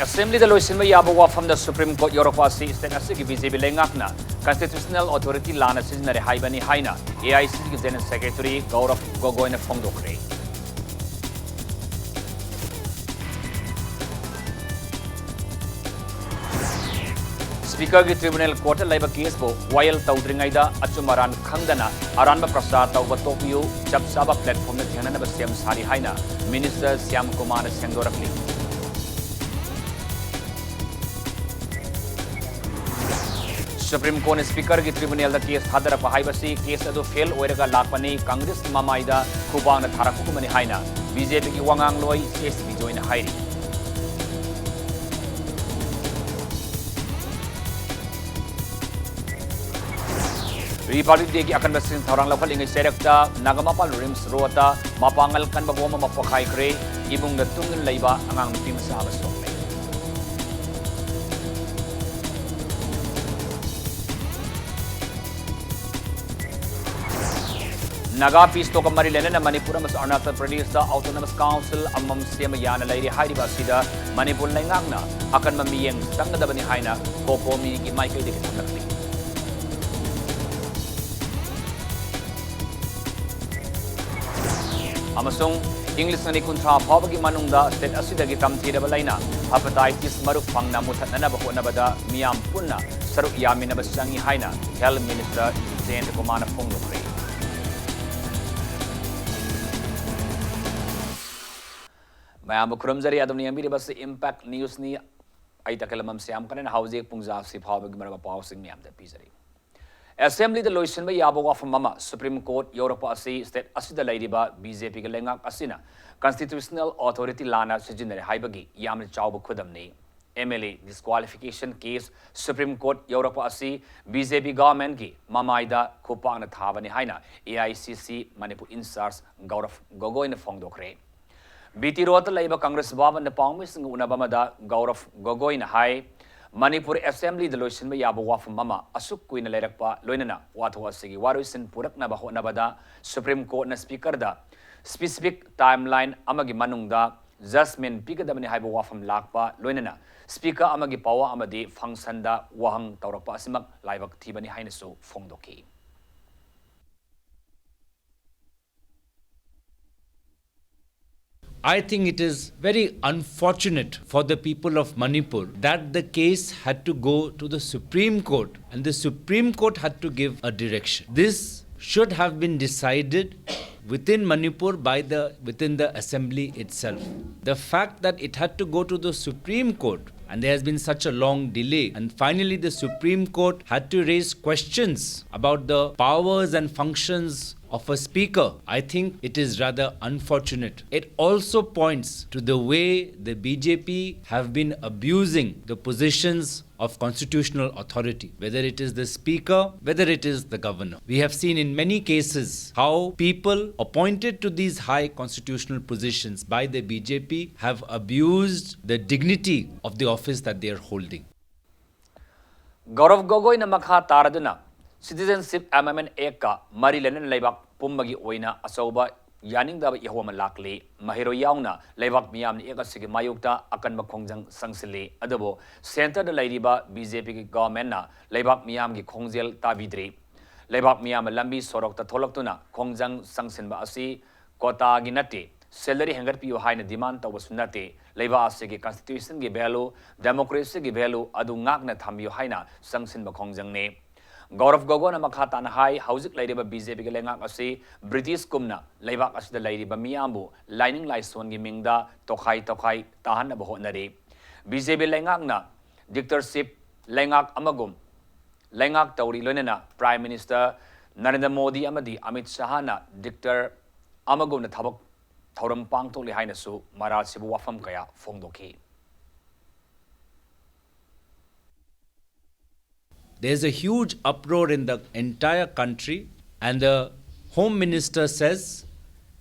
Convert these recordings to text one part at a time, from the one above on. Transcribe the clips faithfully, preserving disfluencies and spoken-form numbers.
ꯑꯦꯁꯦꯝꯕ꯭ꯂꯤꯗ ꯂꯣꯏꯁꯤꯟꯕ ꯌꯥꯕ ꯋꯥꯐꯝꯗ supreme court ꯌꯧꯔꯛꯄ ꯑꯁꯤ ꯁ꯭ꯇꯦꯠ ꯑꯁꯤꯒꯤ ꯕꯤ ꯖꯦ ꯄꯤ ꯂꯩꯉꯥꯛꯅ ꯀꯟꯁꯇꯤꯇ꯭ꯌꯨꯁꯅꯦꯜ ꯑꯣꯊꯣꯔꯤꯇꯤ ꯂꯥꯟꯅ ꯁꯤꯖꯤꯟꯅꯔꯦ ꯍꯥꯏꯕꯅꯤ ꯍꯥꯏꯅ ꯑꯦ ꯑꯥꯏ ꯁꯤ ꯁꯤꯒꯤ ꯖꯦꯅꯔꯦꯜ ꯁꯦꯀ꯭ꯔꯦꯇꯔꯤ ꯒꯧꯔꯕ ꯒꯣꯒꯣꯏꯅ ꯐꯣꯡꯗꯣꯛꯈ꯭ꯔꯦ꯫ ꯁ꯭ꯄꯤꯀꯔꯒꯤ ꯇ꯭ꯔꯤꯕꯨꯅꯦꯜ ꯀꯣꯔꯠꯇ ꯂꯩꯕ ꯀꯦꯁꯄꯨ ꯋꯥꯌꯦꯜ ꯇꯧꯗ꯭ꯔꯤꯉꯩꯗ ꯑꯆꯨꯝ ꯑꯔꯥꯟ ꯈꯪꯗꯅ ꯑꯔꯥꯟꯕ ꯄ꯭ꯔꯆꯥꯔ ꯇꯧꯕ ꯇꯣꯛꯄꯤꯌꯨ, ꯆꯞ ꯆꯥꯕ ꯄ꯭ꯂꯦꯠꯐꯣꯝꯗ ꯊꯦꯡꯅꯅꯕ ꯁꯦꯝ ꯁꯥꯔꯤ ꯍꯥꯏꯅ ꯃꯤꯅꯤꯁꯇꯔ ꯁ꯭ꯌꯥꯝ ꯀꯨꯃꯥꯔꯅ ꯁꯦꯡꯗꯣꯔꯛꯂꯤ꯫ ꯁꯨꯄ꯭ꯔꯤꯝ ꯀꯣꯔꯠꯅ ꯁ꯭ꯄꯤꯀꯔꯒꯤ ꯇ꯭ꯔꯤꯕꯨꯅꯦꯜꯗ ꯀꯦꯁ ꯊꯥꯗꯔꯛꯄ ꯍꯥꯏꯕꯁꯤ ꯀꯦꯁ ꯑꯗꯨ ꯐꯦꯜ ꯑꯣꯏꯔꯒ ꯂꯥꯛꯄꯅꯤ꯫ ꯀꯪꯒ꯭ꯔꯦꯁꯀꯤ ꯃꯃꯥꯏꯗ ꯈꯨꯕꯥꯛꯅ ꯊꯥꯔꯛꯄꯒꯨꯝꯕꯅꯤ ꯍꯥꯏꯅ ꯕꯤ ꯖꯦ ꯄꯤꯒꯤ ꯋꯥꯉꯥꯡꯂꯣꯏ ꯑꯦꯁ ꯕꯤꯖꯣꯏꯅ ꯍꯥꯏꯔꯤ꯫ ꯔꯤꯄꯕ꯭ꯂꯤꯛ ꯗꯦꯒꯤ ꯑꯀꯟꯕꯁꯤꯡ ꯊꯧꯔꯥꯡ ꯂꯧꯈꯠꯂꯤꯉꯩ ꯆꯩꯔꯛꯇ ꯅꯥꯒꯥꯃꯄꯥꯜ ꯔꯤꯝꯁ ꯔꯣꯗꯇ ꯃꯄꯥꯡꯒꯜ ꯀꯟꯕ ꯕꯣꯝ ꯑꯃ ꯄꯣꯈꯥꯏꯈ꯭ꯔꯦ꯫ ꯏꯃꯨꯡꯗ ꯇꯨꯡꯗꯨꯅ ꯂꯩꯕ ꯑꯉꯥꯡ ꯅꯨꯄꯤ ꯃꯆꯥ ꯑꯃ ꯁꯣꯛꯂꯦ꯫ ꯅꯥꯒꯥ ꯄꯤꯁ ꯇꯣꯛꯀ ꯃꯔꯤ ꯂꯩꯅꯅ ꯃꯅꯤꯄꯨꯔ ꯑꯃꯁꯨꯡ ꯑꯔꯨꯅꯥꯆꯜ ꯄ꯭ꯔꯗꯦꯁꯇ ꯑꯣꯇꯣꯅꯣꯃꯁ ꯀꯥꯎꯟꯁꯤꯜ ꯑꯃꯃꯝ ꯁꯦꯝꯕ ꯌꯥꯅ ꯂꯩꯔꯤ꯫ ꯍꯥꯏꯔꯤꯕ ꯑꯁꯤꯗ ꯃꯅꯤꯄꯨꯔ ꯂꯩꯉꯥꯛꯅ ꯑꯀꯟꯕ ꯃꯤꯠꯌꯦꯡ ꯆꯪꯒꯗꯕꯅꯤ ꯍꯥꯏꯅ ꯀꯣꯀꯣꯃꯤꯒꯤ ꯃꯥꯏꯀꯩꯗꯒꯤ ꯊꯝꯂꯛꯂꯤ꯫ ꯑꯃꯁꯨꯡ ꯏꯪ ꯂꯤꯁꯤꯡ ꯑꯅꯤ ꯀꯨꯟꯊ꯭ꯔꯥ ꯐꯥꯎꯕꯒꯤ ꯃꯅꯨꯡꯗ ꯁ꯭ꯇꯦꯠ ꯑꯁꯤꯗꯒꯤ ꯇꯝꯊꯤꯔꯕ ꯂꯥꯏꯅꯥ ꯍꯦꯄꯥꯇꯥꯏꯇꯤꯁ ꯃꯔꯨ ꯐꯪꯅ ꯃꯨꯊꯠꯅꯅꯕ ꯍꯣꯠꯅꯕꯗ ꯃꯤꯌꯥꯝ ꯄꯨꯟꯅ ꯁꯔꯨꯛ ꯌꯥꯃꯤꯟꯅꯕ ꯆꯪꯏ ꯍꯥꯏꯅ ꯍꯦꯜꯊ ꯃꯤꯅꯤꯁꯇꯔ ꯖꯌꯦꯟꯇ ꯀꯨꯃꯥꯔꯅ ꯐꯣꯡꯗꯣꯛꯈ꯭ꯔꯦ꯫ ꯃꯌꯥꯝꯕꯨ ꯈꯨꯔꯨꯝꯖꯔꯤ꯫ ꯑꯗꯣꯝꯅ ꯌꯦꯡꯕꯤꯔꯤꯕꯁꯤ ꯏꯝꯄꯦꯛ ꯅ꯭ꯌꯨꯁꯅꯤ꯫ ꯑꯩ ꯇꯈꯦꯜꯂꯝꯕꯝ ꯁ꯭ꯌꯥꯝꯀꯔꯟ꯫ ꯍꯧꯖꯤꯛ ꯄꯨꯡꯖꯥꯁꯤ ꯐꯥꯎꯕꯒꯤ ꯃꯔꯨꯑꯣꯏꯕ ꯄꯥꯎꯁꯤꯡ ꯃꯌꯥꯝꯗ ꯄꯤꯖꯔꯤ꯫ ꯑꯦꯁꯦꯝꯕ꯭ꯂꯤꯗ ꯂꯣꯏꯁꯤꯟꯕ ꯌꯥꯕ ꯋꯥꯐꯝ ꯑꯃ ꯁꯨꯄ꯭ꯔꯤꯝ ꯀꯣꯔꯠ ꯌꯧꯔꯛꯄ ꯑꯁꯤ ꯁ꯭ꯇꯦꯠ ꯑꯁꯤꯗ ꯂꯩꯔꯤꯕ ꯕꯤ ꯖꯦ ꯄꯤꯒꯤ ꯂꯩꯉꯥꯛ ꯑꯁꯤꯅ ꯀꯟꯁꯇꯤꯇ꯭ꯌꯨꯁꯅꯦꯜ ꯑꯣꯊꯣꯔꯤꯇꯤ ꯂꯥꯟꯅ ꯁꯤꯖꯤꯟꯅꯔꯦ ꯍꯥꯏꯕꯒꯤ ꯌꯥꯝꯅ ꯆꯥꯎꯕ ꯈꯨꯗꯝꯅꯤ꯫ M L A disqualification case supreme court ꯌꯧꯔꯛꯄ ꯑꯁꯤ ꯕꯤ ꯖꯦ ꯄꯤ ꯒꯚꯔꯟꯃꯦꯟꯠꯀꯤ ꯃꯃꯥꯏꯗ ꯈꯨꯄꯥꯛꯅ ꯊꯥꯕꯅꯤ ꯍꯥꯏꯅ ꯑꯦ ꯑꯥꯏ ꯁꯤ ꯁꯤ ꯃꯅꯤꯄꯨꯔ ꯏꯟꯆꯥꯔꯖ ꯒꯧꯔꯕ ꯒꯣꯒꯣꯏꯅ ꯐꯣꯡꯗꯣꯛꯈ꯭ꯔꯦ꯫ ꯕꯤ ꯇꯤ ꯔꯣꯗꯇ ꯂꯩꯕ ꯀꯪꯒ꯭ꯔꯦꯁ ꯚꯕꯟꯗ ꯄꯥꯎꯃꯤꯁꯤꯡꯒ ꯎꯅꯕ ꯑꯃꯗ ꯒꯧꯔꯕ ꯒꯣꯒꯣꯏꯅ ꯍꯥꯏ, ꯃꯅꯤꯄꯨꯔ ꯑꯦꯁꯦꯝꯕ꯭ꯂꯤꯗ ꯂꯣꯏꯁꯤꯟꯕ ꯌꯥꯕ ꯋꯥꯐꯝ ꯑꯃ ꯑꯁꯨꯛ ꯀꯨꯏꯅ ꯂꯩꯔꯛꯄ, ꯂꯣꯏꯅꯅ ꯋꯥꯊꯣꯛ ꯑꯁꯤꯒꯤ ꯋꯥꯔꯣꯏꯁꯤꯟ ꯄꯨꯔꯛꯅꯕ ꯍꯣꯠꯅꯕꯗ ꯁꯨꯄ꯭ꯔꯤꯝ ꯀꯣꯔꯠꯅ ꯁ꯭ꯄꯤꯀꯔꯗ ꯁ꯭ꯄꯦꯁꯤꯐꯤꯛ ꯇꯥꯏꯝꯂꯥꯏꯟ ꯑꯃꯒꯤ ꯃꯅꯨꯡꯗ judgment ꯄꯤꯒꯗꯕꯅꯤ ꯍꯥꯏꯕ ꯋꯥꯐꯝ ꯂꯥꯛꯄ ꯂꯣꯏꯅꯅ Speaker ꯑꯃꯒꯤ power ꯑꯃꯗꯤ functionꯗ ꯋꯥꯍꯪ ꯇꯧꯔꯛꯄ ꯑꯁꯤꯃꯛ ꯂꯥꯏꯕꯛ ꯊꯤꯕꯅꯤ ꯍꯥꯏꯅꯁꯨ ꯐꯣꯡꯗꯣꯛꯈꯤ꯫ I think it is very unfortunate for the people of Manipur that the case had to go to the Supreme Court and the Supreme Court had to give a direction. This should have been decided within Manipur by the, within the assembly itself. The fact that it had to go to the Supreme Court and there has been such a long delay, and finally the Supreme Court had to raise questions about the powers and functions of a speaker. I think it is rather unfortunate. It also points to the way the B J P have been abusing the positions of constitutional authority, whether it is the speaker, whether it is the governor. We have seen in many cases how people appointed to these high constitutional positions by the B J P have abused the dignity of the office that they are holding. ꯒꯧꯔꯕ ꯒꯣꯒꯣꯏꯅ ꯃꯈꯥ ꯇꯥꯔꯗꯨꯅ Citizenship Amendment Actꯀ ꯃꯔꯤ ꯂꯩꯅꯅ ꯂꯩꯕꯥꯛ ꯄꯨꯝꯕꯒꯤ ꯑꯣꯏꯅ ꯑꯆꯧꯕ ꯌꯥꯅꯤꯡꯗꯕ ꯏꯍꯧ ꯑꯃ ꯂꯥꯛꯂꯤ꯫ ꯃꯍꯩꯔꯣꯏ ꯌꯥꯎꯅ ꯂꯩꯕꯥꯛ ꯃꯤꯌꯥꯝꯅ Act ꯑꯁꯤꯒꯤ ꯃꯥꯌꯣꯛꯇ ꯑꯀꯟꯕ ꯈꯣꯡꯖꯪ ꯆꯪꯁꯤꯜꯂꯤ꯫ ꯑꯗꯨꯕꯨ centreꯗ ꯂꯩꯔꯤꯕ B J Pꯒꯤ governmentꯅ ꯂꯩꯕꯥꯛ ꯃꯤꯌꯥꯝꯒꯤ ꯈꯣꯡꯖꯦꯜ ꯇꯥꯕꯤꯗ꯭ꯔꯤ꯫ ꯂꯩꯕꯥꯛ ꯃꯤꯌꯥꯝꯅ ꯂꯝꯕꯤ ꯁꯣꯔꯣꯛꯇ ꯊꯣꯛꯂꯛꯇꯨꯅ ꯈꯣꯡꯖꯪ ꯆꯪꯁꯤꯟꯕ ꯑꯁꯤ quotaꯒꯤ ꯅꯠꯇꯦ, salary ꯍꯦꯟꯒꯠꯄꯤꯌꯨ ꯍꯥꯏꯅ demand ꯇꯧꯕꯁꯨ ꯅꯠꯇꯦ꯫ ꯂꯩꯕꯥꯛ ꯑꯁꯤꯒꯤ constitutionꯒꯤ value, democracyꯒꯤ value ꯑꯗꯨ ꯉꯥꯛꯅ ꯊꯝꯕꯤꯌꯨ ꯍꯥꯏꯅ ꯆꯪꯁꯤꯟꯕ ꯈꯣꯡꯖꯪꯅꯤ꯫ ꯒꯧꯔꯕ ꯒꯣꯒꯣꯏꯅ ꯃꯈꯥ ꯇꯥꯅ ꯍꯥꯏ, ꯍꯧꯖꯤꯛ ꯂꯩꯔꯤꯕ B J Pꯒꯤ ꯂꯩꯉꯥꯛ ꯑꯁꯤ Britishꯀꯨꯝꯅ ꯂꯩꯕꯥꯛ ꯑꯁꯤꯗ ꯂꯩꯔꯤꯕ ꯃꯤꯌꯥꯝꯕꯨ ꯂꯥꯏꯅꯤꯡ ꯂꯥꯏꯁꯣꯟꯒꯤ ꯃꯤꯡꯗ ꯇꯣꯈꯥꯏ ꯇꯣꯈꯥꯏ ꯇꯥꯍꯟꯅꯕ ꯍꯣꯠꯅꯔꯤ꯫ B J P ꯂꯩꯉꯥꯛꯅ dictatorship ꯂꯩꯉꯥꯛ ꯑꯃꯒꯨꯝ ꯂꯩꯉꯥꯛ ꯇꯧꯔꯤ, ꯂꯣꯏꯅꯅ Prime Minister ꯅꯔꯦꯟꯗ꯭ꯔ ꯃꯣꯗꯤ ꯑꯃꯗꯤ ꯑꯃꯤꯠ ꯁꯍꯥꯅ dictator ꯑꯃꯒꯨꯝꯅ ꯊꯕꯛ ꯊꯧꯔꯝ ꯄꯥꯡꯊꯣꯛꯂꯤ ꯍꯥꯏꯅꯁꯨ ꯃꯔꯥꯜ ꯁꯤꯕ ꯋꯥꯐꯝ ꯀꯌꯥ ꯐꯣꯡꯗꯣꯛꯈꯤ꯫ There's a huge uproar in the entire country, and the Home Minister says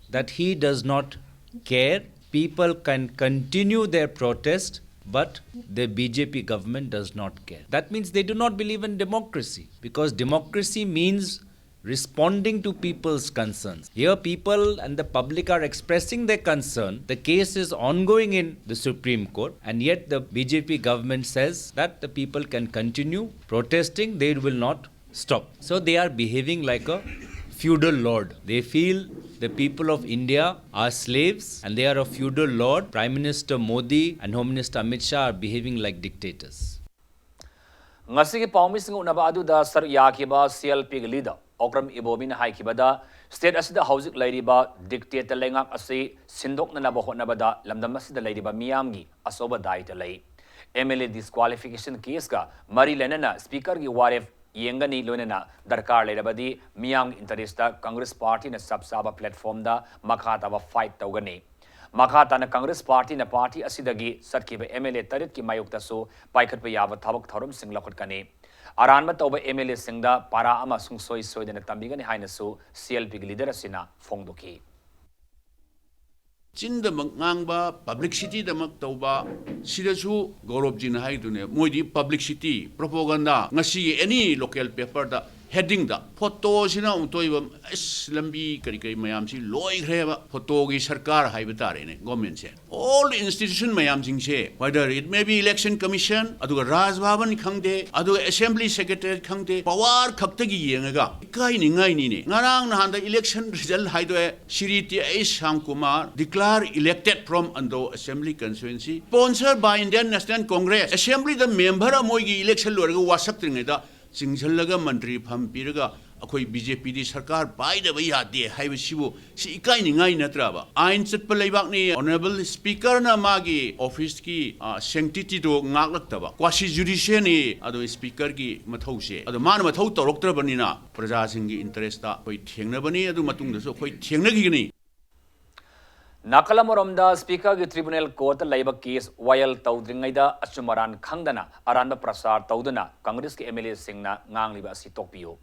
that he does not care. People can continue their protest, but the B J P government does not care. That means they do not believe in democracy, because democracy means responding to people's concerns. Here, people and the public are expressing their concern. The case is ongoing in the Supreme Court, and yet the B J P government says that the people can continue protesting, they will not stop. So they are behaving like a feudal lord. They feel the people of India are slaves and they are a feudal lord. Prime Minister Modi and Home Minister Amit Shah are behaving like dictators. ꯉꯁꯤꯒꯤ ꯄꯥꯎꯃꯤꯁꯤꯡ ꯎꯅꯕ ꯑꯗꯨꯗ ꯁꯔꯨꯛ ꯌꯥꯈꯤꯕ C L P ꯒꯤ leader Okram ꯏꯕꯣꯕꯤꯅ ꯍꯥꯏꯈꯤꯕꯗ, state ꯑꯁꯤꯗ ꯍꯧꯖꯤꯛ ꯂꯩꯔꯤꯕ dictator ꯂꯩꯉꯥꯛ ꯑꯁꯤ ꯁꯤꯟꯗꯣꯛꯅꯅꯕ ꯍꯣꯠꯅꯕꯗ ꯂꯝꯗꯝ ꯑꯁꯤꯗ ꯂꯩꯔꯤꯕ ꯃꯤꯌꯥꯝꯒꯤ ꯑꯆꯧꯕ ꯗꯥꯏꯇ ꯂꯩ꯫ M L A disqualification case ꯀ ꯃꯔꯤ ꯂꯩꯅꯅ speaker ꯒꯤ ꯋꯥꯔꯦꯞ ꯌꯦꯡꯒꯅꯤ, ꯂꯣꯏꯅꯅ ꯗꯔꯀꯥꯔ ꯂꯩꯔꯕꯗꯤ ꯃꯤꯌꯥꯝꯒꯤ interest ꯇ Congress party ꯅ ꯆꯞ ꯆꯥꯕ platform ꯗ ꯃꯈꯥ ꯇꯥꯕ fight ꯇꯧꯒꯅꯤ꯫ ꯃꯈꯥ ꯇꯥꯅ Congress party ꯅ party ꯑꯁꯤꯗꯒꯤ ꯆꯠꯈꯤꯕ M L A ꯇꯔꯦꯠꯀꯤ ꯃꯥꯌꯣꯛꯇꯁꯨ ꯄꯥꯏꯈꯠꯄ ꯌꯥꯕ ꯊꯕꯛ ꯊꯧꯔꯝꯁꯤꯡ ꯂꯧꯈꯠꯀꯅꯤ꯫ ꯑꯔꯥꯟꯕ ꯇꯧꯕ M L A ꯁꯤꯡꯗ ꯄꯥꯔꯥ ꯑꯃ ꯁꯨꯡꯁꯣꯏ ꯁꯣꯏꯗꯅ ꯇꯝꯕꯤꯒꯅꯤ ꯍꯥꯏꯅꯁꯨ C L P ꯒꯤ leader ꯑꯁꯤꯅ ꯐꯣꯡꯗꯣꯛꯈꯤ꯫ ꯆꯤꯟꯗꯃꯛ ꯉꯥꯡꯕ, publicity ꯗꯃꯛ ꯇꯧꯕ, ꯁꯤꯗꯁꯨ ꯒꯧꯔꯕꯖꯤꯅ ꯍꯥꯏꯗꯨꯅꯦ, ꯃꯣꯏꯗꯤ publicity, propaganda, ꯉꯁꯤꯒꯤ any local paper ꯗ heading ꯗ photo ꯁꯤꯅ ꯑꯃꯨꯛ ꯇꯣꯏꯕ, ꯑꯁ, ꯂꯝꯕꯤ ꯀꯔꯤ ꯀꯔꯤ ꯃꯌꯥꯝꯁꯤ ꯂꯣꯏꯈ꯭ꯔꯦꯕ, photo ꯒꯤ ꯁꯔꯀꯥꯔ ꯍꯥꯏꯕ ꯇꯥꯔꯦꯅꯦ, government ꯁꯦ꯫ All institution ꯃꯌꯥꯝꯁꯤꯡꯁꯦ, whether it may be election commission, ꯑꯗꯨꯒ Raj Bhavan ꯈꯪꯗꯦ, ꯑꯗꯨꯒ assembly secretary ꯈꯪꯗꯦ, power ꯈꯛꯇꯒꯤ ꯌꯦꯡꯉꯒ ꯏꯀꯥꯏꯅꯤꯡꯉꯥꯏꯅꯤꯅꯦ꯫ ꯉꯔꯥꯡ ꯅꯍꯥꯟꯗ election result ꯍꯥꯏꯗꯣꯛꯑꯦ, Shri T H Shyamkumar declare elected from Andro Assembly Constituency, sponsored by Indian National Congress꯫ Assembly the member ꯑꯃ ꯃꯣꯏꯒꯤ election ꯂꯣꯏꯔꯒ ꯋꯥꯁꯛꯇ꯭ꯔꯤꯉꯩꯗ ꯆꯤꯡꯁꯤꯜꯂꯒ ꯃꯟꯇ꯭ꯔꯤ ꯐꯝ ꯄꯤꯔꯒ ꯑꯩꯈꯣꯏ B J P ꯗꯤ ꯁꯔꯀꯥꯔ ꯄꯥꯏꯗꯕ ꯌꯥꯗꯦ ꯍꯥꯏꯕꯁꯤꯕꯨ, ꯁꯤ ꯏꯀꯥꯏꯅꯤꯡꯉꯥꯏ ꯅꯠꯇ꯭ꯔꯕ? ꯑꯥꯏꯟ ꯆꯠꯄ ꯂꯩꯕꯥꯛꯅꯤ꯫ Honourable Speaker ꯅ ꯃꯥꯒꯤ office ꯀꯤ, ꯑ, sanctity ꯗꯣ ꯉꯥꯛꯂꯛꯇꯕ, quasi judicial ꯅꯤ꯫ ꯑꯗꯣ Speaker ꯒꯤ ꯃꯊꯧꯁꯦ, ꯑꯗꯣ ꯃꯥꯅ ꯃꯊꯧ ꯇꯧꯔꯛꯇ꯭ꯔꯕꯅꯤꯅ ꯄ꯭ꯔꯖꯥꯁꯤꯡꯒꯤ interest ꯇ ꯑꯩꯈꯣꯏ ꯊꯦꯡꯅꯕꯅꯤ, ꯑꯗꯨ ꯃꯇꯨꯡꯗꯁꯨ ꯑꯩꯈꯣꯏ ꯊꯦꯡꯅꯈꯤꯒꯅꯤ꯫ ꯅꯥꯀꯜ ꯑꯃꯔꯣꯝꯗ, Speaker ꯒꯤ tribunal court ꯇ ꯂꯩꯕ case ꯋꯥꯌꯦꯜ ꯇꯧꯗ꯭ꯔꯤꯉꯩꯗ ꯑꯆꯨꯝ ꯑꯔꯥꯟ ꯈꯪꯗꯅ ꯑꯔꯥꯟꯕ ꯄ꯭ꯔꯆꯥꯔ ꯇꯧꯗꯨꯅ Congress ꯀꯤ M L A ꯁꯤꯡꯅ ꯉꯥꯡꯂꯤꯕ ꯑꯁꯤ ꯇꯣꯛꯄꯤꯌꯨ꯫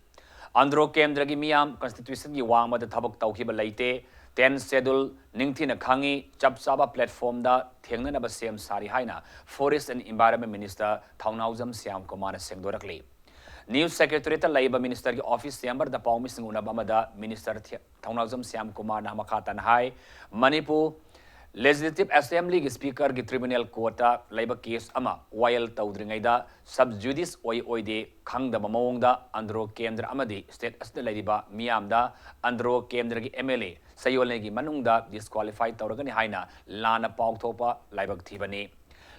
ꯑꯟꯗ꯭ꯔꯣ ꯀꯦꯟꯗ꯭ꯔꯒꯤ ꯃꯤꯌꯥꯝ constitution ꯒꯤ ꯋꯥꯡꯃꯗ ꯊꯕꯛ ꯇꯧꯈꯤꯕ ꯂꯩꯇꯦ꯫ Tenth Schedule ꯅꯤꯡꯊꯤꯅ ꯈꯪꯏ, ꯆꯞ ꯆꯥꯕ platform ꯗ ꯊꯦꯡꯅꯅꯕ ꯁꯦꯝ ꯁꯥꯔꯤ ꯍꯥꯏꯅ Forest and Environment Minister ꯊꯧꯅꯥꯎꯖꯝ ꯁ꯭ꯌꯥꯝ ꯀꯨꯃꯥꯔꯅ ꯁꯦꯡꯗꯣꯔꯛꯂꯤ꯫ New Secretariat ꯇ ꯂꯩꯕ Minister ꯒꯤ office chamber ꯗ ꯄꯥꯎꯃꯤꯁꯤꯡ ꯎꯅꯕ ꯑꯃꯗ Minister ꯊ-, ꯊꯧꯅꯥꯎꯖꯝ ꯁ꯭ꯌꯥꯝ ꯀꯨꯃꯥꯔꯅ ꯃꯈꯥ ꯇꯥꯅ ꯍꯥꯏ, ꯃꯅꯤꯄꯨꯔ Legislative Assembly ꯒꯤ Speaker ꯒꯤ Tribunal Court ꯇ ꯂꯩꯕ case ꯑꯃ ꯋꯥꯌꯦꯜ ꯇꯧꯗ꯭ꯔꯤꯉꯩꯗ sub judice ꯑꯣꯏ ꯑꯣꯏꯗꯦ ꯈꯪꯗꯕ ꯃꯑꯣꯡꯗ ꯑꯟꯗ꯭ꯔꯣ ꯀꯦꯟꯗ꯭ꯔ ꯑꯃꯗꯤ state ꯑꯁꯤꯗ ꯂꯩꯔꯤꯕ ꯃꯤꯌꯥꯝꯗ ꯑꯟꯗ꯭ꯔꯣ ꯀꯦꯟꯗ꯭ꯔꯒꯤ M L A ꯆꯌꯣꯜ ꯑꯅꯤꯒꯤ ꯃꯅꯨꯡꯗ disqualify ꯇꯧꯔꯒꯅꯤ ꯍꯥꯏꯅ ꯂꯥꯟꯅ ꯄꯥꯎꯊꯣꯛꯄ ꯂꯥꯏꯕꯛ ꯊꯤꯕꯅꯤ꯫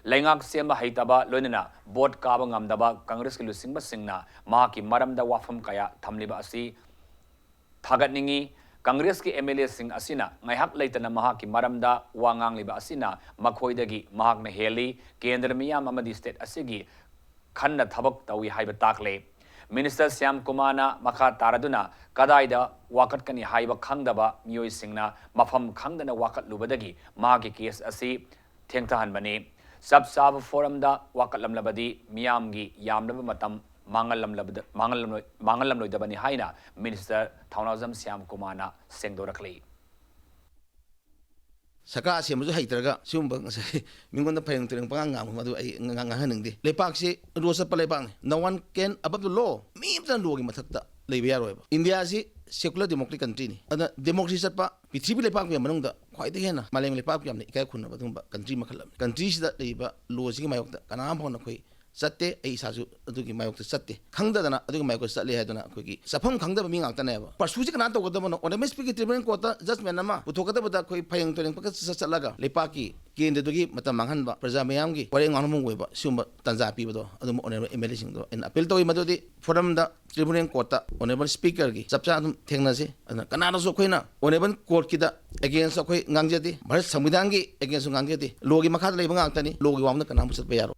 ꯂꯩꯉꯥꯛ ꯁꯦꯝꯕ ꯍꯩꯇꯕ ꯂꯣꯏꯅꯅ vote ꯀꯥꯕ ꯉꯝꯗꯕ ꯀꯪꯒ꯭ꯔꯦꯁꯀꯤ ꯂꯨꯆꯤꯡꯕꯁꯤꯡꯅ ꯃꯍꯥꯛꯀꯤ ꯃꯔꯝꯗ ꯋꯥꯐꯝ ꯀꯌꯥ ꯊꯝꯂꯤꯕ ꯑꯁꯤ ꯊꯥꯒꯠꯅꯤꯡꯏ꯫ ꯀꯪꯒ꯭ꯔꯦꯁꯀꯤ M L A ꯁꯤꯡ ꯑꯁꯤꯅ ꯉꯥꯏꯍꯥꯛ ꯂꯩꯇꯅ ꯃꯍꯥꯛꯀꯤ ꯃꯔꯝꯗ ꯋꯥ ꯉꯥꯡꯂꯤꯕ ꯑꯁꯤꯅ ꯃꯈꯣꯏꯗꯒꯤ ꯃꯍꯥꯛꯅ ꯍꯦꯜꯂꯤ꯫ ꯀꯦꯟꯗ꯭ꯔ ꯃꯤꯌꯥꯝ ꯑꯃꯗꯤ state ꯑꯁꯤꯒꯤ ꯈꯟꯅ ꯊꯕꯛ ꯇꯧꯏ ꯍꯥꯏꯕ ꯇꯥꯛꯂꯦ꯫ Minister ꯁ꯭ꯌꯥꯝ ꯀꯨꯃꯥꯔꯅ ꯃꯈꯥ ꯇꯥꯔꯗꯨꯅ ꯀꯗꯥꯏꯗ ꯋꯥꯀꯠꯀꯅꯤ ꯍꯥꯏꯕ ꯈꯪꯗꯕ ꯃꯤꯑꯣꯏꯁꯤꯡꯅ ꯃꯐꯝ ꯈꯪꯗꯅ ꯋꯥꯀꯠꯂꯨꯕꯗꯒꯤ ꯃꯍꯥꯛꯀꯤ case ꯑꯁꯤ ꯊꯦꯡꯊꯍꯟꯕꯅꯤ꯫ ꯆꯞ ꯆꯥꯕ forum ꯗ ꯋꯥꯀꯠꯂꯝꯂꯕꯗꯤ ꯃꯤꯌꯥꯝꯒꯤ ꯌꯥꯝꯂꯕ ꯃꯇꯝ ꯃꯥꯡꯍꯜꯂꯝꯂꯕꯗ-, ꯃꯥꯡꯍꯜꯂꯝꯂꯣꯏ-, ꯃꯥꯡꯍꯜꯂꯝꯂꯣꯏꯗꯕꯅꯤ ꯍꯥꯏꯅ Minister ꯊꯧꯅꯥꯎꯖꯝ ꯁ꯭ꯌꯥꯝ ꯀꯨꯃꯥꯔꯅ ꯁꯦꯡꯗꯣꯔꯛꯂꯤ꯫ ꯁꯔꯀꯥꯔ ꯁꯦꯝꯕꯁꯨ ꯍꯩꯇ꯭ꯔꯒ ꯁꯤꯒꯨꯝꯕ ꯉꯁꯥꯏ ꯃꯤꯉꯣꯟꯗ ꯐꯩꯔꯦꯡ ꯇꯨꯔꯦꯡ ꯄꯉꯥꯡ ꯉꯥꯡꯕ ꯃꯗꯨ ꯑꯩ ꯉꯥꯡ-, ꯉꯥꯡꯍꯟꯅꯤꯡꯗꯦ꯫ ꯂꯩꯄꯥꯛꯁꯤ law ꯆꯠꯄ ꯂꯩꯄꯥꯛꯅꯤ꯫ No one can above the law꯫ Me ꯑꯃꯇꯅ law ꯒꯤ ꯃꯊꯛꯇ ꯂꯩꯕ ꯌꯥꯔꯣꯏꯕ꯫ ꯏꯟꯗꯤꯌꯥꯁꯤ secular democratic country ꯅꯤ꯫ ꯑꯗꯨꯅ democracy ꯆꯠꯄ ꯄ꯭ꯔꯤꯊꯤꯕꯤ ꯂꯩꯄꯥꯛ ꯃꯌꯥꯝ ꯃꯅꯨꯡꯗ ꯈ꯭ꯋꯥꯏꯗꯒꯤ ꯍꯦꯟꯅ ꯃꯥꯂꯦꯝꯒꯤ ꯂꯩꯄꯥꯛ ꯌꯥꯝꯅ ꯏꯀꯥꯏ ꯈꯨꯝꯅꯕ ꯑꯗꯨꯒꯨꯝꯕ country ꯃꯈꯜ ꯑꯃꯅꯤ꯫ Country ꯁꯤꯗ ꯂꯩꯔꯤꯕ law ꯁꯤꯒꯤ ꯃꯥꯌꯣꯛꯇ ꯀꯅꯥ ꯑꯃ ꯐꯥꯎꯅ ꯑꯩꯈꯣꯏ ꯆꯠꯇꯦ꯫ ꯑꯩ ꯏꯁꯥꯁꯨ ꯑꯗꯨꯒꯤ ꯃꯥꯌꯣꯛꯇ ꯆꯠꯇꯦ꯫ ꯈꯪꯗꯗꯅ ꯑꯗꯨꯒꯤ ꯃꯥꯌꯣꯛꯇ ꯆꯠꯂꯦ ꯍꯥꯏꯗꯨꯅ ꯑꯩꯈꯣꯏꯒꯤ ꯆꯠꯐꯝ ꯈꯪꯗꯕ ꯃꯤ ꯉꯥꯛꯇꯅꯦꯕ꯫ Pursue ꯁꯤ ꯀꯅꯥ ꯇꯧꯒꯗꯕꯅꯣ? Honourable Speaker ꯀꯤ Tribunal Court ꯇ judgment ꯑꯃ ꯄꯨꯊꯣꯛꯀꯗꯕꯗ ꯑꯩꯈꯣꯏ ꯐꯌꯦꯡ ꯇꯨꯔꯦꯡ ꯄꯪꯆꯠ ꯆꯠꯂꯒ ꯂꯩꯄꯥꯛꯀꯤ ꯀꯦꯟꯗ꯭ꯔꯗꯨꯒꯤ ꯃꯇꯝ ꯃꯥꯡꯍꯟꯕ, ꯄ꯭ꯔꯖꯥ ꯃꯌꯥꯝꯒꯤ ꯋꯥꯔꯦꯡ ꯉꯥꯡꯅꯐꯝ ꯑꯣꯏꯕ ꯁꯤꯒꯨꯝꯕ ꯇꯥꯟꯖꯥ ꯄꯤꯕꯗꯣ ꯑꯗꯨꯝ Honourable M L A ꯁꯤꯡꯗꯣ ꯑꯩꯅ appeal ꯇꯧꯏ꯫ ꯃꯗꯨꯗꯤ forum ꯗ Tribunal Court ꯇ Honourable Speaker ꯒꯤ ꯆꯞ ꯆꯥꯅ ꯑꯗꯨꯝ ꯊꯦꯡꯅꯁꯤ꯫ ꯑꯗꯨꯅ ꯀꯅꯥꯗꯁꯨ ꯑꯩꯈꯣꯏꯅ Honourable Court ꯀꯤꯗ against ꯑꯩꯈꯣꯏ ꯉꯥꯡꯖꯗꯦ, ꯚꯥꯔꯠ ꯁꯪꯕꯤꯙꯥꯟꯒꯤ against ꯁꯨ ꯉꯥꯡꯖꯗꯦ꯫ Law ꯒꯤ ꯃꯈꯥꯗ ꯂꯩꯕ ꯉꯥꯛꯇꯅꯤ, law ꯒꯤ ꯋꯥꯡꯃꯗ ꯀꯅꯥꯝ ꯆꯠꯄ ꯌꯥꯔꯣꯏ꯫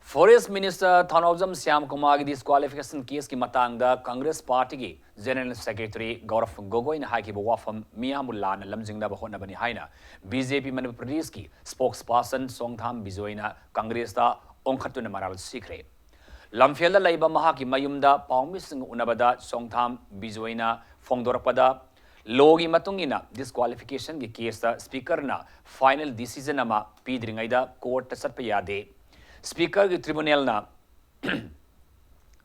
Forest Minister ꯊꯧꯅꯥꯎꯖꯝ ꯁ꯭ꯌꯥꯝ ꯀꯨꯃꯥꯔꯒꯤ disqualification case ꯀꯤ ꯃꯇꯥꯡꯗ Congress Party ꯒꯤ General Secretary ꯒꯧꯔꯚ ꯒꯣꯒꯣꯏꯅ ꯍꯥꯏꯈꯤꯕ ꯋꯥꯐꯝ ꯃꯤꯌꯥꯝꯕꯨ ꯂꯥꯟꯅ ꯂꯝꯖꯤꯡꯅꯕ ꯍꯣꯠꯅꯕꯅꯤ ꯍꯥꯏꯅ B J P ꯃꯅꯤꯄꯨꯔ ꯄ꯭ꯔꯗꯦꯁꯀꯤ spokesperson ꯆꯣꯡꯊꯥꯝ ꯕꯤꯖꯣꯏꯅ Congress ꯇ ꯑꯣꯟꯈꯠꯇꯨꯅ ꯃꯔꯥꯜ ꯁꯤꯈ꯭ꯔꯦ꯫ ꯂꯝꯐꯦꯜꯗ ꯂꯩꯕ ꯃꯍꯥꯛꯀꯤ ꯃꯌꯨꯝꯗ ꯄꯥꯎꯃꯤꯁꯤꯡꯒ ꯎꯅꯕꯗ ꯆꯣꯡꯊꯥꯝ ꯕꯤꯖꯣꯏꯅ ꯐꯣꯡꯗꯣꯔꯛꯄꯗ, law ꯒꯤ ꯃꯇꯨꯡ ꯏꯟꯅ disqualification ꯒꯤ case ꯇ Speaker ꯅ final decision ꯑꯃ ꯄꯤꯗ꯭ꯔꯤꯉꯩꯗ court ꯇ ꯆꯠꯄ ꯌꯥꯗꯦ꯫ Speaker ꯒꯤ tribunal ꯅ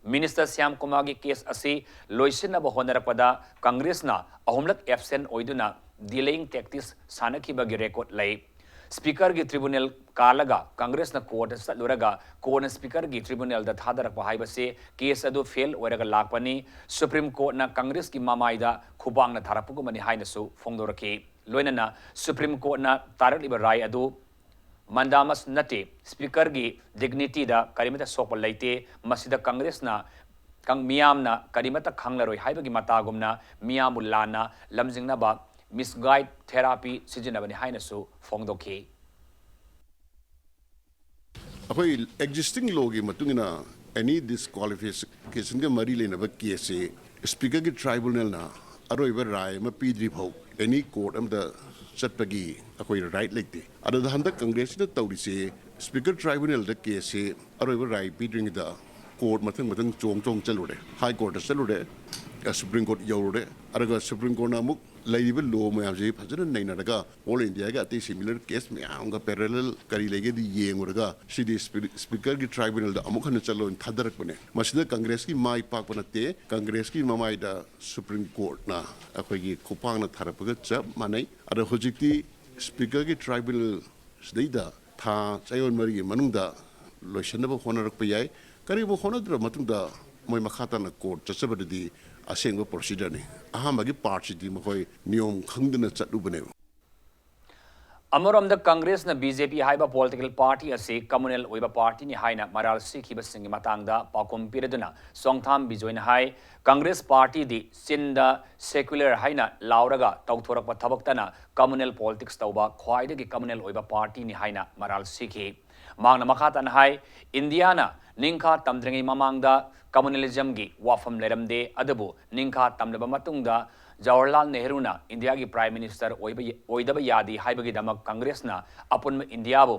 ꯃꯤꯅꯤꯁꯇꯔ ꯁ꯭ꯌꯥꯝ ꯀꯨꯃꯥꯔꯒꯤ ꯀꯦꯁ ꯑꯁꯤ ꯂꯣꯏꯁꯤꯟꯅꯕ ꯍꯣꯠꯅꯔꯛꯄꯗ ꯀꯪꯒ꯭ꯔꯦꯁꯅ ꯑꯍꯨꯝꯂꯛ ꯑꯦꯕꯁꯦꯟ ꯑꯣꯏꯗꯨꯅ ꯗꯤꯂꯦꯌꯤꯡ ꯇꯦꯛꯇꯤꯛꯁ ꯁꯥꯟꯅꯈꯤꯕꯒꯤ ꯔꯦꯀꯣꯔꯗ ꯂꯩ꯫ ꯁ꯭ꯄꯤꯀꯔꯒꯤ ꯇ꯭ꯔꯤꯕꯨꯅꯦꯜ ꯀꯥꯜꯂꯒ ꯀꯪꯒ꯭ꯔꯦꯁꯅ ꯀꯣꯔꯠꯇ ꯆꯠꯂꯨꯔꯒ ꯀꯣꯔꯠꯅ ꯁ꯭ꯄꯤꯀꯔꯒꯤ ꯇ꯭ꯔꯤꯕꯨꯅꯦꯜꯗ ꯊꯥꯗꯔꯛꯄ ꯍꯥꯏꯕꯁꯤ ꯀꯦꯁ ꯑꯗꯨ ꯐꯦꯜ ꯑꯣꯏꯔꯒ ꯂꯥꯛꯄꯅꯤ꯫ ꯁꯨꯄ꯭ꯔꯤꯝ ꯀꯣꯔꯠꯅ ꯀꯪꯒ꯭ꯔꯦꯁꯀꯤ ꯃꯃꯥꯏꯗ ꯈꯨꯕꯥꯛꯅ ꯊꯥꯔꯛꯄꯒꯨꯝꯕꯅꯤ ꯍꯥꯏꯅꯁꯨ ꯐꯣꯡꯗꯣꯔꯛꯈꯤ꯫ ꯂꯣꯏꯅꯅ ꯁꯨꯄ꯭ꯔꯤꯝ ꯀꯣꯔꯠꯅ ꯇꯥꯔꯛꯂꯤꯕ ꯔꯥꯏ ꯑꯗꯨ ꯃꯟꯗꯥꯃꯁ ꯅꯠꯇꯦ, ꯁ꯭ꯄꯤꯀꯔꯒꯤ ꯗꯤꯒꯅꯤꯇꯤꯗ ꯀꯔꯤꯃꯠꯇ ꯁꯣꯛꯄ ꯂꯩꯇꯦ꯫ ꯃꯁꯤꯗ ꯀꯪꯒ꯭ꯔꯦꯁꯅ ꯀꯪ-, ꯃꯤꯌꯥꯝꯅ ꯀꯔꯤꯃꯠꯇ ꯈꯪꯂꯔꯣꯏ ꯍꯥꯏꯕꯒꯤ ꯃꯇꯥꯒꯨꯝꯅ ꯃꯤꯌꯥꯝꯕꯨ ꯂꯥꯟꯅ ꯂꯝꯖꯤꯡꯅꯕ ꯃꯤꯁꯒꯥꯏꯗ ꯊꯦꯔꯥꯄꯤ ꯁꯤꯖꯤꯟꯅꯕꯅꯤ ꯍꯥꯏꯅꯁꯨ ꯐꯣꯡꯗꯣꯛꯈꯤ꯫ ꯑꯩꯈꯣꯏ ꯑꯦꯛꯖꯤꯁꯇꯤꯡ ꯂꯣꯒꯤ ꯃꯇꯨꯡ ꯏꯟꯅ ꯑꯦꯅꯤ ꯗꯤꯁꯀ꯭ꯋꯥꯂꯤꯐꯤꯀꯦꯁꯟꯒ ꯃꯔꯤ ꯂꯩꯅꯕ ꯀꯦꯁꯁꯤ ꯁ꯭ꯄꯤꯀꯔꯒꯤ ꯇ꯭ꯔꯥꯏꯕꯨꯅꯦꯜꯅ ꯑꯔꯣꯏꯕ ꯔꯥꯏ ꯑꯃ ꯄꯤꯗ꯭ꯔꯤ ꯐꯥꯎ ꯑꯦꯅꯤ ꯀꯣꯔꯠ ꯑꯃꯗ ꯆꯠꯄꯒꯤ ꯑꯩꯈꯣꯏ ꯔꯥꯏꯠ ꯂꯩꯇꯦ꯫ ꯑꯗꯨꯗ ꯍꯟꯗꯛ ꯀꯪꯒ꯭ꯔꯦꯁꯁꯤꯅ ꯇꯧꯔꯤꯁꯦ, ꯁ꯭ꯄꯤꯀꯔ ꯇ꯭ꯔꯥꯏꯕꯨꯅꯦꯜꯗ ꯀꯦꯁꯁꯤ ꯑꯔꯣꯏꯕ ꯔꯥꯏ ꯄꯤꯗ꯭ꯔꯤꯉꯩꯗ ꯀꯣꯔꯠ ꯃꯊꯪ ꯃꯊꯪ ꯆꯣꯡ ꯆꯣꯡ ꯆꯠꯂꯨꯔꯦ꯫ ꯍꯥꯏ ꯀꯣꯔꯠꯇ ꯆꯠꯂꯨꯔꯦ, ꯁꯨꯄ꯭ꯔꯤꯝ ꯀꯣꯔꯠ ꯌꯧꯔꯨꯔꯦ꯫ ꯑꯗꯨꯒ ꯁꯨꯄ꯭ꯔꯤꯝ ꯀꯣꯔꯠꯅ ꯑꯃꯨꯛ ꯂꯩꯔꯤꯕ ꯂꯣ ꯃꯌꯥꯝꯁꯤ ꯐꯖꯅ ꯅꯩꯅꯔꯒ ꯑꯣꯜ ꯏꯟꯗꯤꯌꯥꯒꯤ ꯑꯇꯩ ꯁꯤꯃꯤꯂꯔ ꯀꯦꯁ ꯃꯌꯥꯝꯒ ꯄꯦꯔꯦꯂꯦꯜ ꯀꯔꯤ ꯂꯩꯒꯦꯗꯤ ꯌꯦꯡꯉꯨꯔꯒ ꯁꯤꯗꯤ ꯁ꯭ꯄꯤ-, ꯁ꯭ꯄꯤꯀꯔꯒꯤ ꯇ꯭ꯔꯥꯏꯕꯨꯅꯦꯜꯗ ꯑꯃꯨꯛ ꯍꯟꯅ ꯆꯠꯂꯣꯅ ꯊꯥꯗꯔꯛꯄꯅꯦ꯫ ꯃꯁꯤꯗ ꯀꯪꯒ꯭ꯔꯦꯁꯀꯤ ꯃꯥꯏ ꯄꯥꯛꯄ ꯅꯠꯇꯦ꯫ ꯀꯪꯒ꯭ꯔꯦꯁꯀꯤ ꯃꯃꯥꯏꯗ ꯁꯨꯄ꯭ꯔꯤꯝ ꯀꯣꯔꯠꯅ ꯑꯩꯈꯣꯏꯒꯤ ꯈꯨꯄꯥꯛꯅ ꯊꯥꯔꯛꯄꯒ ꯆꯞ ꯃꯥꯟꯅꯩ꯫ ꯑꯗꯣ ꯍꯧꯖꯤꯛꯇꯤ ꯁ꯭ꯄꯤꯀꯔꯒꯤ ꯇ꯭ꯔꯥꯏꯕꯨꯅꯦꯜ ꯁꯤꯗꯩꯗ ꯊꯥ ꯆꯌꯣꯜ ꯃꯔꯤꯒꯤ ꯃꯅꯨꯡꯗ ꯂꯣꯏꯁꯤꯟꯅꯕ ꯍꯣꯠꯅꯔꯛꯄ ꯌꯥꯏ꯫ ꯀꯔꯤꯒꯨꯝꯕ ꯍꯣꯠꯅꯗ꯭ꯔꯕ ꯃꯇꯨꯡꯗ ꯃꯣꯏ ꯃꯈꯥ ꯇꯥꯅ ꯀꯣꯔꯠ ꯆꯠꯆꯕꯗꯨꯗꯤ ꯑꯁꯦꯡꯕ ꯄ꯭ꯔꯣꯁꯤꯗꯔꯅꯤ꯫ ꯑꯍꯥꯟꯕꯒꯤ ꯄꯥꯔꯠꯁꯤꯗꯤ ꯃꯈꯣꯏ ꯅꯤꯌꯣꯝ ꯈꯪꯗꯅ ꯆꯠꯂꯨꯕꯅꯦꯕ꯫ ꯑꯃꯔꯣꯝꯗ ꯀꯪꯒ꯭ꯔꯦꯁꯅ ꯕꯤ ꯖꯦ ꯄꯤ ꯍꯥꯏꯕ ꯄꯣꯂꯤꯇꯤꯀꯦꯜ ꯄꯥꯔꯇꯤ ꯑꯁꯤ ꯀꯝꯃꯨꯅꯦꯜ ꯑꯣꯏꯕ ꯄꯥꯔꯇꯤꯅꯤ ꯍꯥꯏꯅ ꯃꯔꯥꯜ ꯁꯤꯈꯤꯕꯁꯤꯡꯒꯤ ꯃꯇꯥꯡꯗ ꯄꯥꯎꯈꯨꯝ ꯄꯤꯔꯗꯨꯅ ꯆꯣꯡꯊꯥꯝ ꯕꯤꯖꯣꯏꯅ ꯍꯥꯏ, ꯀꯪꯒ꯭ꯔꯦꯁ ꯄꯥꯔꯇꯤꯗꯤ ꯆꯤꯟꯗ ꯁꯦꯀ꯭ꯌꯨꯂꯔ ꯍꯥꯏꯅ ꯂꯥꯎꯔꯒ ꯇꯧꯊꯣꯔꯛꯄ ꯊꯕꯛꯇꯅ ꯀꯝꯃꯨꯅꯦꯜ ꯄꯣꯂꯤꯇꯤꯛꯁ ꯇꯧꯕ ꯈ꯭ꯋꯥꯏꯗꯒꯤ ꯀꯝꯃꯨꯅꯦꯜ ꯑꯣꯏꯕ ꯄꯥꯔꯇꯤꯅꯤ ꯍꯥꯏꯅ ꯃꯔꯥꯜ ꯁꯤꯈꯤ꯫ ꯃꯍꯥꯛꯅ ꯃꯈꯥ ꯇꯥꯅ ꯍꯥꯏ, ꯏꯟꯗꯤꯌꯥꯅ ꯅꯤꯡꯈꯥ ꯇꯝꯗ꯭ꯔꯤꯉꯩ ꯃꯃꯥꯡꯗ ꯀꯝꯃꯨꯅꯦꯂꯤꯖꯝꯒꯤ ꯋꯥꯐꯝ ꯂꯩꯔꯝꯗꯦ, ꯑꯗꯨꯕꯨ ꯅꯤꯡꯈꯥ ꯇꯝꯂꯕ ꯃꯇꯨꯡꯗ ꯖꯋꯥꯍꯔꯂꯥꯜ ꯅꯦꯍꯔꯨꯅ ꯏꯟꯗꯤꯌꯥꯒꯤ ꯄ꯭ꯔꯥꯏꯝ ꯃꯤꯅꯤꯁꯇꯔ ꯑꯣꯏꯕ, ꯑꯣꯏꯗꯕ ꯌꯥꯗꯦ ꯍꯥꯏꯕꯒꯤꯗꯃꯛ ꯀꯪꯒ꯭ꯔꯦꯁꯅ ꯑꯄꯨꯟꯕ ꯏꯟꯗꯤꯌꯥꯕꯨ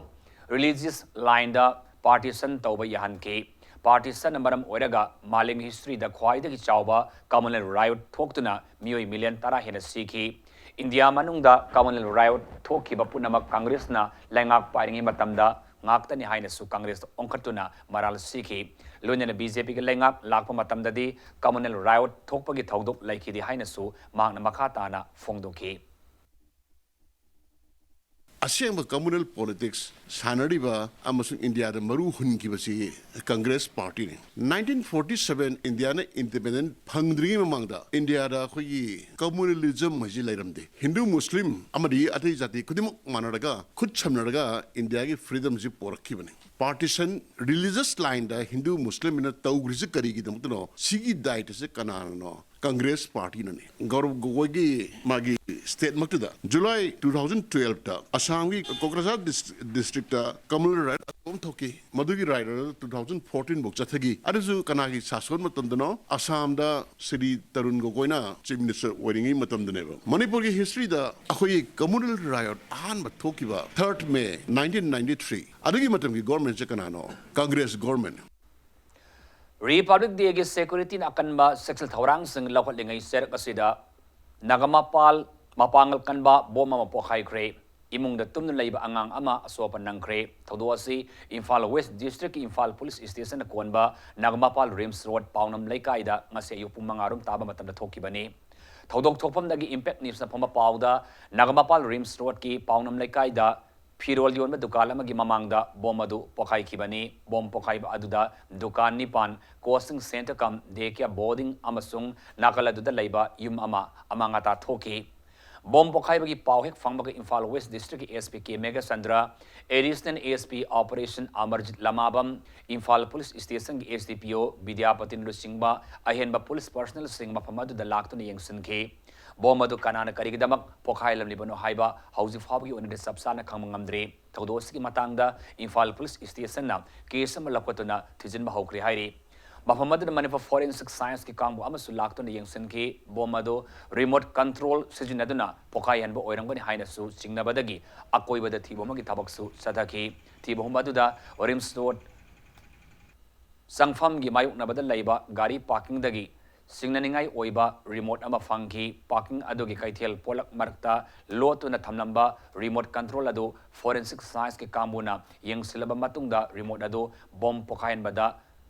ꯔꯤꯂꯤꯖꯤꯌꯁ ꯂꯥꯏꯟꯗ ꯄꯥꯔꯇꯤꯁꯟ ꯇꯧꯕ ꯌꯥꯍꯟꯈꯤ꯫ ꯄꯥꯔꯇꯤꯁꯟꯅ ꯃꯔꯝ ꯑꯣꯏꯔꯒ ꯃꯥꯂꯦꯝꯒꯤ ꯍꯤꯁꯇ꯭ꯔꯤꯗ ꯈ꯭ꯋꯥꯏꯗꯒꯤ ꯆꯥꯎꯕ ꯀꯝꯃꯨꯅꯦꯜ ꯔꯥꯏꯌꯣꯠ ꯊꯣꯛꯇꯨꯅ ꯃꯤꯑꯣꯏ ꯃꯤꯂꯤꯌꯟ ꯇꯔꯥ ꯍꯦꯟꯅ ꯁꯤꯈꯤ꯫ ꯏꯟꯗꯤꯌꯥ ꯃꯅꯨꯡꯗ ꯀꯝꯃꯨꯅꯦꯜ ꯔꯥꯏꯌꯣꯠ ꯊꯣꯛꯈꯤꯕ ꯄꯨꯝꯅꯃꯛ ꯀꯪꯒ꯭ꯔꯦꯁꯅ ꯂꯩꯉꯥꯛ ꯄꯥꯏꯔꯤꯉꯩ ꯃꯇꯝꯗ ꯉꯥꯛꯇꯅꯤ ꯍꯥꯏꯅꯁꯨ ꯀꯪꯒ꯭ꯔꯦꯁꯇ ꯑꯣꯟꯈꯠꯇꯨꯅ ꯃꯔꯥꯜ ꯁꯤꯈꯤ꯫ ꯂꯣꯏꯅꯅ ꯕꯤ ꯖꯦ ꯄꯤꯒꯤ ꯂꯩꯉꯥꯛ ꯂꯥꯛꯄ ꯃꯇꯝꯗꯗꯤ communal riot ꯊꯣꯛꯄꯒꯤ ꯊꯧꯗꯣꯛ ꯂꯩꯈꯤꯗꯦ ꯍꯥꯏꯅꯁꯨ ꯃꯍꯥꯛꯅ ꯃꯈꯥ ꯇꯥꯅ ꯐꯣꯡꯗꯣꯛꯈꯤ꯫ ꯑꯁꯦꯡꯕ communal politics ꯁꯥꯟꯅꯔꯤꯕ ꯑꯃꯁꯨꯡ ꯏꯟꯗꯤꯌꯥꯗ ꯃꯔꯨ ꯍꯨꯟꯈꯤꯕꯁꯤ ꯀꯪꯒ꯭ꯔꯦꯁ ꯄꯥꯔꯇꯤꯅꯤ꯫ Nineteen forty seven ꯏꯟꯗꯤꯌꯥꯅ independent ꯐꯪꯗ꯭ꯔꯤꯉꯩ ꯃꯃꯥꯡꯗ ꯏꯟꯗꯤꯌꯥꯗ ꯑꯩꯈꯣꯏꯒꯤ communalism ꯍꯥꯏꯁꯤ ꯂꯩꯔꯝꯗꯦ꯫ ꯍꯤꯟꯗꯨ, ꯃꯨꯁꯂꯤꯝ ꯑꯃꯗꯤ ꯑꯇꯩ ꯖꯥꯇꯤ ꯈꯨꯗꯤꯡꯃꯛ ꯃꯥꯟꯅꯔꯒ, ꯈꯨꯠ ꯁꯝꯅꯔꯒ ꯏꯟꯗꯤꯌꯥꯒꯤ freedomꯁꯤ ꯄꯣꯔꯛꯈꯤꯕꯅꯤ꯫ Partition, religious lineꯗ ꯍꯤꯟꯗꯨ, ꯃꯨꯁꯂꯤꯝ ꯑꯅ ꯇꯧꯈ꯭ꯔꯤꯁꯤ ꯀꯔꯤꯒꯤꯗꯃꯛꯇꯅꯣ? ꯁꯤꯒꯤ ꯗꯥꯏꯇꯁꯦ ꯀꯅꯥꯅꯅꯣ? ꯀꯪꯒ꯭ꯔꯦꯁ ꯄꯥꯔꯇꯤꯅꯅꯤ꯫ ꯒꯧꯔꯕ ꯒꯣꯒꯣꯏꯒꯤ ꯃꯥꯒꯤ stateꯃꯛꯇꯨꯗ July two thousand twelveꯇ ꯑꯁꯥꯝꯒꯤ ꯀꯣꯀ꯭ꯔꯥꯖꯥꯔ ꯗꯤꯁ-, districtꯇ communal riot ꯑꯆꯧꯕ ꯑꯃ ꯊꯣꯛꯈꯤ꯫ ꯃꯗꯨꯒꯤ riot ꯑꯗꯨ two thousand fourteen ꯐꯥꯎ ꯆꯠꯊꯈꯤ꯫ ꯑꯗꯨꯁꯨ ꯀꯅꯥꯒꯤ ꯁꯥꯁꯣꯟ ꯃꯇꯝꯗꯅꯣ? ꯑꯁꯥꯝꯗ ꯁ꯭ꯔꯤ ꯇꯔꯨꯟ ꯒꯣꯒꯣꯏꯅ chief minister ꯑꯣꯏꯔꯤꯉꯩ ꯃꯇꯝꯗꯅꯦꯕ꯫ ꯃꯅꯤꯄꯨꯔꯒꯤ historyꯗ ꯑꯩꯈꯣꯏꯒꯤ communal riot ꯑꯍꯥꯟꯕ ꯊꯣꯛꯈꯤꯕ third May nineteen ninety-three꯫ ꯑꯗꯨꯒꯤ ꯃꯇꯝꯒꯤ governmentꯁꯦ ꯀꯅꯥꯅꯣ? ꯀꯪꯒ꯭ꯔꯦꯁ government꯫ Republic Dayꯒꯤ securityꯅ ꯑꯀꯟꯕ ꯆꯦꯛꯁꯤꯜ ꯊꯧꯔꯥꯡꯁꯤꯡ ꯂꯧꯈꯠꯂꯤꯉꯩ ꯆꯩꯔꯛ ꯑꯁꯤꯗ ꯅꯥꯒꯥꯃꯄꯥꯜ ꯃꯄꯥꯡꯒꯜ ꯀꯟꯕ ꯕꯣꯝ ꯑꯃ ꯄꯣꯈꯥꯏꯈ꯭ꯔꯦ꯫ ꯏꯃꯨꯡꯗ ꯇꯨꯝꯗꯨꯅ ꯂꯩꯕ ꯑꯉꯥꯡ ꯑꯃ ꯑꯁꯣꯛ ꯑꯄꯟ ꯅꯪꯈ꯭ꯔꯦ꯫ ꯊꯧꯗꯣꯛ ꯑꯁꯤ ꯏꯝꯐꯥꯜ West Districtꯀꯤ ꯏꯝꯐꯥꯜ Police Stationꯅ ꯀꯣꯟꯕ ꯅꯥꯒꯥꯃꯄꯥꯜ ꯔꯤꯝꯁ ꯔꯣꯗ ꯄꯥꯎꯅꯝ ꯂꯩꯀꯥꯏꯗ ꯉꯁꯤ ꯑꯌꯨꯛ ꯄꯨꯡ ꯃꯉꯥ ꯔꯣꯝ ꯇꯥꯕ ꯃꯇꯝꯗ ꯊꯣꯛꯈꯤꯕꯅꯤ꯫ ꯊꯧꯗꯣꯛ ꯊꯣꯛꯐꯝꯗꯒꯤ Impact Newsꯅ ꯐꯪꯕ ꯄꯥꯎꯗ, ꯅꯥꯒꯥꯃꯄꯥꯜ ꯔꯤꯝꯁ ꯔꯣꯗꯀꯤ ꯄꯥꯎꯅꯝ ꯂꯩꯀꯥꯏꯗ ꯐꯤꯔꯣꯜ ꯌꯣꯟꯕ ꯗꯨꯀꯥꯟ ꯑꯃꯒꯤ ꯃꯃꯥꯡꯗ ꯕꯣꯝ ꯑꯗꯨ ꯄꯣꯈꯥꯏꯈꯤꯕꯅꯤ꯫ ꯕꯣꯝ ꯄꯣꯈꯥꯏꯕ ꯑꯗꯨꯗ ꯗꯨꯀꯥꯟ ꯅꯤꯄꯥꯟ, coaching centre cum daycare boarding ꯑꯃꯁꯨꯡ ꯅꯥꯀꯜ ꯑꯗꯨꯗ ꯂꯩꯕ ꯌꯨꯝ ꯑꯃ ꯑꯃꯥꯡ ꯑꯇꯥ ꯊꯣꯛꯈꯤ꯫ ꯕꯣꯝ ꯄꯣꯈꯥꯏꯕꯒꯤ ꯄꯥꯎ ꯍꯦꯛ ꯐꯪꯕꯒ ꯏꯝꯐꯥꯜ West Districtꯀꯤ S P ꯀꯦ Meghachandra, Additional S P Operation Amarjeet ꯂꯃꯥꯕꯝ, Imphal Police Stationꯒꯤ S D P O ꯕꯤꯗ꯭ꯌꯥꯄꯇꯤꯅ ꯂꯨꯆꯤꯡꯕ ꯑꯍꯦꯟꯕ police personnelꯁꯤꯡ ꯃꯐꯝ ꯑꯗꯨꯗ ꯂꯥꯛꯇꯨꯅ ꯌꯦꯡꯁꯤꯟꯈꯤ꯫ ꯕꯣꯝ ꯑꯗꯨ ꯀꯅꯥꯅ ꯀꯔꯤꯒꯤꯗꯃꯛ ꯄꯣꯈꯥꯏꯍꯜꯂꯝꯂꯤꯕꯅꯣ ꯍꯥꯏꯕ ꯍꯧꯖꯤꯛ ꯐꯥꯎꯕꯒꯤ ꯑꯣꯏꯅꯗꯤ ꯆꯞ ꯆꯥꯅ ꯈꯪꯕ ꯉꯝꯗ꯭ꯔꯤ꯫ ꯊꯧꯗꯣꯛ ꯑꯁꯤꯒꯤ ꯃꯇꯥꯡꯗ ꯏꯝꯐꯥꯜ Police Stationꯅ case ꯑꯃ ꯂꯧꯈꯠꯇꯨꯅ ꯊꯤꯖꯤꯟꯕ ꯍꯧꯈ꯭ꯔꯦ ꯍꯥꯏꯔꯤ꯫ ꯃꯐꯝ ꯑꯗꯨꯗ ꯃꯅꯤꯄꯨꯔ Forensic Scienceꯀꯤ ꯀꯥꯡꯕꯨ ꯑꯃꯁꯨ ꯂꯥꯛꯇꯨꯅ ꯌꯦꯡꯁꯤꯟꯈꯤ꯫ ꯕꯣꯝ ꯑꯗꯨ remote control ꯁꯤꯖꯤꯟꯅꯗꯨꯅ ꯄꯣꯈꯥꯏꯍꯟꯕ ꯑꯣꯏꯔꯝꯒꯅꯤ ꯍꯥꯏꯅꯁꯨ ꯆꯤꯡꯅꯕꯗꯒꯤ ꯑꯀꯣꯏꯕꯗ ꯊꯤꯕ ꯍꯨꯝꯕꯒꯤ ꯊꯕꯛꯁꯨ ꯆꯠꯊꯈꯤ꯫ ꯊꯤꯕ ꯍꯨꯝꯕ ꯑꯗꯨꯗ ꯔꯤꯝꯁ ꯔꯣꯗ ꯆꯪꯐꯝꯒꯤ ꯃꯥꯌꯣꯛꯅꯕꯗ ꯂꯩꯕ ꯒꯥꯔꯤ parkingꯗꯒꯤ ꯁꯤꯡꯅꯅꯤꯡꯉꯥꯏ ꯑꯣꯏꯕ ꯔꯤꯃꯣꯠ ꯑꯃ ꯐꯪꯈꯤ꯫ ꯄꯥꯔꯀꯤꯡ ꯑꯗꯨꯒꯤ ꯀꯩꯊꯦꯜ ꯄꯣꯂꯛ ꯃꯔꯛꯇ ꯂꯣꯠꯇꯨꯅ ꯊꯝꯂꯝꯕ ꯔꯤꯃꯣꯠ ꯀꯟꯇ꯭ꯔꯣꯜ ꯑꯗꯨ ꯐꯣꯔꯦꯟꯁꯤꯛ ꯁꯥꯏꯟꯁꯀꯤ ꯀꯥꯡꯕꯨꯅ ꯌꯦꯡꯁꯤꯜꯂꯕ ꯃꯇꯨꯡꯗ ꯔꯤꯃꯣꯠ ꯑꯗꯨ ꯕꯣꯝ ꯄꯣꯈꯥꯏꯍꯟꯕꯗ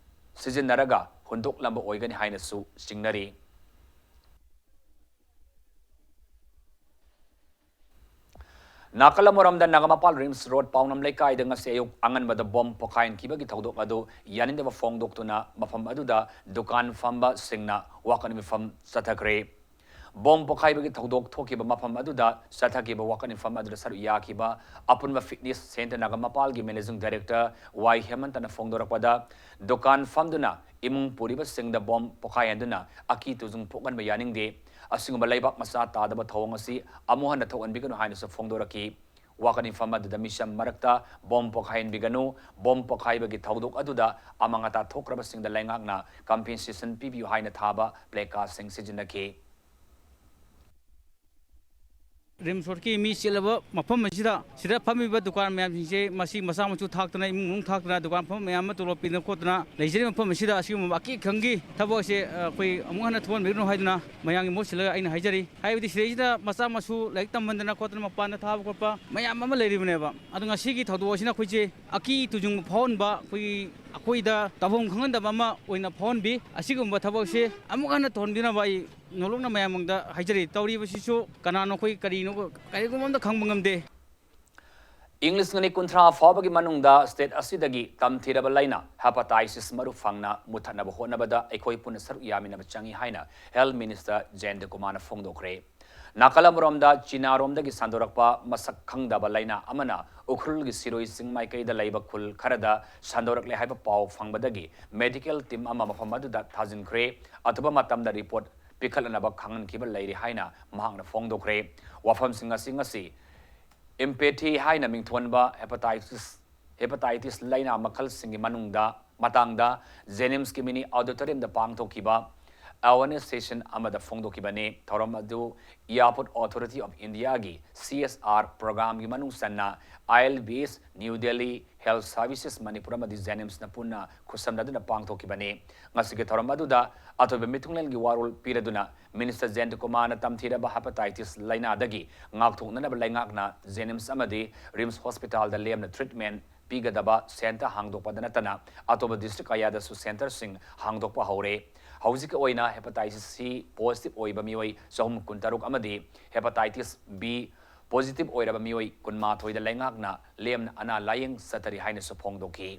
ꯁꯤꯖꯤꯟꯅꯔꯒ ꯍꯨꯟꯗꯣꯛꯂꯝꯕ ꯑꯣꯏꯒꯅꯤ ꯍꯥꯏꯅꯁꯨ ꯆꯤꯡꯅꯔꯤ꯫ ꯅꯥꯀꯜ ꯑꯃꯔꯣꯝꯗ ꯅꯥꯒꯥꯃꯄꯥꯜ ꯔꯤꯝꯁ ꯔꯣꯗ ꯄꯥꯎꯅꯝ ꯂꯩꯀꯥꯏꯗ ꯉꯁꯤ ꯑꯌꯨꯛ ꯑꯉꯟꯕꯗ ꯕꯣꯝ ꯄꯣꯈꯥꯏꯍꯟꯈꯤꯕꯒꯤ ꯊꯧꯗꯣꯛ ꯑꯗꯨ ꯌꯥꯅꯤꯡꯗꯕ ꯐꯣꯡꯗꯣꯛꯇꯨꯅ ꯃꯐꯝ ꯑꯗꯨꯗ ꯗꯨꯀꯥꯟ ꯐꯝꯕꯁꯤꯡꯅ ꯋꯥꯀꯠ ꯃꯤꯐꯝ ꯆꯠꯊꯈ꯭ꯔꯦ꯫ ꯕꯣꯝ ꯄꯣꯈꯥꯏꯕꯒꯤ ꯊꯧꯗꯣꯛ ꯊꯣꯛꯈꯤꯕ ꯃꯐꯝ ꯑꯗꯨꯗ ꯆꯠꯊꯈꯤꯕ ꯋꯥꯀꯠ ꯃꯤꯐꯝ ꯑꯗꯨꯗ ꯁꯔꯨꯛ ꯌꯥꯈꯤꯕ ꯑꯄꯨꯟꯕ ꯐꯤꯠꯅꯦꯁ ꯁꯦꯟꯇꯔ ꯅꯥꯒꯥꯃꯄꯥꯜꯒꯤ ꯃꯦꯅꯦꯖꯤꯡ ꯗꯥꯏꯔꯦꯛꯇꯔ ꯋꯥꯏ ꯍꯦꯃꯟꯇꯅ ꯐꯣꯡꯗꯣꯔꯛꯄꯗ, ꯗꯨꯀꯥꯟ ꯐꯝꯗꯨꯅ ꯏꯃꯨꯡ ꯄꯨꯔꯤꯕꯁꯤꯡꯗ ꯕꯣꯝ ꯄꯣꯈꯥꯏꯍꯟꯗꯨꯅ ꯑꯀꯤ ꯇꯨꯖꯨꯡ ꯄꯣꯛꯍꯟꯕ ꯌꯥꯅꯤꯡꯗꯦ꯫ ꯑꯁꯤꯒꯨꯝꯕ ꯂꯩꯕꯥꯛ ꯃꯆꯥ ꯇꯥꯗꯕ ꯊꯧꯑꯣꯡ ꯑꯁꯤ ꯑꯃꯨꯛ ꯍꯟꯅ ꯊꯣꯛꯍꯟꯕꯤꯒꯅꯨ ꯍꯥꯏꯅꯁꯨ ꯐꯣꯡꯗꯣꯔꯛꯈꯤ꯫ ꯋꯥꯀꯠ ꯃꯤꯐꯝ ꯑꯗꯨꯗ ꯃꯤꯆꯝ ꯃꯔꯛꯇ ꯕꯣꯝ ꯄꯣꯈꯥꯏꯍꯟꯕꯤꯒꯅꯨ, ꯕꯣꯝ ꯄꯣꯈꯥꯏꯕꯒꯤ ꯊꯧꯗꯣꯛ ꯑꯗꯨꯗ ꯑꯃꯥꯡ ꯑꯇꯥ ꯊꯣꯛꯈ꯭ꯔꯕꯁꯤꯡꯗ ꯂꯩꯉꯥꯛꯅ ꯀꯝꯄꯦꯟꯁꯦꯁꯟ ꯄꯤꯕꯤꯌꯨ ꯍꯥꯏꯅ ꯊꯥꯕ ꯄ꯭ꯂꯦꯀꯥꯔꯗꯁꯤꯡ ꯁꯤꯖꯤꯟꯅꯈꯤ꯫ ꯔꯤꯝꯁ ꯔꯣꯗꯀꯤ ꯃꯤ ꯆꯤꯜꯂꯕ ꯃꯐꯝ ꯑꯁꯤꯗ, ꯁꯤꯗ ꯐꯝꯃꯤꯕ ꯗꯨꯀꯥꯟ ꯃꯌꯥꯝꯁꯤꯡꯁꯦ, ꯃꯁꯤ ꯃꯆꯥ ꯃꯁꯨ ꯊꯥꯛꯇꯅ, ꯏꯃꯨꯡ ꯃꯅꯨꯡ ꯊꯥꯛꯇꯅ, ꯗꯨꯀꯥꯟ ꯐꯝꯕ ꯃꯌꯥꯝ ꯑꯃ ꯇꯣꯂꯣꯞ ꯄꯤꯗꯅ ꯈꯣꯠꯇꯅ ꯂꯩꯖꯔꯤꯕ ꯃꯐꯝ ꯑꯁꯤꯗ, ꯑꯁꯤꯒꯨꯝꯕ ꯑꯀꯤ ꯈꯪꯒꯤ ꯊꯕꯛ ꯑꯁꯦ, ꯑ, ꯑꯩꯈꯣꯏ ꯑꯃꯨꯛ ꯍꯟꯅ ꯊꯣꯛꯍꯟꯕꯤꯒꯅꯨ ꯍꯥꯏꯗꯨꯅ ꯃꯌꯥꯝꯒꯤ ꯃꯍꯨꯠ ꯁꯤꯜꯂꯒ ꯑꯩꯅ ꯍꯥꯏꯖꯔꯤ꯫ ꯍꯥꯏꯕꯗꯤ ꯁꯤꯗꯩꯁꯤꯗ ꯃꯆꯥ ꯃꯁꯨ ꯂꯥꯏꯔꯤꯛ ꯇꯝꯍꯟꯗꯅ ꯈꯣꯠꯇꯅ ꯃꯄꯥꯟꯗ ꯊꯥꯕ ꯈꯣꯠꯄ ꯃꯌꯥꯝ ꯑꯃ ꯂꯩꯔꯤꯕꯅꯦꯕ꯫ ꯑꯗꯣ ꯉꯁꯤꯒꯤ ꯊꯧꯗꯣꯛ ꯑꯁꯤꯅ ꯑꯩꯈꯣꯏꯁꯦ ꯑꯀꯤ ꯇꯨꯖꯨꯡꯕ ꯐꯥꯎꯍꯟꯕ, ꯑꯩꯈꯣꯏꯒꯤ, ꯑꯩꯈꯣꯏꯗ ꯇꯧꯐꯝ ꯈꯪꯍꯟꯗꯕ ꯑꯃ ꯑꯣꯏꯅ ꯐꯥꯎꯍꯟꯕꯤ꯫ ꯑꯁꯤꯒꯨꯝꯕ ꯊꯕꯛꯁꯦ ꯑꯃꯨꯛ ꯍꯟꯅ ꯇꯧꯍꯟꯕꯤꯅꯕ ꯑꯩ ꯅꯣꯂꯨꯛꯅ ꯃꯌꯥꯝ ꯃꯥꯡꯗ ꯍꯥꯏꯖꯔꯤ꯫ ꯇꯧꯔꯤꯕꯁꯤꯁꯨ ꯀꯅꯥꯅꯣ, ꯑꯩꯈꯣꯏ ꯀꯔꯤꯅꯣ, ꯀꯔꯤꯒꯨꯝꯕ ꯑꯝꯇ ꯈꯪꯕ ꯉꯝꯗꯦ꯫ ꯏꯪ ꯂꯤꯁꯤꯡ ꯑꯅꯤ ꯀꯨꯟꯊ꯭ꯔꯥ ꯐꯥꯎꯕꯒꯤ ꯃꯅꯨꯡꯗ ꯁ꯭ꯇꯦꯠ ꯑꯁꯤꯗꯒꯤ ꯇꯝꯊꯤꯔꯕ ꯂꯥꯏꯅꯥ ꯍꯦꯄꯥꯇꯥꯏꯁꯤꯁ ꯃꯔꯨ ꯐꯪꯅ ꯃꯨꯊꯠꯅꯕ ꯍꯣꯠꯅꯕꯗ ꯑꯩꯈꯣꯏ ꯄꯨꯟꯅ ꯁꯔꯨꯛ ꯌꯥꯃꯤꯟꯅꯕ ꯆꯪꯏ ꯍꯥꯏꯅ ꯍꯦꯜꯊ ꯃꯤꯅꯤꯁꯇꯔ ꯖꯌꯟꯇ ꯀꯨꯃꯥꯔꯅ ꯐꯣꯡꯗꯣꯛꯈ꯭ꯔꯦ꯫ ꯅꯥꯀꯜ ꯑꯃꯔꯣꯝꯗ ꯆꯤꯅꯥꯔꯣꯝꯗꯒꯤ ꯁꯟꯗꯣꯔꯛꯄ ꯃꯁꯛ ꯈꯪꯗꯕ ꯂꯥꯏꯅꯥ ꯑꯃꯅ ꯎꯈ꯭ꯔꯨꯜꯒꯤ ꯁꯤꯔꯣꯏ ꯆꯤꯡ ꯃꯥꯏꯀꯩꯗ ꯂꯩꯕ ꯈꯨꯜ ꯈꯔꯗ ꯁꯟꯗꯣꯔꯛꯂꯦ ꯍꯥꯏꯕ ꯄꯥꯎ ꯐꯪꯕꯗꯒꯤ ꯃꯦꯗꯤꯀꯦꯜ ꯇꯤꯝ ꯑꯃ ꯃꯐꯝ ꯑꯗꯨꯗ ꯊꯥꯖꯤꯟꯈ꯭ꯔꯦ꯫ ꯑꯊꯨꯕ ꯃꯇꯝꯗ ꯔꯤꯄꯣꯔꯠ ꯄꯤꯈꯠꯂꯅꯕ ꯈꯪꯍꯟꯈꯤꯕ ꯂꯩꯔꯤ ꯍꯥꯏꯅ ꯃꯍꯥꯛꯅ ꯐꯣꯡꯗꯣꯛꯈ꯭ꯔꯦ꯫ ꯋꯥꯐꯝꯁꯤꯡ ꯑꯁꯤ ꯉꯁꯤ ꯏꯝꯄꯦꯊꯤ ꯍꯥꯏꯅ ꯃꯤꯡꯊꯣꯟꯕ ꯍꯦꯄꯥꯇꯥꯏꯇꯤꯁ, ꯍꯦꯄꯥꯇꯥꯏꯇꯤꯁ ꯂꯥꯏꯅꯥ ꯃꯈꯜꯁꯤꯡꯒꯤ ꯃꯅꯨꯡꯗ, ꯃꯇꯥꯡꯗ ꯖꯦꯅꯤꯝꯁꯀꯤ ꯃꯤꯅꯤ ꯑꯣꯗꯤꯇꯣꯔꯤꯌꯝꯗ ꯄꯥꯡꯊꯣꯛꯈꯤꯕ ꯑꯦꯋꯥꯔꯅꯦꯁ ꯁꯦꯁꯟ ꯑꯃꯗ ꯐꯣꯡꯗꯣꯛꯈꯤꯕꯅꯤ꯫ ꯊꯧꯔꯝ ꯑꯗꯨ Airport Authority of Indiaꯒꯤ C S R programꯒꯤ ꯃꯅꯨꯡ ꯆꯟꯅ I L B S New Delhi, Health Services Manipur ꯑꯃꯗꯤ JNIMSꯅ ꯄꯨꯟꯅ ꯈꯨꯠꯁꯝꯅꯗꯨꯅ ꯄꯥꯡꯊꯣꯛꯈꯤꯕꯅꯤ꯫ ꯉꯁꯤꯒꯤ ꯊꯧꯔꯝ ꯑꯗꯨꯗ ꯑꯇꯣꯞꯄ ꯃꯤꯊꯨꯡꯂꯦꯟꯒꯤ ꯋꯥꯔꯣꯜ ꯄꯤꯔꯗꯨꯅ Minister Jayantakumar ꯇꯝꯊꯤꯔꯕ hepatitis ꯂꯥꯏꯅꯥꯗꯒꯤ ꯉꯥꯛꯊꯣꯛꯅꯅꯕ ꯂꯩꯉꯥꯛꯅ JNIMS ꯑꯃꯗꯤ RIMS Hospitalꯗ ꯂꯦꯝꯅ treatment ꯄꯤꯒꯗꯕ centre ꯍꯥꯡꯗꯣꯛꯄꯗ ꯅꯠꯇꯅ ꯑꯇꯣꯞꯄ district ꯀꯌꯥꯗꯁꯨ centreꯁꯤꯡ ꯍꯥꯡꯗꯣꯛꯄ ꯍꯧꯔꯦ꯫ ꯍꯧꯖꯤꯛꯀꯤ ꯑꯣꯏꯅ hepatitis C positive ꯑꯣꯏꯕ ꯃꯤꯑꯣꯏ ꯆꯍꯨꯝ ꯀꯨꯟꯇꯔꯨꯛ ꯑꯃꯗꯤ hepatitis B positive ꯑꯣꯏꯔꯕ ꯃꯤꯑꯣꯏ ꯀꯨꯟꯃꯥꯊꯣꯏꯗ ꯂꯩꯉꯥꯛꯅ ꯂꯦꯝꯅ ꯑꯅꯥ ꯂꯥꯌꯦꯡ ꯆꯠꯊꯔꯤ ꯍꯥꯏꯅꯁꯨ ꯐꯣꯡꯗꯣꯛꯈꯤ꯫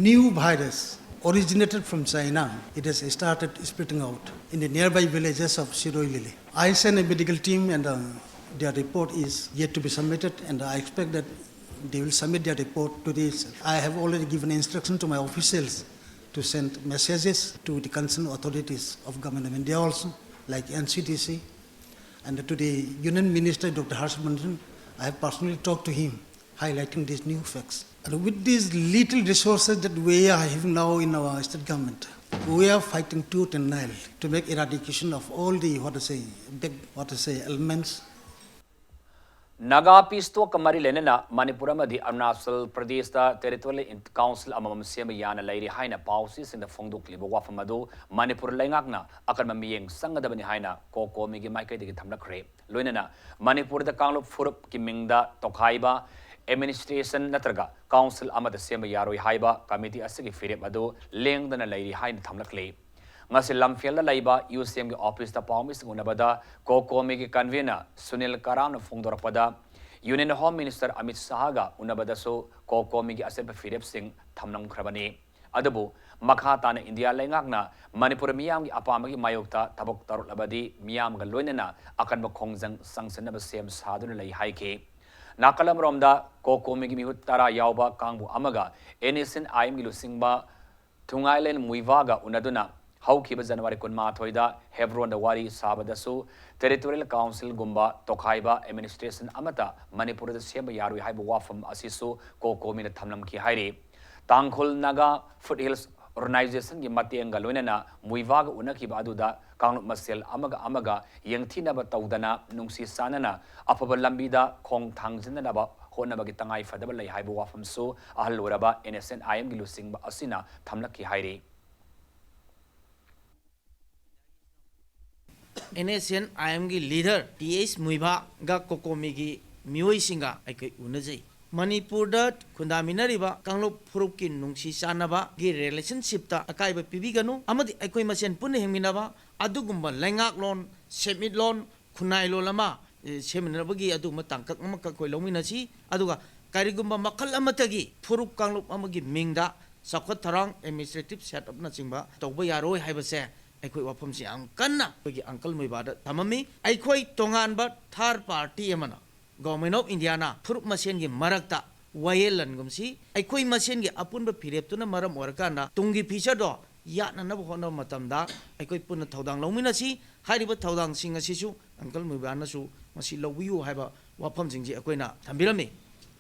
New virus originated from China. It has started spreading out in the nearby villages of Siroilili. I sent a medical team and uh, their report is yet to be submitted, and I expect that they will submit their report today itself. I have already given instruction to my officials to send messages to the concerned authorities of Government of India also, like NCDC, and to the Union Minister Doctor Harsh Vardhan. I have personally talked to him, highlighting these new facts. And with these little resources that we are having now in our state government, we are fighting tooth and nail to make eradication of all the, what to say, big, what to say, elements. Naga peace talkꯀ ꯃꯔꯤ ꯂꯩꯅꯅ ꯃꯅꯤꯄꯨꯔ ꯑꯃꯗꯤ ꯑꯔꯨꯅꯥꯆꯜ ꯄ꯭ꯔꯗꯦꯁꯇ territorial council ꯑꯃꯃꯝ ꯁꯦꯝꯕ ꯌꯥꯅ ꯂꯩꯔꯤ ꯍꯥꯏꯅ ꯄꯥꯎꯆꯦꯁꯤꯡꯗ ꯐꯣꯡꯗꯣꯛꯂꯤꯕ ꯋꯥꯐꯝ ꯑꯗꯨ ꯃꯅꯤꯄꯨꯔ ꯂꯩꯉꯥꯛꯅ ꯑꯀꯟꯕ ꯃꯤꯠꯌꯦꯡ ꯆꯪꯒꯗꯕꯅꯤ ꯍꯥꯏꯅ COCOMIꯒꯤ ꯃꯥꯏꯀꯩꯗꯒꯤ ꯊꯝꯂꯛꯈ꯭ꯔꯦ꯫ ꯂꯣꯏꯅꯅ ꯃꯅꯤꯄꯨꯔꯗ ꯀꯥꯡꯂꯨꯞ ꯐꯨꯔꯨꯞꯀꯤ ꯃꯤꯡꯗ ꯇꯣꯈꯥꯏꯕ administration ꯅꯠꯇ꯭ꯔꯒ council ꯑꯃꯠꯇ ꯁꯦꯝꯕ ꯌꯥꯔꯣꯏ ꯍꯥꯏꯕ committee ꯑꯁꯤꯒꯤ ꯐꯤꯔꯦꯞ ꯑꯗꯨ ꯂꯦꯡꯗꯅ ꯂꯩꯔꯤ ꯍꯥꯏꯅ ꯊꯝꯂꯛꯂꯤ꯫ ꯉꯁꯤ ꯂꯝꯐꯦꯜꯗ ꯂꯩꯕ UCMꯒꯤ officeꯇ ꯄꯥꯎꯃꯤꯁꯤꯡ ꯎꯅꯕꯗ COCOMIꯒꯤ convener Sunil ꯀꯔꯥꯝꯅ ꯐꯣꯡꯗꯣꯔꯛꯄꯗ, Union Home Minister Amit ꯁꯥꯍꯒ ꯎꯅꯕꯗꯁꯨ COCOMIꯒꯤ ꯑꯆꯦꯠꯄ ꯐꯤꯔꯦꯞꯁꯤꯡ ꯊꯝꯂꯝꯈ꯭ꯔꯕꯅꯤ꯫ ꯑꯗꯨꯕꯨ ꯃꯈꯥ ꯇꯥꯅ ꯏꯟꯗꯤꯌꯥ ꯂꯩꯉꯥꯛꯅ ꯃꯅꯤꯄꯨꯔ ꯃꯤꯌꯥꯝꯒꯤ ꯑꯄꯥꯝꯕꯒꯤ ꯃꯥꯌꯣꯛꯇ ꯊꯕꯛ ꯇꯧꯔꯛꯂꯕꯗꯤ ꯃꯤꯌꯥꯝꯒ ꯂꯣꯏꯅꯅ ꯑꯀꯟꯕ ꯈꯣꯡꯖꯪ ꯆꯪꯁꯤꯟꯅꯕ ꯁꯦꯝ ꯁꯥꯗꯨꯅ ꯂꯩ ꯍꯥꯏꯈꯤ꯫ ꯅꯥꯀꯜ ꯑꯃꯔꯣꯝꯗ COCOMIꯒꯤ ꯃꯤꯍꯨꯠ ꯇꯔꯥ ꯌꯥꯎꯕ ꯀꯥꯡꯕꯨ ꯑꯃꯒ NSCN-IMꯒꯤ ꯂꯨꯆꯤꯡꯕ ꯊꯨꯡꯉꯥꯏꯂꯦꯟ ꯃꯨꯏꯚꯥꯒ ꯎꯅꯗꯨꯅ ꯍꯧꯈꯤꯕ ꯖꯅꯋꯥꯔꯤ ꯀꯨꯟꯃꯥꯊꯣꯏꯗ ꯍꯦꯕ꯭ꯔꯣꯟꯗ ꯋꯥꯔꯤ ꯁꯥꯕꯗꯁꯨ territorial councilꯒꯨꯝꯕ ꯇꯣꯈꯥꯏꯕ administration ꯑꯃꯠꯇ ꯃꯅꯤꯄꯨꯔꯗ ꯁꯦꯝꯕ ꯌꯥꯔꯣꯏ ꯍꯥꯏꯕ ꯋꯥꯐꯝ ꯑꯁꯤꯁꯨ COCOMIꯅ ꯊꯝꯂꯝꯈꯤ ꯍꯥꯏꯔꯤ꯫ ꯇꯥꯡꯈꯨꯜ ꯅꯥꯒꯥ Foothills Organizationꯒꯤ ꯃꯇꯦꯡꯒ ꯂꯣꯏꯅꯅ ꯃꯨꯏꯚꯥꯒ ꯎꯅꯈꯤꯕ ꯑꯗꯨꯗ ꯀꯥꯡꯂꯨꯞ ꯃꯁꯦꯜ ꯑꯃꯒ ꯑꯃꯒ ꯌꯦꯡꯊꯤꯅꯕ ꯇꯧꯗꯅ ꯅꯨꯡꯁꯤ ꯆꯥꯟꯅꯅ ꯑꯐꯕ ꯂꯝꯕꯤꯗ ꯈꯣꯡ ꯊꯥꯡꯖꯤꯟꯅꯅꯕ ꯍꯣꯠꯅꯕꯒꯤ ꯇꯉꯥꯏ ꯐꯗꯕ ꯂꯩ ꯍꯥꯏꯕ ꯋꯥꯐꯝꯁꯨ ꯑꯍꯜ ꯑꯣꯏꯔꯕ ꯑꯦꯟ ꯑꯦꯁ ꯑꯦꯟ ꯑꯥꯏ ꯑꯦꯝꯒꯤ ꯂꯨꯆꯤꯡꯕ ꯑꯁꯤꯅ ꯊꯝꯂꯛꯈꯤ ꯍꯥꯏꯔꯤ꯫ ꯑꯦꯟ ꯑꯦꯁ ꯑꯦꯟ ꯑꯥꯏ ꯑꯦꯝꯒꯤ ꯂꯤꯗꯔ ꯇꯤ ꯑꯩꯆ ꯃꯨꯏꯚꯥꯒ ꯀꯣꯀꯣꯃꯤꯒꯤ ꯃꯤꯑꯣꯏꯁꯤꯡꯒ ꯑꯩꯈꯣꯏ ꯎꯅꯖꯩ꯫ ꯃꯅꯤꯄꯨꯔꯗ ꯈꯨꯟꯗꯥꯃꯤꯟꯅꯔꯤꯕ ꯀꯥꯡꯂꯨꯞ ꯐꯨꯔꯨꯞꯀꯤ ꯅꯨꯡꯁꯤ ꯆꯥꯟꯅꯕꯒꯤ ꯔꯤꯂꯦꯁꯟꯁꯤꯞꯇ ꯑꯀꯥꯏꯕ ꯄꯤꯕꯤꯒꯅꯨ ꯑꯃꯗꯤ ꯑꯩꯈꯣꯏ ꯃꯁꯦꯟ ꯄꯨꯟꯅ ꯍꯤꯡꯃꯤꯟꯅꯕ, ꯑꯗꯨꯒꯨꯝꯕ ꯂꯩꯉꯥꯛꯂꯣꯟ, ꯁꯦꯟꯃꯤꯠꯂꯣꯟ, ꯈꯨꯟꯅꯥꯏꯂꯣꯟ ꯑꯃ, ꯑꯦ, ꯁꯦꯝꯃꯤꯟꯅꯕꯒꯤ ꯑꯗꯨꯒꯨꯝꯕ ꯇꯥꯡꯀꯛ ꯑꯃꯈꯛ ꯑꯩꯈꯣꯏ ꯂꯧꯃꯤꯟꯅꯁꯤ꯫ ꯑꯗꯨꯒ ꯀꯔꯤꯒꯨꯝꯕ ꯃꯈꯜ ꯑꯃꯠꯇꯒꯤ ꯐꯨꯔꯨꯞ ꯀꯥꯡꯂꯨꯞ ꯑꯃꯒꯤ ꯃꯤꯡꯗ ꯆꯥꯎꯈꯠ ꯊꯧꯔꯥꯡ, ꯑꯦꯗꯃꯤꯅꯤꯁꯇ꯭ꯔꯦꯇꯤꯚ ꯁꯦꯠ ꯑꯞꯅꯆꯤꯡꯕ ꯇꯧꯕ ꯌꯥꯔꯣꯏ ꯍꯥꯏꯕꯁꯦ ꯑꯩꯈꯣꯏ ꯋꯥꯐꯝꯁꯤ ꯌꯥꯝ ꯀꯟꯅ ꯑꯩꯈꯣꯏꯒꯤ ꯑꯪꯀꯜ ꯃꯨꯏꯕꯥꯗ ꯊꯝꯃꯝꯃꯤ꯫ ꯑꯩꯈꯣꯏ ꯇꯣꯉꯥꯟꯕ ꯊꯥꯔꯗ ꯄꯥꯔꯇꯤ ꯑꯃꯅ ꯒꯣꯚꯔꯟꯃꯦꯟꯠ ꯑꯣꯐ ꯏꯟꯗꯤꯌꯥꯅ ꯐꯨꯔꯨꯞ ꯃꯁꯦꯟꯒꯤ ꯃꯔꯛꯇ ꯋꯥꯌꯦꯜꯂꯟꯒꯨꯝꯁꯤ ꯑꯩꯈꯣꯏ ꯃꯁꯦꯟꯒꯤ ꯑꯄꯨꯟꯕ ꯐꯤꯔꯦꯞꯇꯨꯅ ꯃꯔꯝ ꯑꯣꯏꯔꯀꯥꯟꯗ ꯇꯨꯡꯒꯤ ꯐ꯭ꯌꯨꯆꯔꯗꯣ ꯌꯥꯠꯅꯅꯕ ꯍꯣꯠꯅꯕ ꯃꯇꯝꯗ ꯑꯩꯈꯣꯏ ꯄꯨꯟꯅ ꯊꯧꯗꯥꯡ ꯂꯧꯃꯤꯟꯅꯁꯤ꯫ ꯍꯥꯏꯔꯤꯕ ꯊꯧꯗꯥꯡꯁꯤꯡ ꯑꯁꯤꯁꯨ ꯑꯪꯀꯜ ꯃꯨꯏꯕꯥꯅꯁꯨ ꯃꯁꯤ ꯂꯧꯕꯤꯌꯨ ꯍꯥꯏꯕ ꯋꯥꯐꯝꯁꯤꯡꯁꯤ ꯑꯩꯈꯣꯏꯅ ꯊꯝꯕꯤꯔꯝꯃꯤ꯫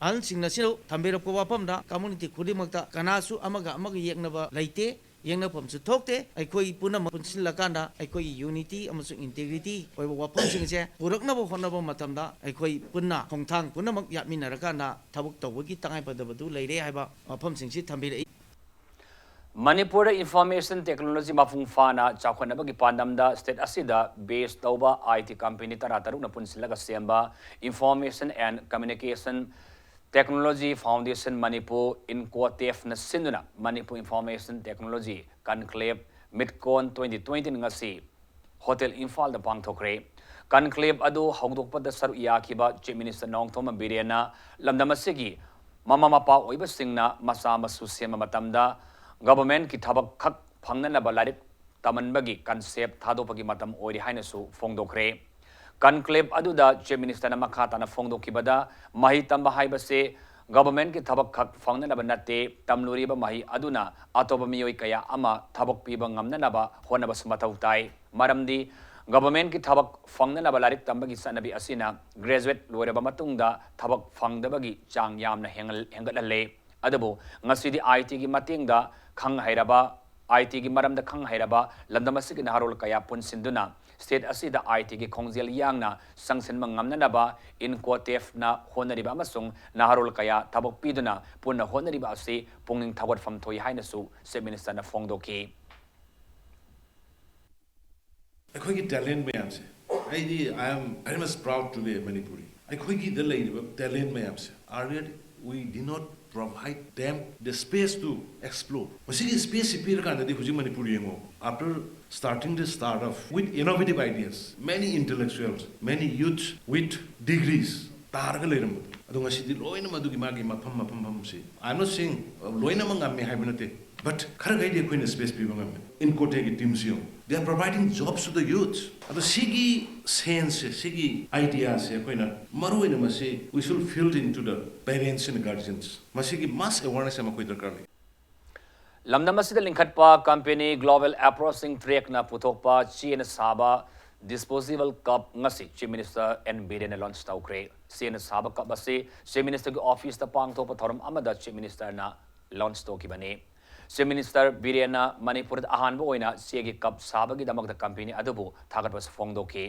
ꯑꯍꯜꯁꯤꯡꯅꯁꯨ ꯊꯝꯕꯤꯔꯛꯄ ꯋꯥꯐꯝꯗ ꯀꯝꯃ꯭ꯌꯨꯅꯤꯇꯤ ꯈꯨꯗꯤꯡꯃꯛꯇ ꯀꯅꯥꯁꯨ ꯑꯃꯒ ꯑꯃꯒ ꯌꯦꯛꯅꯕ ꯂꯩꯇꯦ, ꯌꯦꯛꯅꯐꯝꯁꯨ ꯊꯣꯛꯇꯦ꯫ ꯑꯩꯈꯣꯏ ꯄꯨꯝꯅꯃꯛ ꯄꯨꯟꯁꯤꯜꯂꯀꯥꯟꯗ ꯑꯩꯈꯣꯏꯒꯤ ꯌꯨꯅꯤꯇꯤ ꯑꯃꯁꯨꯡ ꯏꯟꯇꯦꯒ꯭ꯔꯤꯇꯤ ꯑꯣꯏꯕ ꯋꯥꯐꯝꯁꯤꯡꯁꯦ ꯄꯨꯔꯛꯅꯕ ꯍꯣꯠꯅꯕ ꯃꯇꯝꯗ ꯑꯩꯈꯣꯏ ꯄꯨꯟꯅ ꯈꯣꯡꯊꯥꯡ ꯄꯨꯝꯅꯃꯛ ꯌꯥꯠꯃꯤꯟꯅꯔꯀꯥꯟꯗ ꯊꯕꯛ ꯇꯧꯕꯒꯤ ꯇꯉꯥꯏꯐꯗꯕꯗꯨ ꯂꯩꯔꯦ ꯍꯥꯏꯕ ꯋꯥꯐꯝꯁꯤꯡꯁꯤ ꯊꯝꯕꯤꯔꯛꯏ꯫ ꯃꯅꯤꯄꯨꯔꯗ ꯏꯟꯐꯣꯔꯃꯦꯁꯟ ꯇꯦꯛꯅꯣꯂꯣꯖꯤ ꯃꯄꯨꯡ ꯐꯥꯅ ꯆꯥꯎꯈꯠꯅꯕꯒꯤ ꯄꯥꯟꯗꯝꯗ ꯁ꯭ꯇꯦꯠ ꯑꯁꯤꯗ ꯕꯦꯖ ꯇꯧꯕ ꯑꯥꯏ ꯇꯤ ꯀꯝꯄꯦꯅꯤ ꯇꯔꯥꯇꯔꯨꯛꯅ ꯄꯨꯟꯁꯤꯜꯂꯒ ꯁꯦꯝꯕ Information and Communication Technology Foundation Manipur, INCOTEFꯅ ꯁꯤꯟꯗꯨꯅ Manipur information technology conclave MITCON twenty twenty ꯉꯁꯤ ꯍꯣꯇꯦꯜ ꯏꯝꯐꯥꯜꯗ ꯄꯥꯡꯊꯣꯛꯈ꯭ꯔꯦ꯫ ꯀꯟꯀ꯭ꯂꯦꯕ ꯑꯗꯨ ꯍꯧꯗꯣꯛꯄꯗ ꯁꯔꯨꯛ ꯌꯥꯈꯤꯕ ꯆꯤꯐ ꯃꯤꯅꯤꯁꯇꯔ ꯅꯣꯡꯊꯣꯝꯕꯝ ꯕꯤꯔꯦꯟꯅ ꯂꯝꯗꯝ ꯑꯁꯤꯒꯤ ꯃꯃꯥ ꯃꯄꯥ ꯑꯣꯏꯕꯁꯤꯡꯅ ꯃꯆꯥ ꯃꯁꯨ ꯁꯦꯝꯕ ꯃꯇꯝꯗ ꯒꯚꯔꯟꯃꯦꯟꯠꯀꯤ ꯊꯕꯛ ꯈꯛ ꯐꯪꯅꯅꯕ ꯂꯥꯏꯔꯤꯛ ꯇꯝꯍꯟꯕꯒꯤ ꯀꯟꯁꯦꯞ ꯊꯥꯗꯣꯛꯄꯒꯤ ꯃꯇꯝ ꯑꯣꯏꯔꯦ ꯍꯥꯏꯅꯁꯨ ꯐꯣꯡꯗꯣꯛꯈ꯭ꯔꯦ꯫ ꯀꯟꯀ꯭ꯂꯦꯕ ꯑꯗꯨꯗ ꯆꯤꯐ ꯃꯤꯅꯤꯁꯇꯔꯅ ꯃꯈꯥ ꯇꯥꯅ ꯐꯣꯡꯗꯣꯛꯈꯤꯕꯗ, ꯃꯍꯩ ꯇꯝꯕ ꯍꯥꯏꯕꯁꯤ ꯒꯚꯔꯟꯃꯦꯟꯠꯀꯤ ꯊꯕꯛ ꯈꯛ ꯐꯪꯅꯅꯕ ꯅꯠꯇꯦ, ꯇꯝꯂꯨꯔꯤꯕ ꯃꯍꯩ ꯑꯗꯨꯅ ꯑꯇꯣꯞꯄ ꯃꯤꯑꯣꯏ ꯀꯌꯥ ꯑꯃ ꯊꯕꯛ ꯄꯤꯕ ꯉꯝꯅꯅꯕ ꯍꯣꯠꯅꯕꯁꯨ ꯃꯊꯧ ꯇꯥꯏ꯫ ꯃꯔꯝꯗꯤ ꯒꯚꯔꯟꯃꯦꯟꯠꯀꯤ ꯊꯕꯛ ꯐꯪꯅꯅꯕ ꯂꯥꯏꯔꯤꯛ ꯇꯝꯕꯒꯤ ꯆꯠꯅꯕꯤ ꯑꯁꯤꯅ ꯒ꯭ꯔꯦꯖꯨꯋꯦꯠ ꯂꯣꯏꯔꯕ ꯃꯇꯨꯡꯗ ꯊꯕꯛ ꯐꯪꯗꯕꯒꯤ ꯆꯥꯡ ꯌꯥꯝꯅ ꯍꯦꯟꯒꯠ-, ꯍꯦꯟꯒꯠꯍꯜꯂꯦ꯫ ꯑꯗꯨꯕꯨ ꯉꯁꯤꯗꯤ ꯑꯥꯏ ꯇꯤꯒꯤ ꯃꯇꯦꯡꯗ ꯈꯪ ꯍꯩꯔꯕ ꯑꯥꯏ ꯇꯤꯒꯤ ꯃꯔꯝꯗ ꯈꯪ ꯍꯩꯔꯕ ꯂꯝꯗꯝ ꯑꯁꯤꯒꯤ ꯅꯍꯥꯔꯣꯜ ꯀꯌꯥ ꯄꯨꯟꯁꯤꯟꯗꯨꯅ state ꯑꯁꯤꯗ ꯑꯥꯏ ꯇꯤꯒꯤ ꯈꯣꯡꯖꯦꯜ ꯌꯥꯡꯅ ꯆꯪꯁꯤꯟꯕ ꯉꯝꯅꯅꯕ INCOTEFꯅ ꯍꯣꯠꯅꯔꯤꯕ ꯑꯃꯁꯨꯡ ꯅꯍꯥꯔꯣꯜ ꯀꯌꯥ ꯊꯕꯛ ꯄꯤꯗꯨꯅ ꯄꯨꯟꯅ ꯍꯣꯠꯅꯔꯤꯕ ꯑꯁꯤ ꯄꯨꯛꯅꯤꯡ ꯊꯧꯒꯠꯐꯝ ꯊꯣꯛꯏ ꯍꯥꯏꯅꯁꯨ Chief Ministerꯅ ꯐꯣꯡꯗꯣꯛꯈꯤ꯫ ꯑꯩꯈꯣꯏꯒꯤ talent ꯃꯌꯥꯝꯁꯦ, ꯑꯩꯗꯤ I am very much proud to be a Manipuri. ꯑꯩꯈꯣꯏꯒꯤꯗ ꯂꯩꯔꯤꯕ talent ꯃꯌꯥꯝꯁꯦ, earlier we did not provide them the space to explore. ꯃꯁꯤꯒꯤ spaceꯁꯤ ꯄꯤꯔꯀꯥꯟꯗꯗꯤ ꯍꯧꯖꯤꯛ ꯃꯅꯤꯄꯨꯔ ꯌꯦꯡꯉꯣ, after starting the startup with innovative ideas, many intellectuals, many youths with degrees ꯇꯥꯔꯒ ꯂꯩꯔꯝꯕꯗꯣ, ꯑꯗꯣ ꯉꯁꯤꯗꯤ ꯂꯣꯏꯅꯃꯛ ꯑꯗꯨꯒꯤ ꯃꯥꯒꯤ ꯃꯐꯝ ꯃꯐꯝ ꯃꯐꯝꯁꯤ, I am not saying ꯂꯣꯏꯅꯃꯛ ꯉꯝꯃꯦ ꯍꯥꯏꯕ ꯅꯠꯇꯦ, but ꯈꯔꯈꯩꯗꯤ ꯑꯩꯈꯣꯏꯅ space ꯄꯤꯕ ꯉꯝꯃꯦ꯫ INCOTEFꯀꯤ teamꯁꯤ ꯌꯦꯡꯉꯣ, they are providing jobs to the youth. ꯑꯗꯣ ꯁꯤꯒꯤ senseꯁꯦ, ꯁꯤꯒꯤ ideaꯁꯦ ꯑꯩꯈꯣꯏꯅ ꯃꯔꯨ ꯑꯣꯏꯅ ꯃꯁꯤ we should field into the parents and guardians. ꯃꯁꯤꯒꯤ mass awareness ꯑꯃ ꯑꯩꯈꯣꯏ ꯗꯔꯀꯥꯔ ꯂꯩ꯫ ꯂꯝꯗꯝ ꯑꯁꯤꯗ ꯂꯤꯡꯈꯠꯄ company Global Approaching Trackꯅ ꯄꯨꯊꯣꯛꯄ ꯆꯦꯅ ꯁꯥꯕ disposable cup ꯉꯁꯤ Chief Minister N ꯕꯤꯔꯦꯟꯅ launch ꯇꯧꯈ꯭ꯔꯦ꯫ ꯆꯦꯅ ꯁꯥꯕ cup ꯑꯁꯤ Chief Ministerꯒꯤ officeꯇ ꯄꯥꯡꯊꯣꯛꯄ ꯊꯧꯔꯝ ꯑꯃꯗ Chief Ministerꯅ launch ꯇꯧꯈꯤꯕꯅꯤ꯫ Chief Minister ꯕꯤꯔꯦꯟꯅ ꯃꯅꯤꯄꯨꯔꯗ ꯑꯍꯥꯟꯕ ꯑꯣꯏꯅ ꯆꯦꯒꯤ cup ꯁꯥꯕꯒꯤꯗꯃꯛꯇ company ꯑꯗꯨꯕꯨ ꯊꯥꯒꯠꯄꯁꯨ ꯐꯣꯡꯗꯣꯛꯈꯤ꯫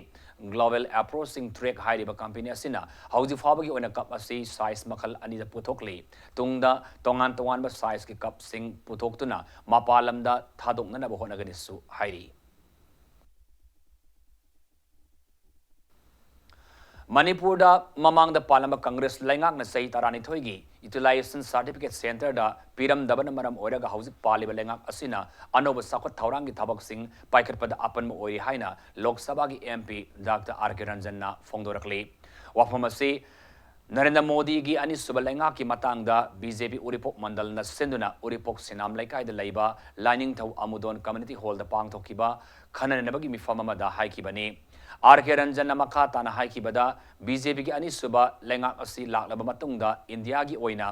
Global Approaching Track ꯍꯥꯏꯔꯤꯕ company ꯑꯁꯤꯅ ꯍꯧꯖꯤꯛ ꯐꯥꯎꯕꯒꯤ ꯑꯣꯏꯅ cup ꯑꯁꯤ size ꯃꯈꯜ ꯑꯅꯤꯗ ꯄꯨꯊꯣꯛꯂꯤ꯫ ꯇꯨꯡꯗ ꯇꯣꯉꯥꯟ ꯇꯣꯉꯥꯟꯕ sizeꯀꯤ cupꯁꯤꯡ ꯄꯨꯊꯣꯛꯇꯨꯅ ꯃꯄꯥꯟ ꯂꯝꯗ ꯊꯥꯗꯣꯛꯅꯅꯕ ꯍꯣꯠꯅꯒꯅꯤꯁꯨ ꯍꯥꯏꯔꯤ꯫ ꯃꯅꯤꯄꯨꯔꯗ ꯃꯃꯥꯡꯗ ꯄꯥꯜꯂꯝꯕ Congress ꯂꯩꯉꯥꯛꯅ ꯆꯍꯤ ꯇꯔꯥꯅꯤꯊꯣꯏꯒꯤ utilization certificate centreꯗ ꯄꯤꯔꯝꯗꯕꯅ ꯃꯔꯝ ꯑꯣꯏꯔꯒ ꯍꯧꯖꯤꯛ ꯄꯥꯜꯂꯤꯕ ꯂꯩꯉꯥꯛ ꯑꯁꯤꯅ ꯑꯅꯧꯕ ꯆꯥꯎꯈꯠ ꯊꯧꯔꯥꯡꯒꯤ ꯊꯕꯛꯁꯤꯡ ꯄꯥꯏꯈꯠꯄꯗ ꯑꯄꯟꯕ ꯑꯣꯏꯔꯤ ꯍꯥꯏꯅ ꯂꯣꯛ ꯁꯚꯥꯒꯤ MP Doctor R K ꯔꯟꯖꯟꯅ ꯐꯣꯡꯗꯣꯔꯛꯂꯤ꯫ ꯋꯥꯐꯝ ꯑꯁꯤ ꯅꯔꯦꯟꯗ꯭ꯔ ꯃꯣꯗꯤꯒꯤ ꯑꯅꯤꯁꯨꯕ ꯂꯩꯉꯥꯛꯀꯤ ꯃꯇꯥꯡꯗ BJP ꯎꯔꯤꯄꯣꯛ ꯃꯟꯗꯜꯅ ꯁꯤꯟꯗꯨꯅ ꯎꯔꯤꯄꯣꯛ ꯁꯤꯅꯥꯝ ꯂꯩꯀꯥꯏꯗ ꯂꯩꯕ ꯂꯥꯏꯅꯤꯡꯊꯧ ꯑꯃꯨꯗꯣꯟ community hallꯗ ꯄꯥꯡꯊꯣꯛꯈꯤꯕ ꯈꯟꯅ ꯅꯩꯅꯕꯒꯤ ꯃꯤꯐꯝ ꯑꯃꯗ ꯍꯥꯏꯈꯤꯕꯅꯤ꯫ R K ꯔꯟꯖꯟꯅ ꯃꯈꯥ ꯇꯥꯅ ꯍꯥꯏꯈꯤꯕꯗ, BJPꯒꯤ ꯑꯅꯤꯁꯨꯕ ꯂꯩꯉꯥꯛ ꯑꯁꯤ ꯂꯥꯛꯂꯕ ꯃꯇꯨꯡꯗ ꯏꯟꯗꯤꯌꯥꯒꯤ ꯑꯣꯏꯅ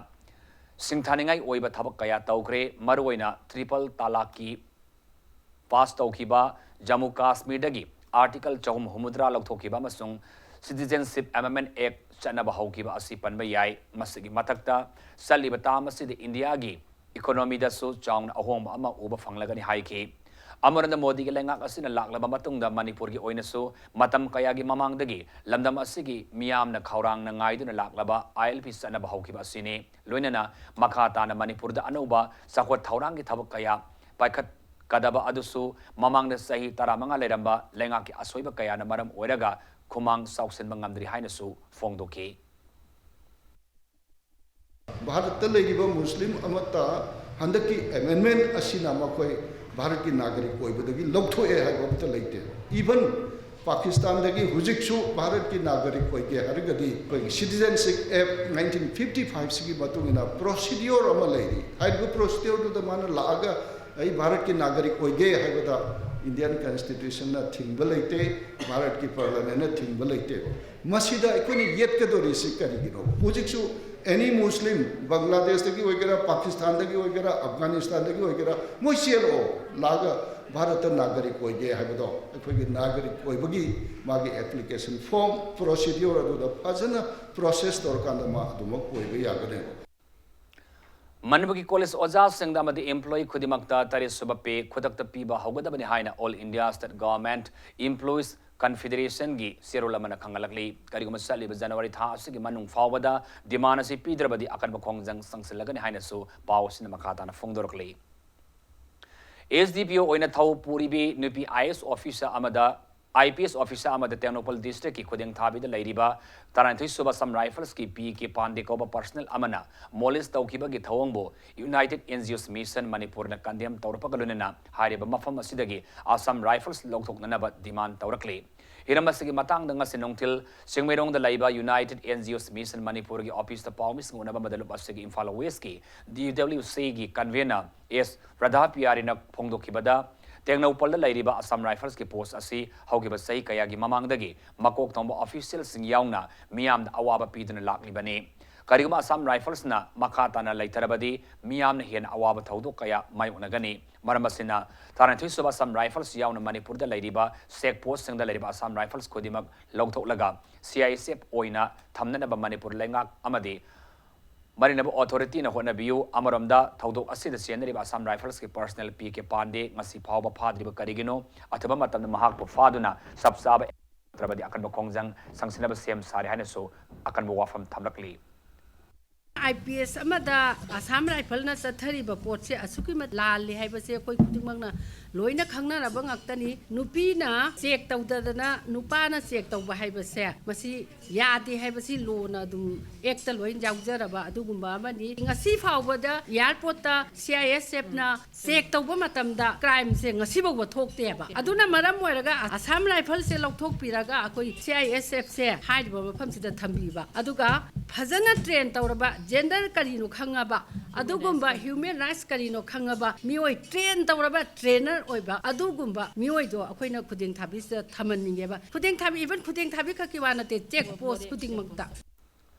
ꯁꯤꯡꯊꯥꯅꯤꯡꯉꯥꯏ ꯑꯣꯏꯕ ꯊꯕꯛ ꯀꯌꯥ ꯇꯧꯈ꯭ꯔꯦ, ꯃꯔꯨꯑꯣꯏꯅ triple talaqꯀꯤ pass ꯇꯧꯈꯤꯕ, ꯖꯝꯃꯨ ꯀꯥꯁꯃꯤꯔꯗꯒꯤ Article ꯆꯍꯨꯝ ꯍꯨꯝꯐꯨꯇꯔꯥ ꯂꯧꯊꯣꯛꯈꯤꯕ ꯑꯃꯁꯨꯡ Citizenship Amendment Act ꯆꯠꯅꯕ ꯍꯧꯈꯤꯕ ꯑꯁꯤ ꯄꯟꯕ ꯌꯥꯏ꯫ ꯃꯁꯤꯒꯤ ꯃꯊꯛꯇ, ꯆꯠꯂꯤꯕ term ꯑꯁꯤꯗ ꯏꯟꯗꯤꯌꯥꯒꯤ ꯏꯀꯣꯅꯣꯃꯤꯗꯁꯨ ꯆꯥꯎꯅ ꯑꯍꯣꯡꯕ ꯑꯃ ꯎꯕ ꯐꯪꯂꯒꯅꯤ ꯍꯥꯏꯈꯤ꯫ ꯑꯃꯔꯣꯝꯗ ꯃꯣꯗꯤꯒꯤ ꯂꯩꯉꯥꯛ ꯑꯁꯤꯅ ꯂꯥꯛꯂꯕ ꯃꯇꯨꯡꯗ ꯃꯅꯤꯄꯨꯔꯒꯤ ꯑꯣꯏꯅꯁꯨ ꯃꯇꯝ ꯀꯌꯥꯒꯤ ꯃꯃꯥꯡꯗꯒꯤ ꯂꯝꯗꯝ ꯑꯁꯤꯒꯤ ꯃꯤꯌꯥꯝꯅ ꯈꯧꯔꯥꯡꯅ ꯉꯥꯏꯗꯨꯅ ꯂꯥꯛꯂꯕ ILP ꯆꯠꯅꯕ ꯍꯧꯈꯤꯕ ꯑꯁꯤꯅꯤ꯫ ꯂꯣꯏꯅꯅ ꯃꯈꯥ ꯇꯥꯅ ꯃꯅꯤꯄꯨꯔꯗ ꯑꯅꯧꯕ ꯆꯥꯎꯈꯠ ꯊꯧꯔꯥꯡꯒꯤ ꯊꯕꯛ ꯀꯌꯥ ꯄꯥꯏꯈꯠꯀꯗꯕ ꯑꯗꯨꯁꯨ ꯃꯃꯥꯡꯗ ꯆꯍꯤ ꯇꯔꯥꯃꯉꯥ ꯂꯩꯔꯝꯕ ꯂꯩꯉꯥꯛꯀꯤ ꯑꯁꯣꯏꯕ ꯀꯌꯥꯅ ꯃꯔꯝ ꯑꯣꯏꯔꯒ ꯈꯨꯃꯥꯡ ꯆꯥꯎꯁꯤꯟꯕ ꯉꯝꯗ꯭ꯔꯤ ꯍꯥꯏꯅꯁꯨ ꯐꯣꯡꯗꯣꯛꯈꯤ꯫ ꯚꯥꯔꯠꯇ ꯂꯩꯔꯤꯕ ꯃꯨꯁꯂꯤꯝ ꯑꯃꯠꯇ ꯍꯟꯗꯛꯀꯤ ꯑꯦꯃꯦꯟꯃꯦꯟ ꯑꯁꯤꯅ ꯃꯈꯣꯏ ꯚꯥꯔꯠꯀꯤ ꯅꯥꯒꯔꯤꯛ ꯑꯣꯏꯕꯗꯒꯤ ꯂꯧꯊꯣꯛꯑꯦ ꯍꯥꯏꯕ ꯑꯃꯠꯇ ꯂꯩꯇꯦ꯫ ꯏꯚꯟ ꯄꯥꯀꯤꯁꯇꯥꯟꯗꯒꯤ ꯍꯧꯖꯤꯛꯁꯨ ꯚꯥꯔꯠꯀꯤ ꯅꯥꯒꯔꯤꯛ ꯑꯣꯏꯒꯦ ꯍꯥꯏꯔꯒꯗꯤ ꯑꯩꯈꯣꯏꯒꯤ Citizenship Act nineteen fifty five ꯁꯤꯒꯤ ꯃꯇꯨꯡ ꯏꯟꯅ ꯄ꯭ꯔꯣꯁꯤꯗꯤꯌꯣꯔ ꯑꯃ ꯂꯩꯔꯤ꯫ ꯍꯥꯏꯔꯤꯕ ꯄ꯭ꯔꯣꯁꯤꯗꯤꯌꯣꯔꯗꯨꯗ ꯃꯥꯅ ꯂꯥꯛꯑꯒ ꯑꯩ ꯚꯥꯔꯠꯀꯤ ꯅꯥꯒꯔꯤꯛ ꯑꯣꯏꯒꯦ ꯍꯥꯏꯕꯗ ꯏꯟꯗꯤꯌꯥꯟ ꯀꯟꯁꯇꯤꯇ꯭ꯌꯨꯁꯟꯅ ꯊꯤꯡꯕ ꯂꯩꯇꯦ, ꯚꯥꯔꯠꯀꯤ ꯄꯥꯔꯂꯥꯃꯦꯟꯅ ꯊꯤꯡꯕ ꯂꯩꯇꯦꯕ꯫ ꯃꯁꯤꯗ ꯑꯩꯈꯣꯏꯅ ꯌꯦꯠꯀꯗꯧꯔꯤꯁꯤ ꯀꯔꯤꯒꯤꯅꯣ? ꯍꯧꯖꯤꯛꯁꯨ ꯑꯦꯅꯤ ꯃꯨꯁꯂꯤꯝ, ꯕꯪꯒ꯭ꯂꯥꯗꯦꯁꯇꯒꯤ ꯑꯣꯏꯒꯦꯔꯥ, ꯄꯥꯀꯤꯁꯇꯥꯟꯗꯒꯤ ꯑꯣꯏꯒꯦꯔꯥ, ꯑꯐꯒꯥꯅꯤꯁꯇꯥꯟꯗꯒꯤ ꯑꯣꯏꯒꯦꯔꯥ, ꯃꯣꯏ ꯆꯦꯜꯂꯛꯑꯣ, ꯂꯥꯛꯑꯒ ꯚꯥꯔꯠꯇ ꯅꯥꯒꯔꯤꯛ ꯑꯣꯏꯒꯦ ꯍꯥꯏꯕꯗꯣ꯫ ꯑꯩꯈꯣꯏꯒꯤ ꯅꯥꯒꯔꯤꯛ ꯑꯣꯏꯕꯒꯤ ꯃꯥꯒꯤ ꯑꯦꯄ꯭ꯂꯤꯀꯦꯁꯟ ꯐꯣꯔꯝ ꯄ꯭ꯔꯣꯁꯤꯗ꯭ꯌꯨꯔ ꯑꯗꯨꯗ ꯐꯖꯅ ꯄ꯭ꯔꯣꯁꯦꯁ ꯇꯧꯔꯀꯥꯟꯗ ꯃꯥ ꯑꯗꯨꯃꯛ ꯑꯣꯏꯕ ꯌꯥꯒꯅꯦꯕ꯫ ꯃꯅꯤꯄꯨꯔꯒꯤ ꯀꯣꯂꯦꯖ ꯑꯣꯖꯥꯁꯤꯡꯗ ꯑꯃꯗꯤ ꯏꯝꯄ꯭ꯂꯣꯌꯤ ꯈꯨꯗꯤꯡꯃꯛꯇ ꯇꯔꯦꯠ ꯁꯨꯕ ꯄꯦ ꯈꯨꯗꯛꯇ ꯄꯤꯕ ꯍꯧꯒꯗꯕꯅꯤ ꯍꯥꯏꯅ All India State Government Employees Confederationꯒꯤ ꯆꯦꯔꯣꯜ ꯑꯃꯅ ꯈꯪꯍꯜꯂꯛꯂꯤ꯫ ꯀꯔꯤꯒꯨꯝꯕ ꯆꯠꯂꯤꯕ ꯖꯅꯋꯥꯔꯤ ꯊꯥ ꯑꯁꯤꯒꯤ ꯃꯅꯨꯡ ꯐꯥꯎꯕꯗ ꯗꯤꯃꯥꯟ ꯑꯁꯤ ꯄꯤꯗ꯭ꯔꯕꯗꯤ ꯑꯀꯟꯕ ꯈꯣꯡꯖꯪ ꯆꯪꯁꯤꯜꯂꯒꯅꯤ ꯍꯥꯏꯅꯁꯨ ꯄꯥꯎ ꯑꯁꯤꯅ ꯃꯈꯥ ꯇꯥꯅ ꯐꯣꯡꯗꯣꯔꯛꯂꯤ꯫ SDPO ꯑꯣꯏꯅ ꯊꯧ ꯄꯨꯔꯤꯕꯤ ꯅꯨꯄꯤ IAS officer ꯑꯃꯗ IPS officer ꯑꯃꯗ ꯇꯦꯡꯅꯧꯄꯜ districtꯀꯤ ꯈꯨꯗꯦꯡ ꯊꯥꯕꯤꯗ ꯂꯩꯔꯤꯕ ꯇꯔꯥꯅꯤꯊꯣꯏ ꯁꯨꯕ Assam Riflesꯀꯤ ꯄꯤ ꯀꯦ ꯄꯥꯟꯗꯦ ꯀꯧꯕ personnel ꯑꯃꯅ molest ꯇꯧꯈꯤꯕꯒꯤ ꯊꯧꯑꯣꯡꯕꯨ United NGOs Mission ꯃꯅꯤꯄꯨꯔꯅ condemn ꯇꯧꯔꯛꯄꯒ ꯂꯣꯏꯅꯅ ꯍꯥꯏꯔꯤꯕ ꯃꯐꯝ ꯑꯁꯤꯗꯒꯤ Assam Rifles ꯂꯧꯊꯣꯛꯅꯅꯕ demand ꯇꯧꯔꯛꯂꯤ꯫ ꯍꯤꯔꯝ ꯑꯁꯤꯒꯤ ꯃꯇꯥꯡꯗ ꯉꯁꯤ ꯅꯨꯡꯊꯤꯜ ꯆꯤꯡꯃꯩꯔꯣꯡꯗ ꯂꯩꯕ United NGOs Mission ꯃꯅꯤꯄꯨꯔꯒꯤ officeꯇ ꯄꯥꯎꯃꯤꯁꯤꯡ ꯎꯅꯕ ꯃꯗꯂꯨꯞ ꯑꯁꯤꯒꯤ ꯏꯝꯐꯥꯜ Westꯀꯤ DWCꯒꯤ convener ꯑꯦꯁ ꯔꯥꯙꯥꯄꯤꯌꯥꯔꯤꯅ ꯐꯣꯡꯗꯣꯛꯈꯤꯕꯗ, ꯇꯦꯡꯅꯧꯄꯜꯗ ꯂꯩꯔꯤꯕ Assam Riflesꯀꯤ post ꯑꯁꯤ ꯍꯧꯈꯤꯕ ꯆꯍꯤ ꯀꯌꯥꯒꯤ ꯃꯃꯥꯡꯗꯒꯤ ꯃꯀꯣꯛ ꯊꯣꯡꯕ officialꯁꯤꯡ ꯌꯥꯎꯅ ꯃꯤꯌꯥꯝꯗ ꯑꯋꯥꯕ ꯄꯤꯗꯨꯅ ꯂꯥꯛꯂꯤꯕꯅꯤ꯫ ꯀꯔꯤꯒꯨꯝꯕ Assam Riflesꯅ ꯃꯈꯥ ꯇꯥꯅ ꯂꯩꯊꯔꯕꯗꯤ ꯃꯤꯌꯥꯝꯅ ꯍꯦꯟꯅ ꯑꯋꯥꯕ ꯊꯧꯗꯣꯛ ꯀꯌꯥ ꯃꯥꯌꯣꯛꯅꯒꯅꯤ꯫ ꯃꯔꯝ ꯑꯁꯤꯅ, ꯇꯔꯥꯅꯤꯊꯣꯏ ꯁꯨꯕ Assam Rifles ꯌꯥꯎꯅ ꯃꯅꯤꯄꯨꯔꯗ ꯂꯩꯔꯤꯕ check postꯁꯤꯡꯗ ꯂꯩꯔꯤꯕ Assam Rifles ꯈꯨꯗꯤꯡꯃꯛ ꯂꯧꯊꯣꯛꯂꯒ CISF ꯑꯣꯏꯅ ꯊꯝꯅꯅꯕ ꯃꯅꯤꯄꯨꯔ ꯂꯩꯉꯥꯛ ꯑꯃꯗꯤ ꯃꯔꯤꯅꯕ ꯑꯣꯊꯣꯔꯤꯇꯤꯅ ꯍꯣꯠꯅꯕꯤꯌꯨ꯫ ꯑꯃꯔꯣꯝꯗ, ꯊꯧꯗꯣꯛ ꯑꯁꯤꯗ ꯆꯦꯟꯅꯔꯤꯕ ꯑꯁꯥꯝ ꯔꯥꯏꯐꯜꯁꯀꯤ ꯄꯔꯁꯅꯦꯜ ꯄꯤ ꯀꯦ ꯄꯥꯟꯗꯦ ꯉꯁꯤ ꯐꯥꯎꯕ ꯐꯥꯗ꯭ꯔꯤꯕ ꯀꯔꯤꯒꯤꯅꯣ? ꯑꯊꯨꯕ ꯃꯇꯝꯗ ꯃꯍꯥꯛꯄꯨ ꯐꯥꯗꯨꯅ ꯆꯞ ꯆꯥꯕ ꯅꯠꯇ꯭ꯔꯕꯗꯤ ꯑꯀꯟꯕ ꯈꯣꯡꯖꯪ ꯁꯪꯁꯤꯟꯅꯕ ꯁꯦꯝ ꯁꯥꯔꯦ ꯍꯥꯏꯅꯁꯨ ꯑꯀꯟꯕ ꯋꯥꯐꯝ ꯊꯝꯂꯛꯂꯤ꯫ ꯑꯥꯏ ꯄꯤ ꯑꯦꯁ ꯑꯃꯗ ꯑꯁꯥꯝ ꯔꯥꯏꯐꯜꯅ ꯆꯠꯊꯔꯤꯕ ꯄꯣꯠꯁꯦ ꯑꯁꯨꯛꯀꯤ ꯃꯇꯤꯛ ꯂꯥꯜꯂꯤ ꯍꯥꯏꯕꯁꯦ ꯑꯩꯈꯣꯏ ꯈꯨꯗꯤꯡꯃꯛꯅ ꯂꯣꯏꯅ ꯈꯪꯅꯔꯕ ꯉꯥꯛꯇꯅꯤ꯫ ꯅꯨꯄꯤꯅ ꯆꯦꯛ ꯇꯧꯗꯗꯅ ꯅꯨꯄꯥꯅ ꯆꯦꯛ ꯇꯧꯕ ꯍꯥꯏꯕꯁꯦ ꯃꯁꯤ ꯌꯥꯗꯦ ꯍꯥꯏꯕꯁꯤ ꯂꯣꯅ ꯑꯗꯨꯝ ꯑꯦꯛꯇ ꯂꯣꯏ ꯌꯥꯎꯖꯔꯕ ꯑꯗꯨꯒꯨꯝꯕ ꯑꯃꯅꯤ꯫ ꯉꯁꯤ ꯐꯥꯎꯕꯗ ꯑꯦꯌꯥꯔꯄꯣꯔꯠꯇ ꯁꯤ ꯑꯥꯏ ꯑꯦꯁ ꯑꯦꯐꯅ ꯆꯦꯛ ꯇꯧꯕ ꯃꯇꯝꯗ ꯀ꯭ꯔꯥꯏꯝꯁꯦ ꯉꯁꯤ ꯐꯥꯎꯕ ꯊꯣꯛꯇꯦꯕ꯫ ꯑꯗꯨꯅ ꯃꯔꯝ ꯑꯣꯏꯔꯒ ꯑꯁꯥꯝ ꯔꯥꯏꯐꯜꯁꯦ ꯂꯧꯊꯣꯛꯄꯤꯔꯒ ꯑꯩꯈꯣꯏ ꯁꯤ ꯑꯥꯏ ꯑꯦꯁ ꯑꯦꯐꯁꯦ ꯍꯥꯏꯔꯤꯕ ꯃꯐꯝꯁꯤꯗ ꯊꯝꯕꯤꯕ, ꯑꯗꯨꯒ ꯐꯖꯅ ꯇ꯭ꯔꯦꯟ ꯇꯧꯔꯕ, ꯖꯦꯟꯗꯔ ꯀꯔꯤꯅꯣ ꯈꯪꯉꯕ, ꯑꯗꯨꯒꯨꯝꯕ ꯍ꯭ꯌꯨꯃꯦꯟ ꯔꯥꯏꯠꯁ ꯀꯔꯤꯅꯣ ꯈꯪꯉꯕ ꯃꯤꯑꯣꯏ, ꯇ꯭ꯔꯦꯟ ꯇꯧꯔꯕ ꯇ꯭ꯔꯦꯅꯔ ꯑꯣꯏꯕ ꯑꯗꯨꯒꯨꯝꯕ ꯃꯤꯑꯣꯏꯗꯣ ꯑꯩꯈꯣꯏꯅ ꯈꯨꯗꯤꯡ ꯊꯥꯕꯤꯁꯤꯗ ꯊꯝꯍꯟꯅꯤꯡꯉꯦꯕ꯫ ꯈꯨꯗꯤꯡ ꯊꯥꯕꯤ, ꯏꯚꯟ ꯈꯨꯗꯤꯡ ꯊꯥꯕꯤ ꯈꯛꯀꯤ ꯋꯥ ꯅꯠꯇꯦ, ꯆꯦꯛ ꯄꯣꯁ ꯈꯨꯗꯤꯡꯃꯛꯇ꯫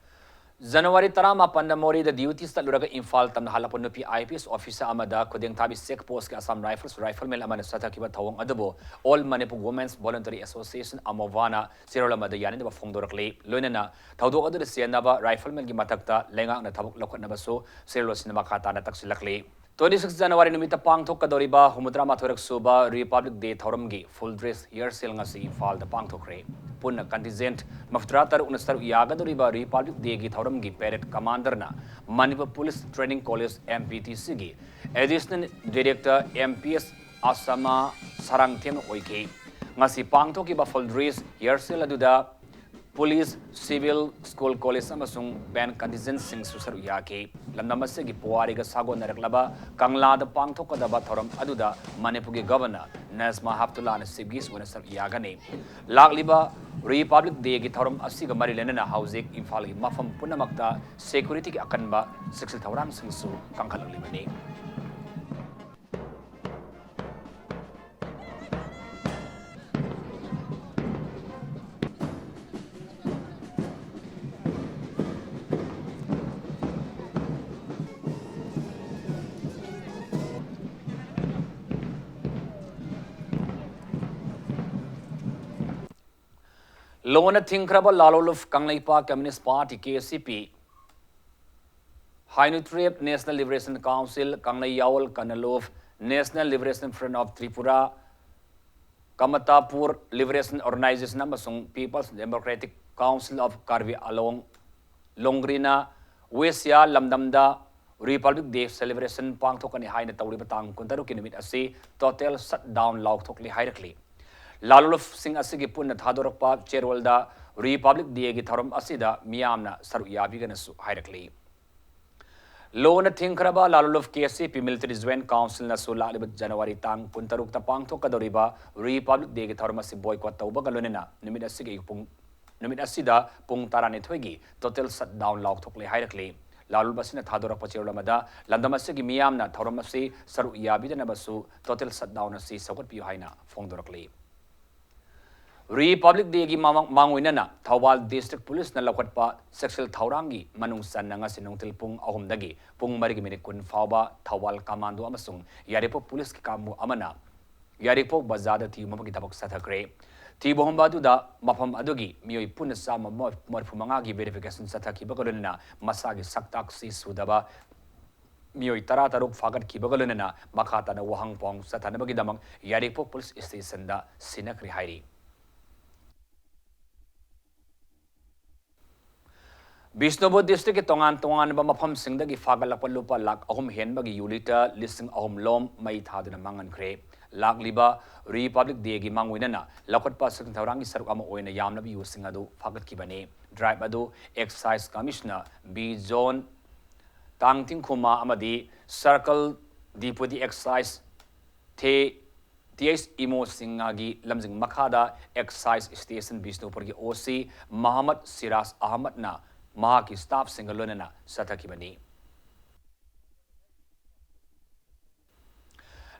ꯖꯅꯋꯥꯔꯤ ꯇꯔꯥꯃꯥꯄꯟꯗ ꯃꯣꯔꯦꯗ ꯗ꯭ꯌꯨꯇꯤ ꯆꯠꯂꯨꯔꯒ ꯏꯝꯐꯥꯜ ꯇꯝꯅ ꯍꯜꯂꯛꯄ ꯅꯨꯄꯤ ꯑꯥꯏ ꯄꯤ ꯑꯦꯁ ꯑꯣꯐꯤꯁꯥꯔ ꯑꯃꯗ ꯈꯨꯗꯦꯡ ꯊꯥꯕꯤ ꯆꯦꯛ ꯄꯣꯁꯀꯤ ꯑꯁꯥꯝ ꯔꯥꯏꯐꯜꯁ ꯔꯥꯏꯐꯜꯃꯦꯟ ꯑꯃꯅ ꯆꯠꯊꯈꯤꯕ ꯊꯧꯑꯣꯡ ꯑꯗꯨꯕꯨ All Manipur Women's Voluntary Association, ꯑꯃꯣꯚꯥꯅ ꯆꯦꯔꯣꯜ ꯑꯃꯗ ꯌꯥꯅꯤꯡꯗꯕ ꯐꯣꯡꯗꯣꯔꯛꯂꯤ꯫ ꯂꯣꯏꯅꯅ ꯊꯧꯗꯣꯛ ꯑꯗꯨꯗ ꯆꯦꯟꯅꯕ ꯔꯥꯏꯐꯜꯃꯦꯟꯒꯤ ꯃꯊꯛꯇ ꯂꯩꯉꯥꯛꯅ ꯊꯕꯛ ꯂꯧꯈꯠꯅꯕꯁꯨ ꯆꯦꯔꯣꯜ ꯑꯁꯤꯅ ꯃꯈꯥ ꯇꯥꯅ ꯇꯛꯁꯤꯜꯂꯛꯂꯤ꯫ Twenty six January ꯅꯨꯃꯤꯠꯇ ꯄꯥꯡꯊꯣꯛꯀꯗꯧꯔꯤꯕ ꯍꯨꯝꯐꯨꯇꯔꯥ ꯃꯥꯊꯣꯏꯔꯛ ꯁꯨꯕ ꯔꯤꯄꯕ꯭ꯂꯤꯛ ꯗꯦ ꯊꯧꯔꯝꯒꯤ ꯐꯨꯜ ꯗ꯭ꯔꯦꯁ ꯔꯤꯍꯔꯁꯦꯜ ꯉꯁꯤ ꯏꯝꯐꯥꯜꯗ ꯄꯥꯡꯊꯣꯛꯈ꯭ꯔꯦ꯫ ꯄꯨꯟꯅ ꯀꯟꯇꯤꯟꯖꯦꯟꯠ ꯃꯔꯤꯐꯨꯇꯔꯥ ꯇꯔꯨꯛꯅ ꯁꯔꯨꯛ ꯌꯥꯒꯗꯧꯔꯤꯕ ꯔꯤꯄꯕ꯭ꯂꯤꯛ ꯗꯦꯒꯤ ꯊꯧꯔꯝꯒꯤ ꯄꯦꯔꯦꯗ ꯀꯃꯥꯟꯗꯔꯅ Manipur police training college, M P T C ꯒꯤ additional director M P S Asama ꯁꯔꯥꯡꯊꯦꯝꯅ ꯑꯣꯏꯈꯤ꯫ ꯉꯁꯤ ꯄꯥꯡꯊꯣꯛꯈꯤꯕ ꯐꯨꯜ ꯗ꯭ꯔꯦꯁ ꯔꯤꯍꯔꯁꯦꯜ ꯑꯗꯨꯗ ꯄꯨꯂꯤꯁ, ꯁꯤꯚꯤꯜ, ꯁ꯭ꯀꯨꯜ, ꯀꯣꯂꯦꯖ ꯑꯃꯁꯨꯡ ꯕꯦꯟꯗ ꯀꯟꯇꯤꯟꯖꯦꯟꯠꯁꯤꯡꯁꯨ ꯁꯔꯨꯛ ꯌꯥꯈꯤ꯫ ꯂꯝꯗꯝ ꯑꯁꯤꯒꯤ ꯄꯨꯋꯥꯔꯤꯒ ꯁꯥꯒꯣꯟꯅꯔꯛꯂꯕ ꯀꯪꯂꯥꯗ ꯄꯥꯡꯊꯣꯛꯀꯗꯕ ꯊꯧꯔꯝ ꯑꯗꯨꯗ ꯃꯅꯤꯄꯨꯔꯒꯤ ꯒꯕꯔꯅꯔ ꯅꯖꯃꯥ ꯍꯦꯞꯇꯨꯜꯂꯥꯅ ꯆꯤꯐ ꯒꯦꯁ꯭ꯠ ꯑꯣꯏꯅ ꯁꯔꯨꯛ ꯌꯥꯒꯅꯤ꯫ ꯂꯥꯛꯂꯤꯕ ꯔꯤꯄꯕ꯭ꯂꯤꯛ ꯗꯦꯒꯤ ꯊꯧꯔꯝ ꯑꯁꯤꯒ ꯃꯔꯤ ꯂꯩꯅꯅ ꯍꯧꯖꯤꯛ ꯏꯝꯐꯥꯜꯒꯤ ꯃꯐꯝ ꯄꯨꯝꯅꯃꯛꯇ ꯁꯦꯀ꯭ꯌꯨꯔꯤꯇꯤꯒꯤ ꯑꯀꯟꯕ ꯆꯦꯛꯁꯤꯜ ꯊꯧꯔꯥꯡꯁꯤꯡꯁꯨ ꯀꯟꯈꯠꯂꯛꯂꯤꯕꯅꯤ꯫ ꯂꯣꯟꯅ ꯊꯤꯡꯈ꯭ꯔꯕ ꯂꯥꯂꯣꯂꯨꯞ ꯀꯪꯂꯩꯄꯥꯛ communist party, K C P, Hynniewtrep National Liberation Council, ꯀꯪꯂꯩꯌꯥꯋꯣꯜ ꯀꯅꯂꯨꯞ National Liberation Front of Tripura, Kamtapur Liberation Organization ꯑꯃꯁꯨꯡ People's Democratic Council of Karbi Anglong, ꯂꯣꯡꯒ꯭ꯔꯤꯅ ꯋꯦꯁꯤꯌꯥ ꯂꯝꯗꯝꯗ Republic Day celebration ꯄꯥꯡꯊꯣꯛꯀꯅꯤ ꯍꯥꯏꯅ ꯇꯧꯔꯤꯕ ꯇꯥꯡ ꯀꯨꯟꯇꯔꯨꯛꯀꯤ ꯅꯨꯃꯤꯠ ꯑꯁꯤ total shutdown ꯂꯥꯎꯊꯣꯛꯂꯤ ꯍꯥꯏꯔꯛꯂꯤ꯫ ꯂꯥꯂꯣꯂꯨꯞꯁꯤꯡ ꯑꯁꯤꯒꯤ ꯄꯨꯟꯅ ꯊꯥꯗꯣꯔꯛꯄ ꯆꯦꯔꯣꯜꯗ Republic Dayꯒꯤ ꯊꯧꯔꯝ ꯑꯁꯤꯗ ꯃꯤꯌꯥꯝꯅ ꯁꯔꯨꯛ ꯌꯥꯕꯤꯒꯅꯁꯨ ꯍꯥꯏꯔꯛꯂꯤ꯫ ꯂꯣꯅ ꯊꯤꯡꯈ꯭ꯔꯕ ꯂꯥꯂꯣꯂꯨꯞ KCP Military Joint Councilꯅꯁꯨ ꯂꯥꯛꯂꯤꯕ ꯖꯅꯋꯥꯔꯤ ꯇꯥꯡ ꯀꯨꯟꯇꯔꯨꯛꯇ ꯄꯥꯡꯊꯣꯛꯀꯗꯧꯔꯤꯕ Republic Dayꯒꯤ ꯊꯧꯔꯝ ꯑꯁꯤ boycott ꯇꯧꯕꯒ ꯂꯣꯏꯅꯅ ꯅꯨꯃꯤꯠ ꯑꯁꯤꯒꯤ ꯑꯌꯨꯛ ꯄꯨꯡ, ꯅꯨꯃꯤꯠ ꯑꯁꯤꯗ ꯄꯨꯡ ꯇꯔꯥꯅꯤꯊꯣꯏꯒꯤ total shutdown ꯂꯥꯎꯊꯣꯛꯂꯦ ꯍꯥꯏꯔꯛꯂꯤ꯫ ꯂꯥꯂꯣꯂꯨꯞ ꯑꯁꯤꯅ ꯊꯥꯗꯣꯔꯛꯄ ꯆꯦꯔꯣꯜ ꯑꯃꯗ ꯂꯝꯗꯝ ꯑꯁꯤꯒꯤ ꯃꯤꯌꯥꯝꯅ ꯊꯧꯔꯝ ꯑꯁꯤ ꯁꯔꯨꯛ ꯌꯥꯕꯤꯗꯅꯕꯁꯨ total shutdown ꯑꯁꯤ ꯁꯧꯒꯠꯄꯤꯌꯨ ꯍꯥꯏꯅ ꯐꯣꯡꯗꯣꯔꯛꯂꯤ꯫ Republic Dayꯒꯤ ꯃꯃꯥꯡ-, ꯃꯥꯡꯑꯣꯏꯅꯅ ꯊꯧꯕꯥꯜ District Policeꯅ ꯂꯧꯈꯠꯄ ꯆꯦꯛꯁꯤꯜ ꯊꯧꯔꯥꯡꯒꯤ ꯃꯅꯨꯡ ꯆꯟꯅ ꯉꯁꯤ ꯅꯨꯡꯊꯤꯜ ꯄꯨꯡ ꯑꯍꯨꯝꯗꯒꯤ ꯄꯨꯡ ꯃꯔꯤꯒꯤ minute ꯀꯨꯟ ꯐꯥꯎꯕ ꯊꯧꯕꯥꯜ Commando ꯑꯃꯁꯨꯡ ꯌꯥꯏꯔꯤꯄꯣꯛ Policeꯀꯤ ꯀꯥꯡꯕꯨ ꯑꯃꯅ ꯌꯥꯏꯔꯤꯄꯣꯛ ꯕꯖꯥꯔꯗ ꯊꯤꯕ ꯍꯨꯝꯕꯒꯤ ꯊꯕꯛ ꯆꯠꯊꯈ꯭ꯔꯦ꯫ ꯊꯤꯕ ꯍꯨꯝꯕ ꯑꯗꯨꯗ ꯃꯐꯝ ꯑꯗꯨꯒꯤ ꯃꯤꯑꯣꯏ ꯄꯨꯟꯅ ꯆꯥꯝꯃ ꯃꯔꯤꯐꯨ ꯃꯉꯥꯒꯤ verification ꯆꯠꯊꯈꯤꯕꯒ ꯂꯣꯏꯅꯅ ꯃꯁꯥꯒꯤ ꯁꯛꯇꯥꯛꯁꯤ ꯁꯨꯗꯕ ꯃꯤꯑꯣꯏ ꯇꯔꯥꯇꯔꯨꯛ ꯐꯥꯒꯠꯈꯤꯕꯒ ꯂꯣꯏꯅꯅ ꯃꯈꯥ ꯇꯥꯅ ꯋꯥꯍꯪ ꯄꯥꯎ ꯆꯠꯊꯅꯕꯒꯤꯗꯃꯛ ꯌꯥꯏꯔꯤꯄꯣꯛ Police Stationꯗ ꯁꯤꯟꯅꯈ꯭ꯔꯦ ꯍꯥꯏꯔꯤ꯫ ꯕꯤꯁꯅꯨꯄꯨꯔ Districtꯀꯤ ꯇꯣꯉꯥꯟ ꯇꯣꯉꯥꯟꯕ ꯃꯐꯝꯁꯤꯡꯗꯒꯤ ꯐꯥꯒꯠꯂꯛꯄ ꯂꯨꯄꯥ ꯂꯥꯈ ꯑꯍꯨꯝ ꯍꯦꯟꯕꯒꯤ ꯌꯨ litre ꯂꯤꯁꯤꯡ ꯑꯍꯨꯝ ꯂꯣꯝ ꯃꯩ ꯊꯥꯗꯨꯅ ꯃꯥꯡꯍꯟꯈ꯭ꯔꯦ꯫ ꯂꯥꯛꯂꯤꯕ Republic Dayꯒꯤ ꯃꯥꯡꯑꯣꯏꯅꯅ ꯂꯧꯈꯠꯄ ꯆꯦꯛꯁꯤꯟ ꯊꯧꯔꯥꯡꯒꯤ ꯁꯔꯨꯛ ꯑꯃ ꯑꯣꯏꯅ ꯌꯥꯝꯂꯕ ꯌꯨꯁꯤꯡ ꯑꯗꯨ ꯐꯥꯒꯠꯈꯤꯕꯅꯤ꯫ Drive ꯑꯗꯨ Excise Commissioner ꯕꯤ ꯖꯣꯟ ꯇꯥꯡꯊꯤꯡꯈꯨꯃꯥ ꯑꯃꯗꯤ Circle Deputy Excise ꯊꯦ ꯇꯤ ꯑꯩꯆ ꯏꯃꯣ ꯁꯤꯡꯍꯒꯤ ꯂꯝꯖꯤꯡ ꯃꯈꯥꯗ Excise Station ꯕꯤꯁꯅꯨꯄꯨꯔꯒꯤ ꯑꯣ ꯁꯤ ꯃꯍꯃꯗ ꯁꯤꯔꯥꯖ ꯑꯍꯃꯗꯅ ꯃꯍꯥꯛꯀꯤ staffꯁꯤꯡꯒ ꯂꯣꯏꯅꯅ ꯆꯠꯊꯈꯤꯕꯅꯤ꯫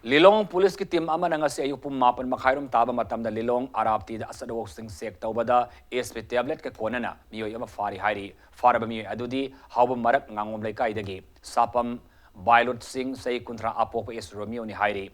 ꯂꯤꯂꯣꯡ Policeꯀꯤ team ꯑꯃꯅ ꯉꯁꯤ ꯑꯌꯨꯛ ꯄꯨꯡ ꯃꯥꯄꯟ ꯃꯈꯥꯏꯔꯣꯝ ꯇꯥꯕ ꯃꯇꯝꯗ ꯂꯤꯂꯣꯡ ꯑꯔꯥꯞꯇꯤꯗ ꯑꯆꯠ ꯑꯋꯣꯛꯁꯤꯡ check ꯇꯧꯕꯗ S P tabletꯀ ꯀꯣꯟꯅꯅ ꯃꯤꯑꯣꯏ ꯑꯃ ꯐꯥꯔꯤ ꯍꯥꯏꯔꯤ꯫ ꯐꯥꯔꯕ ꯃꯤꯑꯣꯏ ꯑꯗꯨꯗꯤ ꯍꯥꯎꯕꯝ ꯃꯔꯛ ꯉꯥꯉꯣꯝ ꯂꯩꯀꯥꯏꯗꯒꯤ ꯁꯥꯄꯝ ꯕꯥꯏꯂꯨꯠ ꯁꯤꯡ, ꯆꯍꯤ ꯀꯨꯟꯊ꯭ꯔꯥ, ꯑꯄꯣꯛꯄ ꯑꯦꯁ ꯔꯣꯃꯤꯌꯣꯅꯤ ꯍꯥꯏꯔꯤ꯫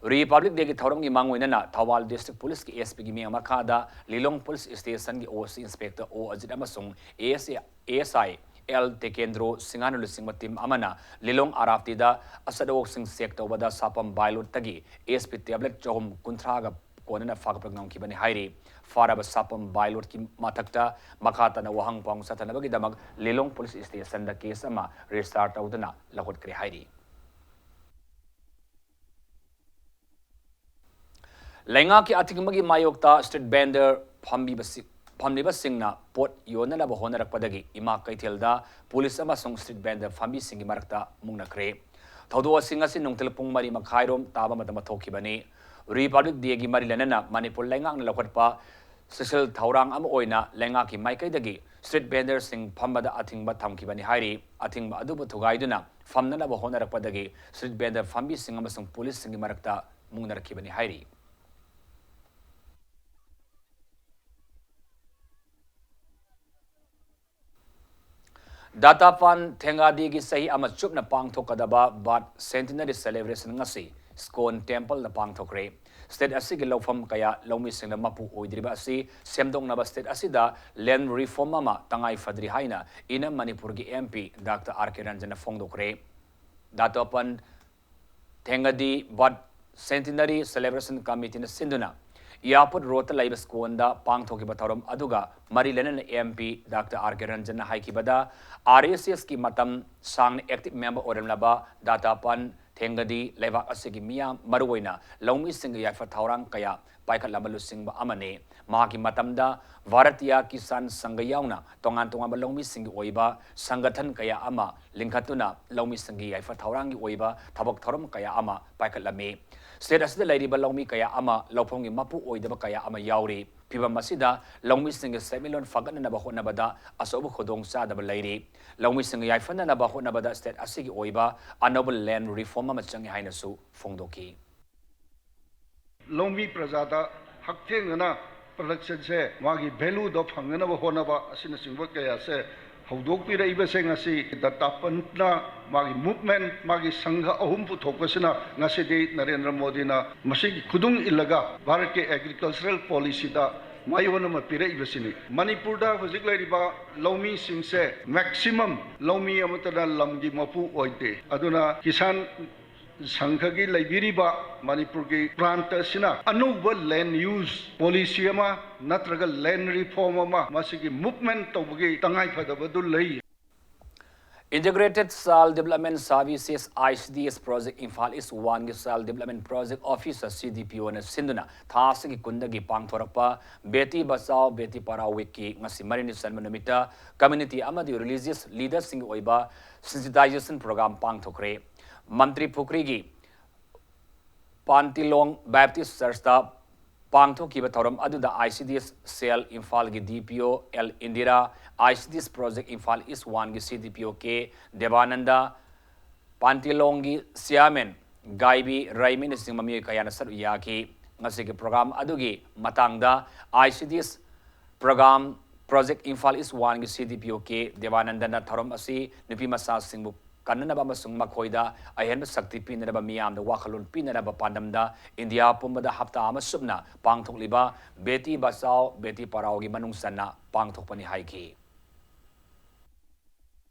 Republic Dayꯒꯤ ꯊꯧꯔꯝꯒꯤ ꯃꯥꯡꯑꯣꯏꯅꯅ ꯊꯧꯕꯥꯜ District Policeꯀꯤ S Pꯒꯤ ꯃꯤꯠꯌꯦꯡ ꯃꯈꯥꯗ ꯂꯤꯂꯣꯡ Police Stationꯒꯤ O C Inspector O Ajit ꯑꯃꯁꯨꯡ A S A, A S I L Tekendro ꯁꯤꯡꯍꯅ ꯂꯨꯆꯤꯡꯕ ꯇꯤꯝ ꯑꯃꯅ ꯂꯤꯂꯣꯡ ꯑꯥꯔ ꯑꯥꯔ ꯇꯤꯗ ꯑꯆꯠ ꯑꯋꯣꯛꯁꯤꯡ ꯆꯦꯛ ꯇꯧꯕꯗ ꯁꯥꯄꯝ ꯕꯥꯏꯂꯣꯠꯇꯒꯤ ꯑꯦꯁ ꯄꯤ ꯇꯦꯕ꯭ꯂꯦꯠ ꯆꯍꯨꯝ ꯀꯨꯟꯊ꯭ꯔꯥꯒ ꯀꯣꯟꯅꯅ ꯐꯥꯒꯠꯄ ꯉꯝꯈꯤꯕꯅꯤ ꯍꯥꯏꯔꯤ꯫ ꯐꯥꯔꯕ ꯁꯥꯄꯝ ꯕꯥꯏꯂꯣꯠꯀꯤ ꯃꯊꯛꯇ ꯃꯈꯥ ꯇꯥꯅ ꯋꯥꯍꯪ ꯄꯥꯎ ꯆꯠꯊꯅꯕꯒꯤꯗꯃꯛ ꯂꯤꯂꯣꯡ ꯄꯨꯂꯤꯁ ꯁ꯭ꯇꯦꯁꯟꯗ ꯀꯦꯁ ꯑꯃ ꯔꯦꯖꯤꯁꯇꯥꯔ ꯇꯧꯗꯨꯅ ꯂꯧꯈꯠꯈ꯭ꯔꯦ ꯍꯥꯏꯔꯤ꯫ ꯂꯩꯉꯥꯛꯀꯤ ꯑꯊꯤꯡꯕꯒꯤ ꯃꯥꯌꯣꯛꯇ ꯁ꯭ꯇ꯭ꯔꯤꯠ ꯚꯦꯟꯗꯔ ꯐꯝꯕꯤꯕꯁꯤ-, ꯐꯝꯂꯤꯕꯁꯤꯡꯅ ꯄꯣꯠ ꯌꯣꯟꯅꯅꯕ ꯍꯣꯠꯅꯔꯛꯄꯗꯒꯤ ꯏꯃꯥ ꯀꯩꯊꯦꯜꯗ ꯄꯨꯂꯤꯁ ꯑꯃꯁꯨꯡ ꯁ꯭ꯇ꯭ꯔꯤꯠ ꯚꯦꯟꯗꯔ ꯐꯝꯕꯤꯁꯤꯡꯒꯤ ꯃꯔꯛꯇ ꯃꯨꯛꯅꯈ꯭ꯔꯦ꯫ ꯊꯧꯗꯣꯛ ꯑꯁꯤ ꯉꯁꯤ ꯅꯨꯡꯊꯤꯜ ꯄꯨꯡ ꯃꯔꯤ ꯃꯈꯥꯏꯔꯣꯝ ꯇꯥꯕ ꯃꯇꯝꯗ ꯊꯣꯛꯈꯤꯕꯅꯤ꯫ ꯔꯤꯄꯕ꯭ꯂꯤꯛ ꯗꯦꯒꯤ ꯃꯔꯤ ꯂꯩꯅꯅ ꯃꯅꯤꯄꯨꯔ ꯂꯩꯉꯥꯛꯅ ꯂꯧꯈꯠꯄ ꯁꯣꯁꯤꯌꯦꯜ ꯊꯧꯔꯥꯡ ꯑꯃ ꯑꯣꯏꯅ ꯂꯩꯉꯥꯛꯀꯤ ꯃꯥꯏꯀꯩꯗꯒꯤ ꯁ꯭ꯇ꯭ꯔꯤꯠ ꯚꯦꯟꯗꯔꯁꯤꯡ ꯐꯝꯕꯗ ꯑꯊꯤꯡꯕ ꯊꯝꯈꯤꯕꯅꯤ ꯍꯥꯏꯔꯤ꯫ ꯑꯊꯤꯡꯕ ꯑꯗꯨꯕꯨ ꯊꯨꯒꯥꯏꯗꯨꯅ ꯐꯝꯅꯅꯕ ꯍꯣꯠꯅꯔꯛꯄꯗꯒꯤ ꯁ꯭ꯇ꯭ꯔꯤꯠ ꯚꯦꯟꯗꯔ ꯐꯝꯕꯤꯁꯤꯡ ꯑꯃꯁꯨꯡ ꯄꯨꯂꯤꯁꯁꯤꯡꯒꯤ ꯃꯔꯛꯇ ꯃꯨꯛꯅꯔꯛꯈꯤꯕꯅꯤ ꯍꯥꯏꯔꯤ꯫ ꯗꯥꯇꯥꯄꯥꯟ ꯊꯦꯡꯒꯥꯗꯤꯒꯤ ꯆꯍꯤ ꯑꯃ ꯆꯨꯞꯅ ꯄꯥꯡꯊꯣꯛꯀꯗꯕ ꯕꯥꯔꯊ ꯁꯦꯟꯇꯤꯅꯔꯤ ꯁꯦꯂꯦꯕ꯭ꯔꯦꯁꯟ ꯉꯁꯤ ꯁ꯭ꯀꯣꯟ ꯇꯦꯝꯄꯜꯗ ꯄꯥꯡꯊꯣꯛꯈ꯭ꯔꯦ꯫ ꯁ꯭ꯇꯦꯠ ꯑꯁꯤꯒꯤ ꯂꯧꯐꯝ ꯀꯌꯥ ꯂꯧꯃꯤꯁꯤꯡꯅ ꯃꯄꯨ ꯑꯣꯏꯗ꯭ꯔꯤꯕ ꯑꯁꯤ ꯁꯦꯝꯗꯣꯛꯅꯕ ꯁ꯭ꯇꯦꯠ ꯑꯁꯤꯗ ꯂꯦꯟ ꯔꯤꯐꯣꯔꯝ ꯑꯃ ꯇꯉꯥꯏ ꯐꯗ꯭ꯔꯤ ꯍꯥꯏꯅ ꯏꯅꯝ ꯃꯅꯤꯄꯨꯔꯒꯤ ꯑꯦꯝ ꯄꯤ ꯗꯥꯛꯇꯔ ꯑꯥꯔ ꯀꯦ ꯔꯟꯖꯟꯅ ꯐꯣꯡꯗꯣꯛꯈ꯭ꯔꯦ꯫ ꯗꯥꯇꯥꯄꯥꯟ ꯊꯦꯡꯒꯗꯤ ꯕꯥꯔꯊ ꯁꯦꯟꯇꯤꯅꯔꯤ ꯁꯦꯂꯦꯕ꯭ꯔꯦꯁꯟ ꯀꯃꯤꯇꯤꯅ ꯁꯤꯟꯗꯨꯅ ꯏꯌꯥꯔꯄꯣꯔꯠ ꯔꯣꯗꯇ ꯂꯩꯕ ꯁ꯭ꯀꯣꯟꯗ ꯄꯥꯡꯊꯣꯛꯈꯤꯕ ꯊꯧꯔꯝ ꯑꯗꯨꯒ ꯃꯔꯤ ꯂꯩꯅꯅ ꯑꯦꯝ ꯄꯤ ꯗꯥꯛꯇꯔ ꯑꯥꯔ ꯀꯦ ꯔꯟꯖꯟꯅ ꯍꯥꯏꯈꯤꯕꯗ, ꯑꯥꯔ ꯑꯦꯁ ꯑꯦꯁꯀꯤ ꯃꯇꯝ ꯁꯥꯡꯅ ꯑꯦꯛꯇꯤꯚ ꯃꯦꯝꯕꯔ ꯑꯣꯏꯔꯝꯂꯕ ꯗꯥꯇꯥꯄꯥꯟ ꯊꯦꯡꯒꯗꯤ ꯂꯩꯕꯥꯛ ꯑꯁꯤꯒꯤ ꯃꯤꯌꯥꯝ, ꯃꯔꯨꯑꯣꯏꯅ ꯂꯧꯃꯤꯁꯤꯡꯒꯤ ꯌꯥꯏꯐ ꯊꯧꯔꯥꯡ ꯀꯌꯥ ꯄꯥꯏꯈꯠꯂꯝꯕ ꯂꯨꯆꯤꯡꯕ ꯑꯃꯅꯤ꯫ ꯃꯍꯥꯛꯀꯤ ꯃꯇꯝꯗ ꯚꯥꯔꯇꯤꯌꯥ ꯀꯤꯁꯥꯟ ꯁꯪꯘ ꯌꯥꯎꯅ ꯇꯣꯉꯥꯟ ꯇꯣꯉꯥꯟꯕ ꯂꯧꯃꯤꯁꯤꯡꯒꯤ ꯑꯣꯏꯕ ꯁꯪꯒꯊꯟ ꯀꯌꯥ ꯑꯃ ꯂꯤꯡꯈꯠꯇꯨꯅ ꯂꯧꯃꯤꯁꯤꯡꯒꯤ ꯌꯥꯏꯐ ꯊꯧꯔꯥꯡꯒꯤ ꯑꯣꯏꯕ ꯊꯕꯛ ꯊꯧꯔꯝ ꯀꯌꯥ ꯑꯃ ꯄꯥꯏꯈꯠꯂꯝꯃꯤ꯫ ꯁ꯭ꯇꯦꯠ ꯑꯁꯤꯗ ꯂꯩꯔꯤꯕ ꯂꯧꯃꯤ ꯀꯌꯥ ꯑꯃ ꯂꯧꯐꯝꯒꯤ ꯃꯄꯨ ꯑꯣꯏꯗꯕ ꯀꯌꯥ ꯑꯃ ꯌꯥꯎꯔꯤ꯫ ꯐꯤꯚꯝ ꯑꯁꯤꯗ ꯂꯧꯃꯤꯁꯤꯡꯒꯤ ꯁꯦꯟꯃꯤꯠꯂꯣꯟ ꯐꯒꯠꯅꯅꯕ ꯍꯣꯠꯅꯕꯗ ꯑꯆꯧꯕ ꯈꯨꯗꯣꯡꯆꯥꯗꯕ ꯂꯩꯔꯤ꯫ ꯂꯧꯃꯤꯁꯤꯡ ꯌꯥꯏꯐꯅꯅꯕ ꯍꯣꯠꯅꯕꯗ ꯁ꯭ꯇꯦꯠ ꯑꯁꯤꯒꯤ ꯑꯣꯏꯕ ꯑꯅꯧꯕ ꯂꯦꯟ ꯔꯤꯐꯣꯔꯝ ꯑꯃ ꯆꯪꯏ ꯍꯥꯏꯅꯁꯨ ꯐꯣꯡꯗꯣꯛꯈꯤ꯫ ꯂꯧꯃꯤ ꯄ꯭ꯔꯖꯥꯗ ꯍꯛꯊꯦꯡꯅꯅ ꯄ꯭ꯔꯗꯛꯁꯟꯁꯦ ꯃꯥꯒꯤ ꯚꯦꯂꯨꯗꯣ ꯐꯪꯅꯅꯕ ꯍꯣꯠꯅꯕ ꯑꯁꯤꯅꯆꯤꯡꯕ ꯀꯌꯥꯁꯦ ꯍꯧꯗꯣꯛꯄꯤꯔꯛꯏꯕꯁꯦ ꯉꯁꯤ ꯗꯥꯇꯥꯄꯟꯅ ꯃꯥꯒꯤ ꯃꯨꯚꯃꯦꯟꯠ, ꯃꯥꯒꯤ ꯁꯪꯘ ꯑꯍꯨꯝ ꯄꯨꯊꯣꯛꯄꯁꯤꯅ ꯉꯁꯤꯗꯤ ꯅꯔꯦꯟꯗ꯭ꯔ ꯃꯣꯗꯤꯅ ꯃꯁꯤꯒꯤ ꯈꯨꯗꯨꯡ ꯏꯜꯂꯒ ꯚꯥꯔꯠꯀꯤ ꯑꯦꯒ꯭ꯔꯤꯀꯜꯆꯔꯦꯜ ꯄꯣꯂꯤꯁꯤꯗ ꯃꯥꯏꯑꯣꯟ ꯑꯃ ꯄꯤꯔꯛꯏꯕꯁꯤꯅꯤ꯫ ꯃꯅꯤꯄꯨꯔꯗ ꯍꯧꯖꯤꯛ ꯂꯩꯔꯤꯕ ꯂꯧꯃꯤꯁꯤꯡꯁꯦ maximum ꯂꯧꯃꯤ ꯑꯃꯠꯇꯅ ꯂꯝꯒꯤ ꯃꯄꯨ ꯑꯣꯏꯗꯦ꯫ ꯑꯗꯨꯅ ꯀꯤꯁꯥꯟ ꯁꯪꯘꯒꯤ ꯂꯩꯕꯤꯔꯤꯕ ꯃꯅꯤꯄꯨꯔꯒꯤ ꯄ꯭ꯔꯥꯟꯇ ꯑꯁꯤꯅ ꯑꯅꯧꯕ land use policy ꯑꯃ ꯅꯠꯇ꯭ꯔꯒ land reform ꯑꯃ ꯃꯁꯤꯒꯤ movement ꯇꯧꯕꯒꯤ ꯇꯉꯥꯏꯐꯗꯕꯗꯨ ꯂꯩ꯫ Integrated Child Development Services, I C D S Project, Imphal ꯏꯁ ꯋꯥꯟꯒꯤ Child Development Project Officer, C D P O ꯅ ꯁꯤꯟꯗꯨꯅ ꯊꯥ ꯑꯁꯤꯒꯤ ꯀꯨꯟꯗꯒꯤ ꯄꯥꯡꯊꯣꯔꯛꯄ ꯕꯦꯇꯤ ꯕꯆꯥꯎ ꯕꯦꯇꯤ ꯄꯔꯥꯎ ꯋꯤꯛꯀꯤ ꯉꯁꯤ ꯃꯔꯤꯅꯤ ꯆꯟꯕ ꯅꯨꯃꯤꯠꯇ community ꯑꯃꯗꯤ religious leaderꯁꯤꯡꯒꯤ ꯑꯣꯏꯕ sensitization program ꯄꯥꯡꯊꯣꯛꯈ꯭ꯔꯦ꯫ ꯃꯟꯇ꯭ꯔꯤ ꯄꯨꯈ꯭ꯔꯤꯒꯤ ꯄꯥꯟꯇꯤꯂꯣꯡ Baptist Churchꯇ ꯄꯥꯡꯊꯣꯛꯈꯤꯕ ꯊꯧꯔꯝ ꯑꯗꯨꯗ I C D S cell ꯏꯝꯐꯥꯜꯒꯤ D P O L Indira, I C D S Project Imphal ꯏꯁ ꯋꯥꯟꯒꯤ C D P O K ꯗꯦꯕꯥꯅꯟꯗ, ꯄꯥꯟꯇꯤꯂꯣꯡꯒꯤ chairman ꯒꯥꯏꯕꯤ ꯔꯥꯏꯃꯤꯅꯆꯤꯡꯕ ꯃꯤꯑꯣꯏ ꯀꯌꯥꯅ ꯁꯔꯨꯛ ꯌꯥꯈꯤ꯫ ꯉꯁꯤꯒꯤ program ꯑꯗꯨꯒꯤ ꯃꯇꯥꯡꯗ I C D S program Project Imphal ꯏꯁ ꯋꯥꯟꯒꯤ C D P O K ꯗꯦꯕꯥꯅꯟꯗꯅ ꯊꯧꯔꯝ ꯑꯁꯤ ꯅꯨꯄꯤ ꯃꯆꯥꯁꯤꯡꯕꯨ ꯀꯟꯅꯅꯕ ꯑꯃꯁꯨꯡ ꯃꯈꯣꯏꯗ ꯑꯍꯦꯟꯕ ꯁꯛꯇꯤ ꯄꯤꯅꯅꯕ ꯃꯤꯌꯥꯝꯗ ꯋꯥꯈꯜꯂꯣꯟ ꯄꯤꯅꯅꯕ ꯄꯥꯟꯗꯝꯗ ꯏꯟꯗꯤꯌꯥ ꯄꯨꯝꯕꯗ ꯍꯞꯇꯥ ꯑꯃ ꯆꯨꯞꯅ ꯄꯥꯡꯊꯣꯛꯂꯤꯕ ꯕꯦꯇꯤ ꯕꯆꯥꯎ ꯕꯦꯇꯤ ꯄꯔꯥꯎꯒꯤ ꯃꯅꯨꯡ ꯆꯟꯅ ꯄꯥꯡꯊꯣꯛꯄꯅꯤ ꯍꯥꯏꯈꯤ꯫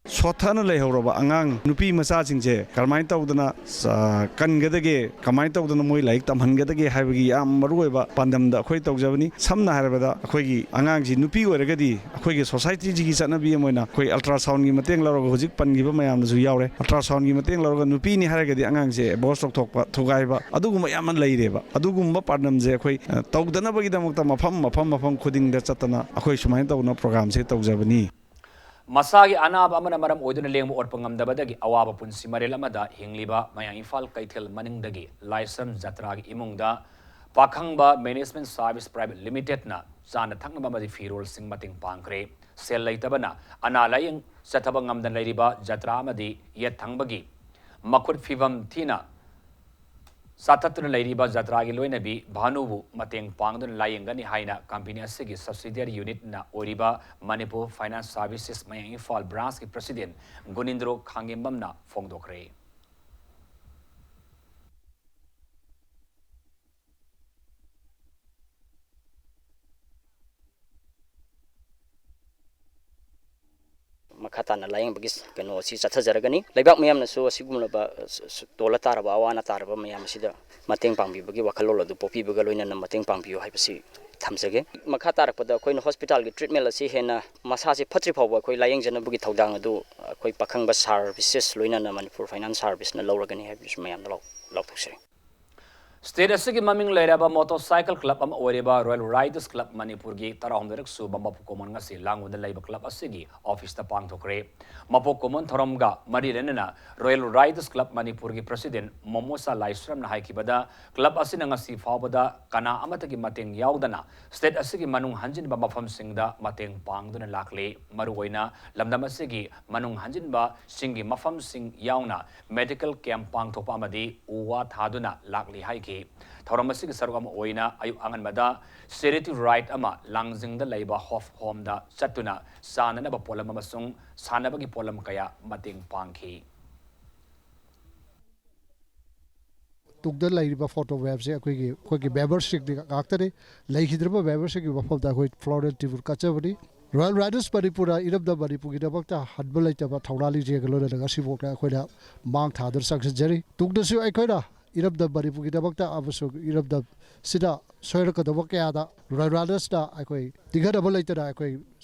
ꯁꯣꯠꯊꯅ ꯂꯩꯍꯧꯔꯕ ꯑꯉꯥꯡ ꯅꯨꯄꯤ ꯃꯆꯥꯁꯤꯡꯁꯦ ꯀꯔꯝꯍꯥꯏꯅ ꯇꯧꯗꯅ, ꯑ, ꯀꯟꯒꯗꯒꯦ, ꯀꯃꯥꯏꯅ ꯇꯧꯗꯅ ꯃꯣꯏ ꯂꯥꯏꯔꯤꯛ ꯇꯝꯍꯟꯒꯗꯒꯦ ꯍꯥꯏꯕꯒꯤ ꯌꯥꯝ ꯃꯔꯨꯑꯣꯏꯕ ꯄꯥꯟꯗꯝꯗ ꯑꯩꯈꯣꯏ ꯇꯧꯖꯕꯅꯤ꯫ ꯁꯝꯅ ꯍꯥꯏꯔꯕꯗ, ꯑꯩꯈꯣꯏꯒꯤ ꯑꯉꯥꯡꯁꯤ ꯅꯨꯄꯤ ꯑꯣꯏꯔꯒꯗꯤ ꯑꯩꯈꯣꯏꯒꯤ societyꯁꯤꯒꯤ ꯆꯠꯅꯕꯤ ꯑꯃ ꯑꯣꯏꯅ ꯑꯩꯈꯣꯏ ultrasoundꯒꯤ ꯃꯇꯦꯡ ꯂꯧꯔꯒ, ꯍꯧꯖꯤꯛ ꯄꯟꯈꯤꯕ ꯃꯌꯥꯝꯗꯁꯨ ꯌꯥꯎꯔꯦ, ultrasoundꯒꯤ ꯃꯇꯦꯡ ꯂꯧꯔꯒ ꯅꯨꯄꯤꯅꯤ ꯍꯥꯏꯔꯒꯗꯤ ꯑꯉꯥꯡꯁꯦ abort ꯇꯧꯊꯣꯛꯄ, ꯊꯨꯒꯥꯏꯕ, ꯑꯗꯨꯒꯨꯝꯕ ꯌꯥꯝꯅ ꯂꯩꯔꯦꯕ꯫ ꯑꯗꯨꯒꯨꯝꯕ ꯄꯥꯟꯗꯝꯁꯦ ꯑꯩꯈꯣꯏ, ꯑ, ꯇꯧꯗꯅꯕꯒꯤꯗꯃꯛꯇ ꯃꯐꯝ, ꯃꯐꯝ, ꯃꯐꯝ ꯈꯨꯗꯤꯡꯗ ꯆꯠꯇꯅ ꯑꯩꯈꯣꯏ ꯁꯨꯃꯥꯏꯅ ꯇꯧꯗꯅ programꯁꯦ ꯇꯧꯖꯕꯅꯤ꯫ ꯃꯁꯥꯒꯤ ꯑꯅꯥꯕ ꯑꯃꯅ ꯃꯔꯝ ꯑꯣꯏꯗꯨꯅ ꯂꯦꯡꯕ ꯑꯣꯠꯄ ꯉꯝꯗꯕꯗꯒꯤ ꯑꯋꯥꯕ ꯄꯨꯟꯁꯤ ꯃꯔꯦꯜ ꯑꯃꯗ ꯍꯤꯡꯂꯤꯕ ꯃꯌꯥꯡ ꯏꯝꯐꯥꯜ ꯀꯩꯊꯦꯜ ꯃꯅꯤꯡꯗꯒꯤ ꯂꯥꯏꯁ꯭ꯔꯝ ꯖꯇ꯭ꯔꯥꯒꯤ ꯏꯃꯨꯡꯗ ꯄꯥꯈꯪꯕ Management Service Private Limitedꯅ ꯆꯥꯅ ꯊꯛꯅꯕ ꯑꯃꯗꯤ ꯐꯤꯔꯣꯜꯁꯤꯡ ꯃꯇꯦꯡ ꯄꯥꯡꯈ꯭ꯔꯦ꯫ ꯁꯦꯜ ꯂꯩꯇꯕꯅ ꯑꯅꯥ ꯂꯥꯌꯦꯡ ꯆꯠꯊꯕ ꯉꯝꯗꯅ ꯂꯩꯔꯤꯕ ꯖꯇ꯭ꯔꯥ ꯑꯃꯗꯤ ꯌꯦꯠ ꯊꯪꯕꯒꯤ ꯃꯈꯨꯠ ꯐꯤꯕꯝ ꯊꯤꯅ ꯆꯥꯊꯠꯇꯨꯅ ꯂꯩꯔꯤꯕ ꯖꯇ꯭ꯔꯥꯒꯤ ꯂꯣꯏꯅꯕꯤ ꯚꯥꯅꯨꯕꯨ ꯃꯇꯦꯡ ꯄꯥꯡꯗꯨꯅ ꯂꯥꯌꯦꯡꯒꯅꯤ ꯍꯥꯏꯅ company ꯑꯁꯤꯒꯤ subsidiary unitꯅ ꯑꯣꯏꯔꯤꯕ Manipur Finance Services ꯃꯌꯥꯡ ꯏꯝꯐꯥꯜ branchꯀꯤ president ꯒꯨꯅꯤꯟꯗ꯭ꯔꯣ ꯈꯥꯡꯉꯦꯝꯕꯝꯅ ꯐꯣꯡꯗꯣꯛꯈ꯭ꯔꯦ꯫ ꯇꯥꯟꯅ ꯂꯥꯌꯦꯡꯕꯒꯤ ꯀꯩꯅꯣ ꯑꯁꯤ ꯆꯠꯊꯖꯔꯒꯅꯤ꯫ ꯂꯩꯕꯥꯛ ꯃꯤꯌꯥꯝꯅꯁꯨ ꯑꯁꯤꯒꯨꯝꯂꯕ ꯇꯣꯜꯂ ꯇꯥꯔꯕ, ꯑꯋꯥ ꯑꯅꯥ ꯇꯥꯔꯕ ꯃꯌꯥꯝ ꯑꯁꯤꯗ ꯃꯇꯦꯡ ꯄꯥꯡꯕꯤꯕꯒꯤ ꯋꯥꯈꯜꯂꯣꯟ ꯑꯗꯨ ꯄꯣꯛꯄꯤꯕꯒ ꯂꯣꯏꯅꯅ ꯃꯇꯦꯡ ꯄꯥꯡꯕꯤꯌꯨ ꯍꯥꯏꯕꯁꯤ ꯊꯝꯖꯒꯦ꯫ ꯃꯈꯥ ꯇꯥꯔꯛꯄꯗ ꯑꯩꯈꯣꯏꯅ ꯍꯣꯁꯄꯤꯇꯥꯜꯒꯤ ꯇ꯭ꯔꯤꯠꯃꯦꯟ ꯑꯁꯤ ꯍꯦꯟꯅ ꯃꯁꯥꯁꯦ ꯐꯠꯇ꯭ꯔꯤ ꯐꯥꯎꯕ ꯑꯩꯈꯣꯏ ꯂꯥꯌꯦꯡꯖꯅꯕꯒꯤ ꯊꯧꯗꯥꯡ ꯑꯗꯨ ꯑꯩꯈꯣꯏ ꯄꯥꯈꯪꯕ ꯁꯥꯔꯚꯤꯁꯦꯁ ꯂꯣꯏꯅꯅ ꯃꯅꯤꯄꯨꯔ ꯐꯥꯏꯅꯥꯟꯁ ꯁꯥꯔꯚꯤꯁꯅ ꯂꯧꯔꯒꯅꯤ ꯍꯥꯏꯕꯗꯨꯁꯨ ꯃꯌꯥꯝꯗ ꯂꯥꯎ-, ꯂꯥꯎꯊꯣꯛꯆꯔꯤ꯫ ꯁ꯭ꯇꯦꯠ ꯑꯁꯤꯒꯤ ꯃꯃꯤꯡ ꯂꯩꯔꯕ ꯃꯣꯇꯣꯔ ꯁꯥꯏꯀꯜ ꯀ꯭ꯂꯕ ꯑꯃ ꯑꯣꯏꯔꯤꯕ ꯔꯣꯌꯦꯜ ꯔꯥꯏꯗꯔꯁ ꯀ꯭ꯂꯕ ꯃꯅꯤꯄꯨꯔꯒꯤ ꯇꯔꯥꯍꯨꯝꯗꯣꯏꯔꯛ ꯁꯨꯕ ꯃꯄꯣꯛ ꯀꯨꯝꯑꯣꯟ ꯉꯁꯤ ꯂꯥꯡꯒꯣꯜꯗ ꯂꯩꯕ ꯀ꯭ꯂꯕ ꯑꯁꯤꯒꯤ ꯑꯣꯐꯤꯁꯇ ꯄꯥꯡꯊꯣꯛꯈ꯭ꯔꯦ꯫ ꯃꯄꯣꯛ ꯀꯨꯝꯑꯣꯟ ꯊꯧꯔꯝꯒ ꯃꯔꯤ ꯂꯩꯅꯅ ꯔꯣꯌꯦꯜ ꯔꯥꯏꯗꯔꯁ ꯀ꯭ꯂꯕ ꯃꯅꯤꯄꯨꯔꯒꯤ ꯄ꯭ꯔꯁꯤꯗꯦꯟ ꯃꯣꯃꯣꯁꯥ ꯂꯥꯏꯁ꯭ꯔꯝꯅ ꯍꯥꯏꯈꯤꯕꯗ, ꯀ꯭ꯂꯕ ꯑꯁꯤꯅ ꯉꯁꯤ ꯐꯥꯎꯕꯗ ꯀꯅꯥ ꯑꯃꯠꯇꯒꯤ ꯃꯇꯦꯡ ꯌꯥꯎꯗꯅ ꯁ꯭ꯇꯦꯠ ꯑꯁꯤꯒꯤ ꯃꯅꯨꯡ ꯍꯟꯖꯤꯟꯕ ꯃꯐꯝꯁꯤꯡꯗ ꯃꯇꯦꯡ ꯄꯥꯡꯗꯨꯅ ꯂꯥꯛꯂꯤ꯫ ꯃꯔꯨꯑꯣꯏꯅ ꯂꯝꯗꯝ ꯑꯁꯤꯒꯤ ꯃꯅꯨꯡ ꯍꯟꯖꯤꯟꯕꯁꯤꯡꯒꯤ ꯃꯐꯝꯁꯤꯡ ꯌꯥꯎꯅ ꯃꯦꯗꯤꯀꯦꯜ ꯀꯦꯝꯞ ꯄꯥꯡꯊꯣꯛꯄ ꯑꯃꯗꯤ ꯎ ꯋꯥ ꯊꯥꯗꯨꯅ ꯂꯥꯛꯂꯤ ꯍꯥꯏꯈꯤ꯫ ꯊꯧꯔꯝ ꯑꯁꯤꯒꯤ ꯁꯔꯨꯛ ꯑꯃ ꯑꯣꯏꯅ ꯑꯌꯨꯛ ꯑꯉꯟꯕꯗ ꯆꯦꯔꯤꯇꯤ ꯔꯥꯏꯗ ꯑꯃ ꯂꯥꯡꯖꯤꯡꯗ ꯂꯩꯕ ꯍꯣꯞ ꯍꯣꯝꯗ ꯆꯠꯇꯨꯅ ꯆꯥꯅꯅꯕ ꯄꯣꯠꯂꯝ ꯑꯃꯁꯨꯡ ꯁꯥꯟꯅꯕꯒꯤ ꯄꯣꯠꯂꯝ ꯀꯌꯥ ꯃꯇꯦꯡ ꯄꯥꯡꯈꯤ꯫ ꯇꯨꯡꯗ ꯂꯩꯔꯤꯕ ꯐꯣꯇꯣ ꯃꯌꯥꯝꯁꯦ ꯑꯩꯈꯣꯏꯒꯤ, ꯑꯩꯈꯣꯏꯒꯤ ꯃꯦꯝꯕꯔꯁꯤꯡꯒꯤ ꯉꯥꯛꯇꯅꯤ꯫ ꯂꯩꯈꯤꯗ꯭ꯔꯕ ꯃꯦꯝꯕꯔꯁꯤꯡꯒꯤ ꯃꯐꯝꯗ ꯑꯩꯈꯣꯏ ꯐ꯭ꯂꯣꯔꯦꯜ ꯇ꯭ꯔꯤꯕ꯭ꯌꯨꯠ ꯀꯠꯆꯕꯅꯤ꯫ ꯔꯣꯌꯦꯜ ꯔꯥꯏꯗꯔꯁ ꯃꯅꯤꯄꯨꯔꯅ ꯏꯔꯝꯗꯝ ꯃꯅꯤꯄꯨꯔꯒꯤꯗꯃꯛꯇ ꯍꯟꯕ ꯂꯩꯇꯕ ꯊꯧꯅꯥ ꯂꯤꯡꯖꯦꯜꯒ ꯂꯣꯏꯅꯅ ꯉꯁꯤꯐꯥꯎꯗ ꯑꯩꯈꯣꯏꯅ ꯃꯥꯡ ꯊꯥꯗꯨꯅ ꯆꯪꯁꯤꯟꯖꯔꯤ꯫ ꯇꯨꯡꯗꯁꯨ ꯑꯩꯈꯣꯏꯅ ꯏꯔꯝꯗꯝ ꯃꯅꯤꯄꯨꯔꯒꯤꯗꯃꯛꯇ ꯑꯃꯁꯨꯡ ꯏꯔꯝꯗꯝꯁꯤꯗ ꯁꯣꯏꯔꯛꯀꯗꯕ ꯀꯌꯥꯗ ꯔꯣꯌꯦꯜ ꯔꯥꯏꯗꯔꯁꯅ ꯑꯩꯈꯣꯏ ꯇꯤꯡꯍꯟꯅꯕ ꯂꯩꯇꯅ ꯑꯩꯈꯣꯏ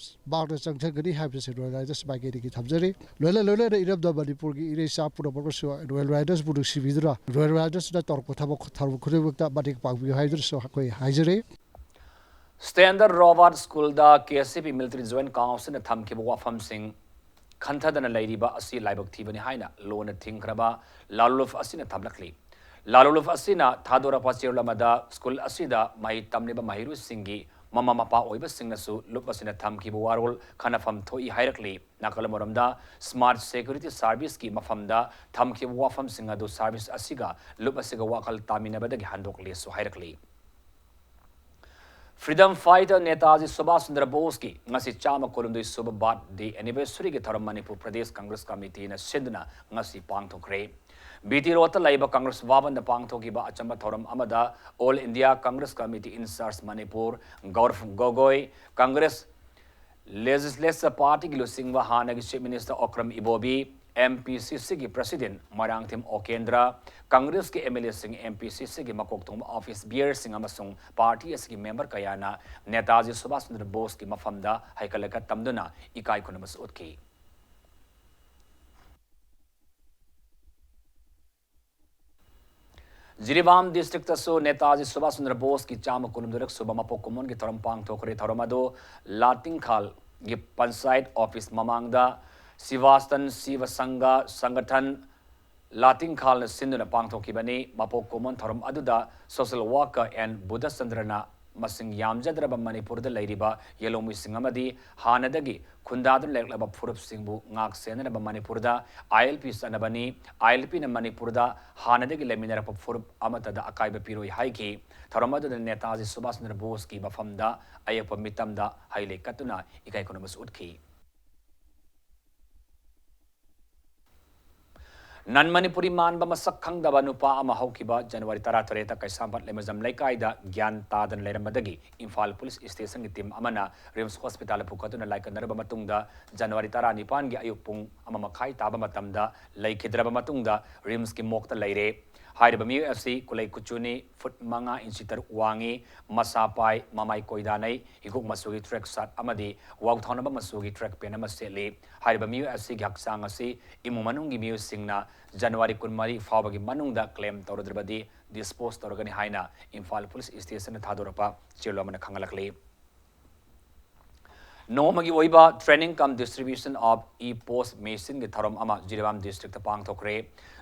ꯃꯥꯡꯗ ꯆꯪꯁꯤꯟꯒꯅꯤ ꯍꯥꯏꯕꯁꯤ ꯔꯣꯌꯦꯜ ꯔꯥꯏꯗꯔꯁ ꯃꯥꯏꯀꯩꯗꯒꯤ ꯊꯝꯖꯔꯤ꯫ ꯂꯣꯏꯅ ꯂꯣꯏꯅꯅ ꯏꯔꯝꯗꯝ ꯃꯅꯤꯄꯨꯔꯒꯤ ꯏꯔꯩꯆꯥ ꯄꯨꯝꯅꯃꯛꯅꯁꯨ ꯔꯣꯌꯦꯜ ꯔꯥꯏꯗꯔꯁꯄꯨ ꯅꯨꯡꯁꯤꯕꯤꯗꯨꯅ ꯔꯣꯌꯦꯜ ꯔꯥꯏꯗꯔꯁꯅ ꯇꯧꯔꯛꯄ ꯊꯕꯛ ꯊꯧꯔꯝ ꯈꯨꯗꯤꯡꯃꯛꯇ ꯃꯇꯦꯡ ꯄꯥꯡꯕꯤꯌꯨ ꯍꯥꯏꯗꯨꯅꯁꯨ ꯑꯩꯈꯣꯏ ꯍꯥꯏꯖꯔꯤ꯫ ꯁ꯭ꯇꯦꯟꯗꯔ ꯔꯣꯕꯥꯔꯠ ꯁ꯭ꯀꯨꯜꯗ ꯀꯦ ꯑꯦꯁ ꯁꯤ ꯄꯤ ꯃꯤꯂꯤꯇꯔꯤ ꯖꯣꯏꯟꯠ ꯀꯥꯎꯟꯁꯤꯜꯅ ꯊꯝꯈꯤꯕ ꯋꯥꯐꯝꯁꯤꯡ ꯈꯟꯊꯗꯅ ꯂꯩꯔꯤꯕ ꯑꯁꯤ ꯂꯥꯏꯕꯛ ꯊꯤꯕꯅꯤ ꯍꯥꯏꯅ ꯂꯣꯟꯅ ꯊꯤꯡꯈ꯭ꯔꯕ ꯂꯥꯂꯨꯂꯨꯞ ꯑꯁꯤꯅ ꯊꯝꯂꯛꯂꯤ꯫ ꯂꯥꯂꯨꯂꯨꯞ ꯑꯁꯤꯅ ꯊꯥꯗꯣꯔꯛꯄ ꯆꯦꯔꯣꯜ ꯑꯃꯗ ꯁ꯭ꯀꯨꯜ ꯑꯁꯤꯗ ꯃꯍꯩ ꯇꯝꯂꯤꯕ ꯃꯍꯩꯔꯣꯏꯁꯤꯡꯒꯤ ꯃꯃꯥ ꯃꯄꯥ ꯑꯣꯏꯕꯁꯤꯡꯅꯁꯨ ꯂꯨꯞ ꯑꯁꯤꯅ ꯊꯝꯈꯤꯕ ꯋꯥꯔꯣꯜ ꯈꯟꯅꯐꯝ ꯊꯣꯛꯏ ꯍꯥꯏꯔꯛꯂꯤ꯫ ꯅꯥꯀꯜ ꯑꯃꯔꯣꯝꯗ ꯁ꯭ꯃꯥꯔꯠ ꯁꯦꯀ꯭ꯌꯨꯔꯤꯇꯤ ꯁꯥꯔꯚꯤꯁꯀꯤ ꯃꯐꯝꯗ ꯊꯝꯈꯤꯕ ꯋꯥꯐꯝꯁꯤꯡ ꯑꯗꯨ ꯁꯥꯔꯚꯤꯁ ꯑꯁꯤꯒ ꯂꯨꯞ ꯑꯁꯤꯒ ꯋꯥꯈꯜ ꯇꯥꯃꯤꯟꯅꯕꯗꯒꯤ ꯍꯟꯗꯣꯛꯂꯦꯁꯨ ꯍꯥꯏꯔꯛꯂꯤ꯫ ꯐ꯭ꯔꯤꯗꯝ ꯐꯥꯏꯇꯔ ꯅꯦꯇꯥꯖꯤ ꯁꯨꯚꯥꯁ ꯆꯟꯗ꯭ꯔ ꯕꯣꯁꯀꯤ ꯉꯁꯤ ꯆꯥꯝꯃ ꯀꯨꯟꯍꯨꯝꯗꯣꯏ ꯁꯨꯕ ꯕꯥꯔꯊ ꯗꯦ ꯑꯦꯅꯤꯚꯔꯁꯔꯤꯒꯤ ꯊꯧꯔꯝ ꯃꯅꯤꯄꯨꯔ ꯄ꯭ꯔꯗꯦꯁ ꯀꯪꯒ꯭ꯔꯦꯁ ꯀꯃꯤꯇꯤꯅ ꯁꯤꯟꯗꯨꯅ ꯉꯁꯤ ꯄꯥꯡꯊꯣꯛꯈ꯭ꯔꯦ꯫ ꯕꯤ ꯇꯤ ꯔꯣꯗꯇ ꯂꯩꯕ ꯀꯪꯒ꯭ꯔꯦꯁ ꯚꯕꯟꯗ ꯄꯥꯡꯊꯣꯛꯈꯤꯕ ꯑꯆꯝꯕ ꯊꯧꯔꯝ ꯑꯃꯗ all India Congress committee incharge Manipur Gaurav Gogoi, Congress Legislature Partyꯒꯤ ꯂꯨꯆꯤꯡꯕ ꯍꯥꯟꯅꯒꯤ Chief Minister Okram Ibobi, MPCCꯒꯤ President Moirangthem ꯑꯣꯀꯦꯟꯗ꯭ꯔ, Congressꯀꯤ MLAꯁꯤꯡ, MPCCꯒꯤ ꯃꯀꯣꯛ ꯊꯣꯡꯕ office bearerꯁꯤꯡ ꯑꯃꯁꯨꯡ party ꯑꯁꯤꯒꯤ member ꯀꯌꯥꯅ ꯅꯦꯇꯥꯖꯤ ꯁꯨꯚꯥꯁ ꯆꯟꯗ꯭ꯔ ꯕꯣꯁꯀꯤ ꯃꯐꯝꯗ ꯍꯩꯀꯠ ꯂꯩꯀꯠ ꯇꯝꯗꯨꯅ ꯏꯀꯥꯏ ꯈꯨꯝꯅꯕꯁꯨ ꯎꯠꯈꯤ꯫ ꯖꯤꯔꯤꯕꯥꯝ districtꯇꯁꯨ ꯅꯦꯇꯥꯖꯤ ꯁꯨꯚꯥꯁ ꯆꯟꯗ꯭ꯔ ꯕꯣꯁꯀꯤ ꯆꯥꯝꯃ ꯀꯨꯟꯍꯨꯝꯗꯣꯏꯔꯛ ꯁꯨꯕ ꯃꯄꯣꯛ ꯀꯨꯝꯑꯣꯟꯒꯤ ꯊꯧꯔꯝ ꯄꯥꯡꯊꯣꯛꯈ꯭ꯔꯦ꯫ ꯊꯧꯔꯝ ꯑꯗꯨ ꯂꯥꯇꯤꯡꯈꯥꯜꯒꯤ ꯄꯟꯆꯥꯌꯠ office ꯃꯃꯥꯡꯗ ꯁꯤꯚꯥꯁꯇꯟ ꯁꯤꯚ ꯁꯪꯘ ꯁꯪꯒꯊꯟ ꯂꯥꯇꯤꯡꯈꯥꯜꯅ ꯁꯤꯟꯗꯨꯅ ꯄꯥꯡꯊꯣꯛꯈꯤꯕꯅꯤ꯫ ꯃꯄꯣꯛ ꯀꯨꯝꯑꯣꯟ ꯊꯧꯔꯝ ꯑꯗꯨꯗ social worker N ꯕꯨꯙꯆꯟꯗ꯭ꯔꯅ ꯃꯁꯤꯡ ꯌꯥꯝꯖꯗ꯭ꯔꯕ ꯃꯅꯤꯄꯨꯔꯗ ꯂꯩꯔꯤꯕ ꯌꯦꯜꯍꯧꯃꯤꯁꯤꯡ ꯑꯃꯗꯤ ꯍꯥꯟꯅꯗꯒꯤ ꯈꯨꯟꯗꯥꯗꯨꯅ ꯂꯩꯔꯛꯂꯕ ꯐꯨꯔꯨꯞꯁꯤꯡꯕꯨ ꯉꯥꯛ ꯁꯦꯟꯅꯅꯕ ꯃꯅꯤꯄꯨꯔꯗ ILP ꯆꯠꯅꯕꯅꯤ꯫ ILPꯅ ꯃꯅꯤꯄꯨꯔꯗ ꯍꯥꯟꯅꯗꯒꯤ ꯂꯩꯃꯤꯟꯅꯔꯛꯄ ꯐꯨꯔꯨꯞ ꯑꯃꯠꯇꯗ ꯑꯀꯥꯏꯕ ꯄꯤꯔꯣꯏ ꯍꯥꯏꯈꯤ꯫ ꯊꯧꯔꯝ ꯑꯗꯨꯗ ꯅꯦꯇꯥꯖꯤ ꯁꯨꯚꯥꯁ ꯆꯟꯗ꯭ꯔ ꯕꯣꯁꯀꯤ ꯃꯐꯝꯗ ꯑꯌꯦꯛꯄ ꯃꯤꯇꯝꯗ ꯍꯩ ꯂꯩ ꯀꯠꯇꯨꯅ ꯏꯀꯥꯏ ꯈꯨꯝꯅꯕꯁꯨ ꯎꯠꯈꯤ꯫ Non Manipuri ꯃꯥꯟꯕ ꯃꯁꯛ ꯈꯪꯗꯕ ꯅꯨꯄꯥ ꯑꯃ ꯍꯧꯈꯤꯕ January ꯇꯔꯥꯇꯔꯦꯠꯇ ꯀꯩꯁꯥꯝꯄꯥꯠ ꯂꯩꯃꯖꯝ ꯂꯩꯀꯥꯏꯗ ꯒ꯭ꯌꯥꯟ ꯇꯥꯗꯅ ꯂꯩꯔꯝꯕꯗꯒꯤ ꯏꯝꯐꯥꯜ Police Stationꯒꯤ team ꯑꯃꯅ RIMS Hospitalꯗ ꯄꯨꯈꯠꯇꯨꯅ ꯂꯥꯏꯀꯠꯅꯔꯕ ꯃꯇꯨꯡꯗ January ꯇꯔꯥꯅꯤꯄꯥꯟꯒꯤ ꯑꯌꯨꯛ ꯄꯨꯡ ꯑꯃ ꯃꯈꯥꯏ ꯇꯥꯕ ꯃꯇꯝꯗ ꯂꯩꯈꯤꯗ꯭ꯔꯕ ꯃꯇꯨꯡꯗ RIMSꯀꯤ morgueꯇ ꯂꯩꯔꯦ꯫ ꯍꯥꯏꯔꯤꯕ ꯃꯤꯑꯣꯏ ꯑꯁꯤ ꯀꯨꯂꯩ ꯀꯨꯆꯨꯅꯤ, foot ꯃꯉꯥ inch ꯇꯔꯨꯛ ꯋꯥꯡꯉꯤ, ꯃꯁꯥ ꯄꯥꯏ, ꯃꯃꯥꯏ ꯀꯣꯏꯗꯥꯅꯩ, ꯍꯤꯒꯣꯛ ꯃꯆꯨꯒꯤ track shirt ꯑꯃꯗꯤ ꯋꯥꯎꯊꯥꯅꯕ ꯃꯆꯨꯒꯤ track pant ꯑꯃ ꯁꯦꯠꯂꯤ꯫ ꯍꯥꯏꯔꯤꯕ ꯃꯤꯑꯣꯏ ꯑꯁꯤꯒꯤ ꯍꯛꯆꯥꯡ ꯑꯁꯤ ꯏꯃꯨꯡ ꯃꯅꯨꯡꯒꯤ ꯃꯤꯑꯣꯏꯁꯤꯡꯅ January ꯀꯨꯟꯃꯔꯤ ꯐꯥꯎꯕꯒꯤ ꯃꯅꯨꯡꯗ claim ꯇꯧꯔꯗ꯭ꯔꯕꯗꯤ dispose ꯇꯧꯔꯒꯅꯤ ꯍꯥꯏꯅ ꯏꯝꯐꯥꯜ Police Stationꯅ ꯊꯥꯗꯣꯔꯛꯄ ꯆꯦꯔꯣꯜ ꯑꯃꯅ ꯈꯪꯍꯜꯂꯛꯂꯤ꯫ ꯅꯣꯡꯃꯒꯤ ꯑꯣꯏꯕ training cum distribution of e-post machineꯒꯤ ꯊꯧꯔꯝ ꯑꯃ Jiribam districtꯇ ꯄꯥꯡꯊꯣꯛꯈ꯭ꯔꯦ꯫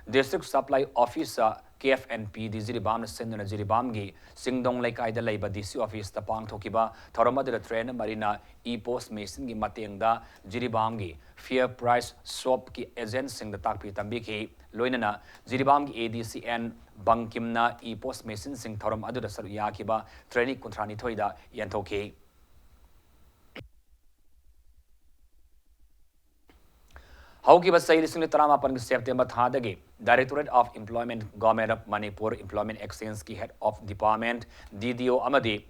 District Supply Officer K F N P D ꯖꯤꯔꯤꯕꯥꯝꯅ ꯁꯤꯟꯗꯨꯅ ꯖꯤꯔꯤꯕꯥꯝꯒꯤ ꯆꯤꯡꯗꯣꯡ ꯂꯩꯀꯥꯏꯗ ꯂꯩꯕ DC officeꯇ ꯄꯥꯡꯊꯣꯛꯈꯤꯕ ꯊꯧꯔꯝ ꯑꯗꯨꯗ trainer ꯃꯔꯤꯅ e-post machineꯒꯤ ꯃꯇꯦꯡꯗ ꯖꯤꯔꯤꯕꯥꯝꯒꯤ Fair Price shopꯀꯤ agentꯁꯤꯡꯗ ꯇꯥꯛꯄꯤ ꯇꯝꯕꯤꯈꯤ꯫ ꯂꯣꯏꯅꯅ ꯖꯤꯔꯤꯕꯥꯝꯒꯤ ADC N ꯕꯪꯀꯤꯝꯅ e-post machineꯁꯤꯡ ꯊꯧꯔꯝ ꯑꯗꯨꯗ ꯁꯔꯨꯛ ꯌꯥꯈꯤꯕ trainee ꯀꯨꯟꯊ꯭ꯔꯥꯅꯤꯊꯣꯏꯗ ꯌꯦꯟꯊꯣꯛꯈꯤ꯫ ꯍꯧꯈꯤꯕ ꯆꯍꯤ ꯂꯤꯁꯤꯡ ꯑꯅꯤ ꯇꯔꯥꯃꯥꯄꯟꯒꯤ September ꯊꯥꯗꯒꯤ Directorate of Employment, Government of Manipur Employment Exchangeꯀꯤ Head of Department, DDO ꯑꯃꯗꯤ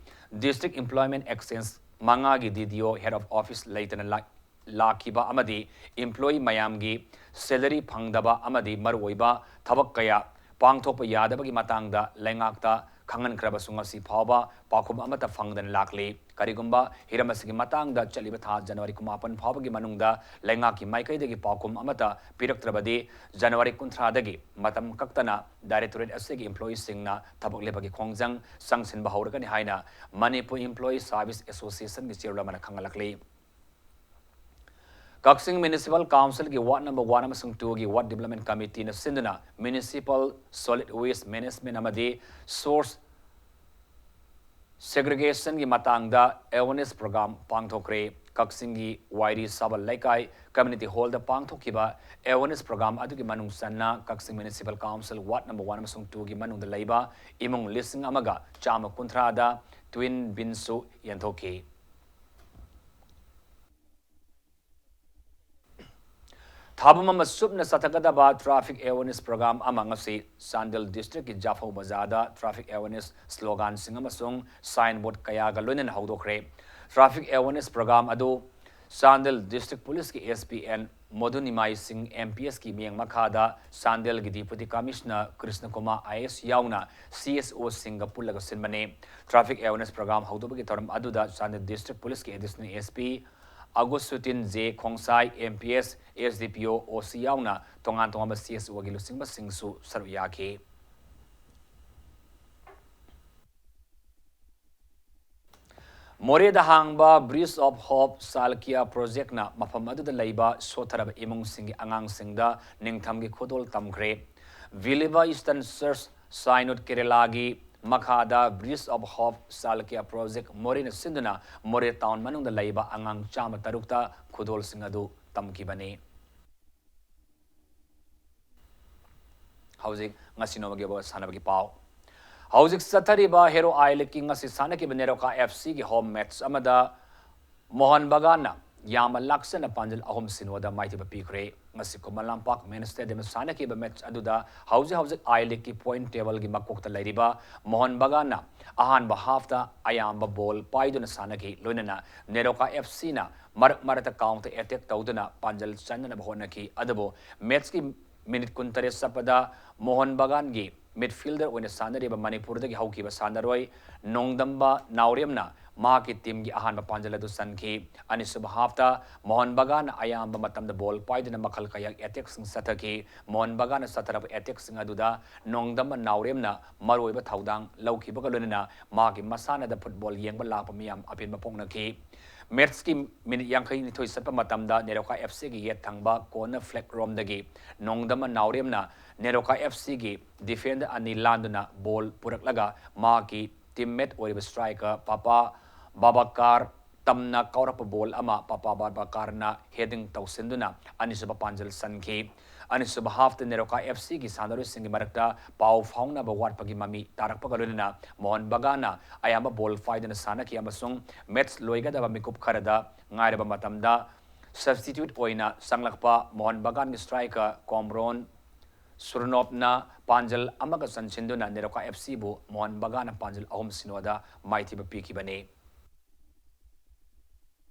District Employment Exchange ꯃꯉꯥꯒꯤ D D O head of office ꯂꯩꯇꯅ ꯂꯥꯛ-, ꯂꯥꯛꯈꯤꯕ ꯑꯃꯗꯤ employee ꯃꯌꯥꯝꯒꯤ salary ꯐꯪꯗꯕ ꯑꯃꯗꯤ ꯃꯔꯨꯑꯣꯏꯕ ꯊꯕꯛ ꯀꯌꯥ ꯄꯥꯡꯊꯣꯛꯄ ꯌꯥꯗꯕꯒꯤ ꯃꯇꯥꯡꯗ ꯂꯩꯉꯥꯛꯇ ꯈꯪꯍꯟꯈ꯭ꯔꯕꯁꯨ ꯉꯁꯤ ꯐꯥꯎꯕ ꯄꯥꯎꯈꯨꯝ ꯑꯃꯠꯇ ꯐꯪꯗꯅ ꯂꯥꯛꯂꯤ꯫ ꯀꯔꯤꯒꯨꯝꯕ ꯍꯤꯔꯝ ꯑꯁꯤꯒꯤ ꯃꯇꯥꯡꯗ ꯆꯠꯂꯤꯕ ꯊꯥ January ꯀꯨꯟꯃꯥꯄꯟ ꯐꯥꯎꯕꯒꯤ ꯃꯅꯨꯡꯗ ꯂꯩꯉꯥꯛꯀꯤ ꯃꯥꯏꯀꯩꯗꯒꯤ ꯄꯥꯎꯈꯨꯝ ꯑꯃꯠꯇ ꯄꯤꯔꯛꯇ꯭ꯔꯕꯗꯤ January ꯀꯨꯟꯊ꯭ꯔꯥꯗꯒꯤ ꯃꯇꯝ ꯀꯛꯇꯅ directorate ꯑꯁꯤꯒꯤ employeeꯁꯤꯡꯅ ꯊꯕꯛ ꯂꯦꯞꯄꯒꯤ ꯈꯣꯡꯖꯪ ꯆꯪꯁꯤꯟꯕ ꯍꯧꯔꯒꯅꯤ ꯍꯥꯏꯅ Manipur Employee Service Associationꯒꯤ chairman ꯑꯃꯅ ꯈꯪꯍꯜꯂꯛꯂꯤ꯫ ꯀꯛꯆꯤꯡ Municipal Councilꯒꯤ ward number one ꯑꯃꯁꯨꯡ twoꯒꯤ ward development committeeꯅ ꯁꯤꯟꯗꯨꯅ municipal solid waste management ꯑꯃꯗꯤ source segregationꯒꯤ ꯃꯇꯥꯡꯗ awareness program ꯄꯥꯡꯊꯣꯛꯈ꯭ꯔꯦ꯫ ꯀꯛꯆꯤꯡꯒꯤ ꯋꯥꯏꯔꯤ ꯁꯥꯕꯜ ꯂꯩꯀꯥꯏ community hallꯗ ꯄꯥꯡꯊꯣꯛꯈꯤꯕ awareness program ꯑꯗꯨꯒꯤ ꯃꯅꯨꯡ ꯆꯟꯅ ꯀꯛꯆꯤꯡ Municipal Council ward number one ꯑꯃꯁꯨꯡ twoꯒꯤ ꯃꯅꯨꯡꯗ ꯂꯩꯕ ꯏꯃꯨꯡ ꯂꯤꯁꯤꯡ ꯑꯃꯒ ꯆꯥꯝꯃ ꯀꯨꯟꯊ꯭ꯔꯥꯗ twin binsꯁꯨ ꯌꯦꯟꯊꯣꯛꯈꯤ꯫ ꯊꯥꯕꯝ ꯑꯃ ꯆꯨꯞꯅ ꯆꯠꯊꯒꯗꯕ traffic awareness program ꯑꯃ ꯉꯁꯤ ꯆꯥꯟꯗꯦꯜ districtꯀꯤ ꯖꯥꯐꯧ ꯕꯖꯥꯔꯗ traffic awareness sloganꯁꯤꯡ ꯑꯃꯁꯨꯡ signboard ꯀꯌꯥꯒ ꯂꯣꯏꯅꯅ ꯍꯧꯗꯣꯛꯈ꯭ꯔꯦ꯫ Traffic awareness program ꯑꯗꯨ Chandel District Policeꯀꯤ S P N ꯃꯣꯗꯨꯅꯤꯃꯥꯏ ꯁꯤꯡ M P Sꯀꯤ ꯃꯤꯠꯌꯦꯡ ꯃꯈꯥꯗ ꯆꯥꯟꯗꯦꯜꯒꯤ Deputy Commissioner Krishna Kumar I A S ꯌꯥꯎꯅ C S Oꯁꯤꯡꯒ ꯄꯨꯜꯂꯒ ꯁꯤꯟꯕꯅꯤ꯫ Traffic awareness program ꯍꯧꯗꯣꯛꯄꯒꯤ ꯊꯧꯔꯝ ꯑꯗꯨꯗ Chandel District Policeꯀꯤ Additional S P ꯑꯒꯨꯁꯨꯇꯤꯟ J ꯈꯣꯡꯁꯥꯏ, M P S, S D P O, O C ꯌꯥꯎꯅ ꯇꯣꯉꯥꯟ ꯇꯣꯉꯥꯟꯕ C S Oꯒꯤ ꯂꯨꯆꯤꯡꯕꯁꯤꯡꯁꯨ ꯁꯔꯨꯛ ꯌꯥꯈꯤ꯫ ꯃꯣꯔꯦꯗ ꯍꯥꯡꯕ Bridge of Hope ꯆꯥꯂꯀꯤꯌꯥ projectꯅ ꯃꯐꯝ ꯑꯗꯨꯗ ꯂꯩꯕ ꯁꯣꯠꯊꯔꯕ ꯏꯃꯨꯡꯁꯤꯡꯒꯤ ꯑꯉꯥꯡꯁꯤꯡꯗ ꯅꯤꯡꯊꯝꯒꯤ ꯈꯨꯗꯣꯜ ꯇꯝꯈ꯭ꯔꯦ꯫ Believer Eastern Church Synod ꯀꯦꯔꯦꯂꯥꯒꯤ ꯃꯈꯥꯗ Bridge of Hope ꯆꯥꯂꯀꯤꯌꯥ project ꯃꯣꯔꯦꯅ ꯁꯤꯟꯗꯨꯅ ꯃꯣꯔꯦ town ꯃꯅꯨꯡꯗ ꯂꯩꯕ ꯑꯉꯥꯡ ꯆꯥꯝꯃ ꯇꯔꯨꯛꯇ ꯈꯨꯗꯣꯜꯁꯤꯡ ꯑꯗꯨ ꯇꯝꯈꯤꯕꯅꯤ꯫ ꯍꯧꯖꯤꯛ ꯉꯁꯤ ꯅꯣꯡꯃꯒꯤ ꯑꯣꯏꯕ ꯁꯥꯟꯅꯕꯒꯤ ꯄꯥꯎ꯫ ꯍꯧꯖꯤꯛ ꯆꯠꯊꯔꯤꯕ Hero I Leagueꯀꯤ ꯉꯁꯤ ꯁꯥꯟꯅꯈꯤꯕ ꯅꯦꯔꯣꯀꯥ F Cꯒꯤ home match ꯑꯃꯗ ꯃꯣꯍꯟ ꯕꯒꯥꯟꯅ ꯌꯥꯝꯕ ꯂꯥꯛꯆꯅ ꯄꯥꯟꯖꯜ ꯑꯍꯨꯝ ꯁꯤꯅꯣꯗ ꯃꯥꯏꯊꯤꯕ ꯄꯤꯈ꯭ꯔꯦ꯫ ꯉꯁꯤ ꯈꯨꯃꯟ ꯂꯝꯄꯥꯛ ꯃꯦꯟ ꯁ꯭ꯇꯦꯗꯤꯌꯝꯗ ꯁꯥꯟꯅꯈꯤꯕ ꯃꯦꯠꯆ ꯑꯗꯨꯗ ꯍꯧꯖꯤꯛ ꯍꯧꯖꯤꯛ ꯑꯥꯏ ꯂꯤꯒꯀꯤ ꯄꯣꯏꯟꯠ ꯇꯦꯕꯜꯒꯤ ꯃꯀꯣꯛꯇ ꯂꯩꯔꯤꯕ ꯃꯣꯍꯟ ꯕꯒꯥꯟꯅ ꯑꯍꯥꯟꯕ ꯍꯥꯐꯇ ꯑꯌꯥꯝꯕ ꯕꯣꯜ ꯄꯥꯏꯗꯨꯅ ꯁꯥꯟꯅꯈꯤ꯫ ꯂꯣꯏꯅꯅ ꯅꯦꯔꯣꯀꯥ ꯑꯦꯐ ꯁꯤꯅ ꯃꯔꯛ ꯃꯔꯛꯇ ꯀꯥꯎꯟꯇꯔ ꯑꯦꯇꯦꯛ ꯇꯧꯗꯨꯅ ꯄꯥꯟꯖꯜ ꯆꯟꯅꯅꯕ ꯍꯣꯠꯅꯈꯤ꯫ ꯑꯗꯨꯕꯨ ꯃꯦꯠꯆꯀꯤ ꯃꯤꯅꯤꯠ ꯀꯨꯟꯇꯔꯦꯠ ꯆꯠꯄꯗ ꯃꯣꯍꯟ ꯕꯒꯥꯟꯒꯤ ꯃꯤꯗꯐꯤꯜꯗꯔ ꯑꯣꯏꯅ ꯁꯥꯟꯅꯔꯤꯕ ꯃꯅꯤꯄꯨꯔꯗꯒꯤ ꯍꯧꯈꯤꯕ ꯁꯥꯟꯅꯔꯣꯏ ꯅꯣꯡꯗꯝꯕ ꯅꯥꯎꯔꯦꯝꯅ ꯃꯍꯥꯛꯀꯤ ꯇꯤꯝꯒꯤ ꯑꯍꯥꯟꯕ ꯄꯥꯟꯖꯜ ꯑꯗꯨ ꯆꯟꯈꯤ꯫ ꯑꯅꯤꯁꯨꯕ ꯍꯥꯐꯇ ꯃꯣꯍꯟ ꯕꯒꯥꯟꯅ ꯑꯌꯥꯝꯕ ꯃꯇꯝꯗ ꯕꯣꯜ ꯄꯥꯏꯗꯨꯅ ꯃꯈꯜ ꯀꯌꯥꯒꯤ ꯑꯦꯇꯦꯛꯁꯤꯡ ꯆꯠꯊꯈꯤ꯫ ꯃꯣꯍꯟ ꯕꯒꯥꯟꯅ ꯆꯠꯊꯔꯛꯄ ꯑꯦꯇꯦꯛꯁꯤꯡ ꯑꯗꯨꯗ ꯅꯣꯡꯗꯝꯕ ꯅꯥꯎꯔꯦꯝꯅ ꯃꯔꯨꯑꯣꯏꯕ ꯊꯧꯗꯥꯡ ꯂꯧꯈꯤꯕꯒ ꯂꯣꯏꯅꯅ ꯃꯍꯥꯛꯀꯤ ꯃꯁꯥꯟꯅꯗ ꯐꯨꯠꯕꯣꯜ ꯌꯦꯡꯕ ꯂꯥꯛꯄ ꯃꯤꯌꯥꯝ ꯑꯄꯦꯟꯕ ꯐꯣꯡꯅꯈꯤ꯫ ꯃꯦꯠꯆꯀꯤ ꯃꯤꯅꯤꯠ ꯌꯥꯡꯈꯩ ꯅꯤꯊꯣꯏ ꯆꯠꯄ ꯃꯇꯝꯗ ꯅꯦꯔꯣꯀꯥ ꯑꯦꯐ ꯁꯤꯒꯤ ꯌꯦꯠ ꯊꯪꯕ ꯀꯣꯔꯅꯔ ꯐ꯭ꯂꯦꯛ ꯔꯣꯝꯗꯒꯤ ꯅꯣꯡꯗꯝꯕ ꯅꯥꯎꯔꯦꯝꯅ ꯅꯦꯔꯣꯀꯥ ꯑꯦꯐ ꯁꯤꯒꯤ ꯗꯤꯐꯦꯟꯗꯔ ꯑꯅꯤ ꯂꯥꯟꯗꯨꯅ ꯕꯣꯜ ꯄꯨꯔꯛꯂꯒ ꯃꯍꯥꯛꯀꯤ ꯇꯤꯝꯃꯦꯠ ꯑꯣꯏꯔꯤꯕ ꯁ꯭ꯇ꯭ꯔꯥꯏꯀꯔ ꯄꯥꯄꯥ ꯕꯥꯕꯥꯀꯥꯔ ꯇꯝꯅ ꯀꯥꯎꯔꯛꯄ ꯕꯣꯜ ꯑꯃ ꯄꯥꯄꯥ ꯕꯥꯕꯥꯀꯥꯔꯅ ꯍꯦꯗꯤꯡ ꯇꯧꯁꯤꯟꯗꯨꯅ ꯑꯅꯤꯁꯨꯕ ꯄꯥꯟꯖꯜ ꯆꯟꯈꯤ꯫ ꯑꯅꯤꯁꯨꯕ ꯍꯥꯐꯇ ꯅꯦꯔꯣꯀꯥ ꯑꯦꯐ ꯁꯤꯒꯤ ꯁꯥꯟꯅꯔꯣꯏꯁꯤꯡꯒꯤ ꯃꯔꯛꯇ ꯄꯥꯎ ꯐꯥꯎꯅꯕ ꯋꯥꯠꯄꯒꯤ ꯃꯃꯤ ꯇꯥꯔꯛꯄꯒ ꯂꯣꯏꯅꯅ ꯃꯣꯍꯟ ꯕꯒꯥꯟꯅ ꯑꯌꯥꯝꯕ ꯕꯣꯜ ꯄꯥꯏꯗꯨꯅ ꯁꯥꯟꯅꯈꯤ ꯑꯃꯁꯨꯡ ꯃꯦꯠꯆ ꯂꯣꯏꯒꯗꯕ ꯃꯤꯀꯨꯞ ꯈꯔꯗ ꯉꯥꯏꯔꯕ ꯃꯇꯝꯗ ꯁꯕꯁꯇꯤꯇ꯭ꯌꯨꯠ ꯑꯣꯏꯅ ꯆꯪꯂꯛꯄ ꯃꯣꯍꯟ ꯕꯒꯥꯟꯒꯤ ꯁ꯭ꯇ꯭ꯔꯥꯏꯀꯔ ꯀꯣꯝꯔꯣꯟ ꯁꯨꯔꯅꯣꯞꯅ ꯄꯥꯟꯖꯜ ꯑꯃꯒ ꯆꯟꯁꯤꯟꯗꯨꯅ ꯅꯦꯔꯣꯀꯥ ꯑꯦꯐ ꯁꯤꯕꯨ ꯃꯣꯍꯟ ꯕꯒꯥꯟꯅ ꯄꯥꯟꯖꯜ ꯑꯍꯨꯝ ꯁꯤꯅꯣꯗ ꯃꯥꯏꯊꯤꯕ ꯄꯤꯈꯤꯕꯅꯤ꯫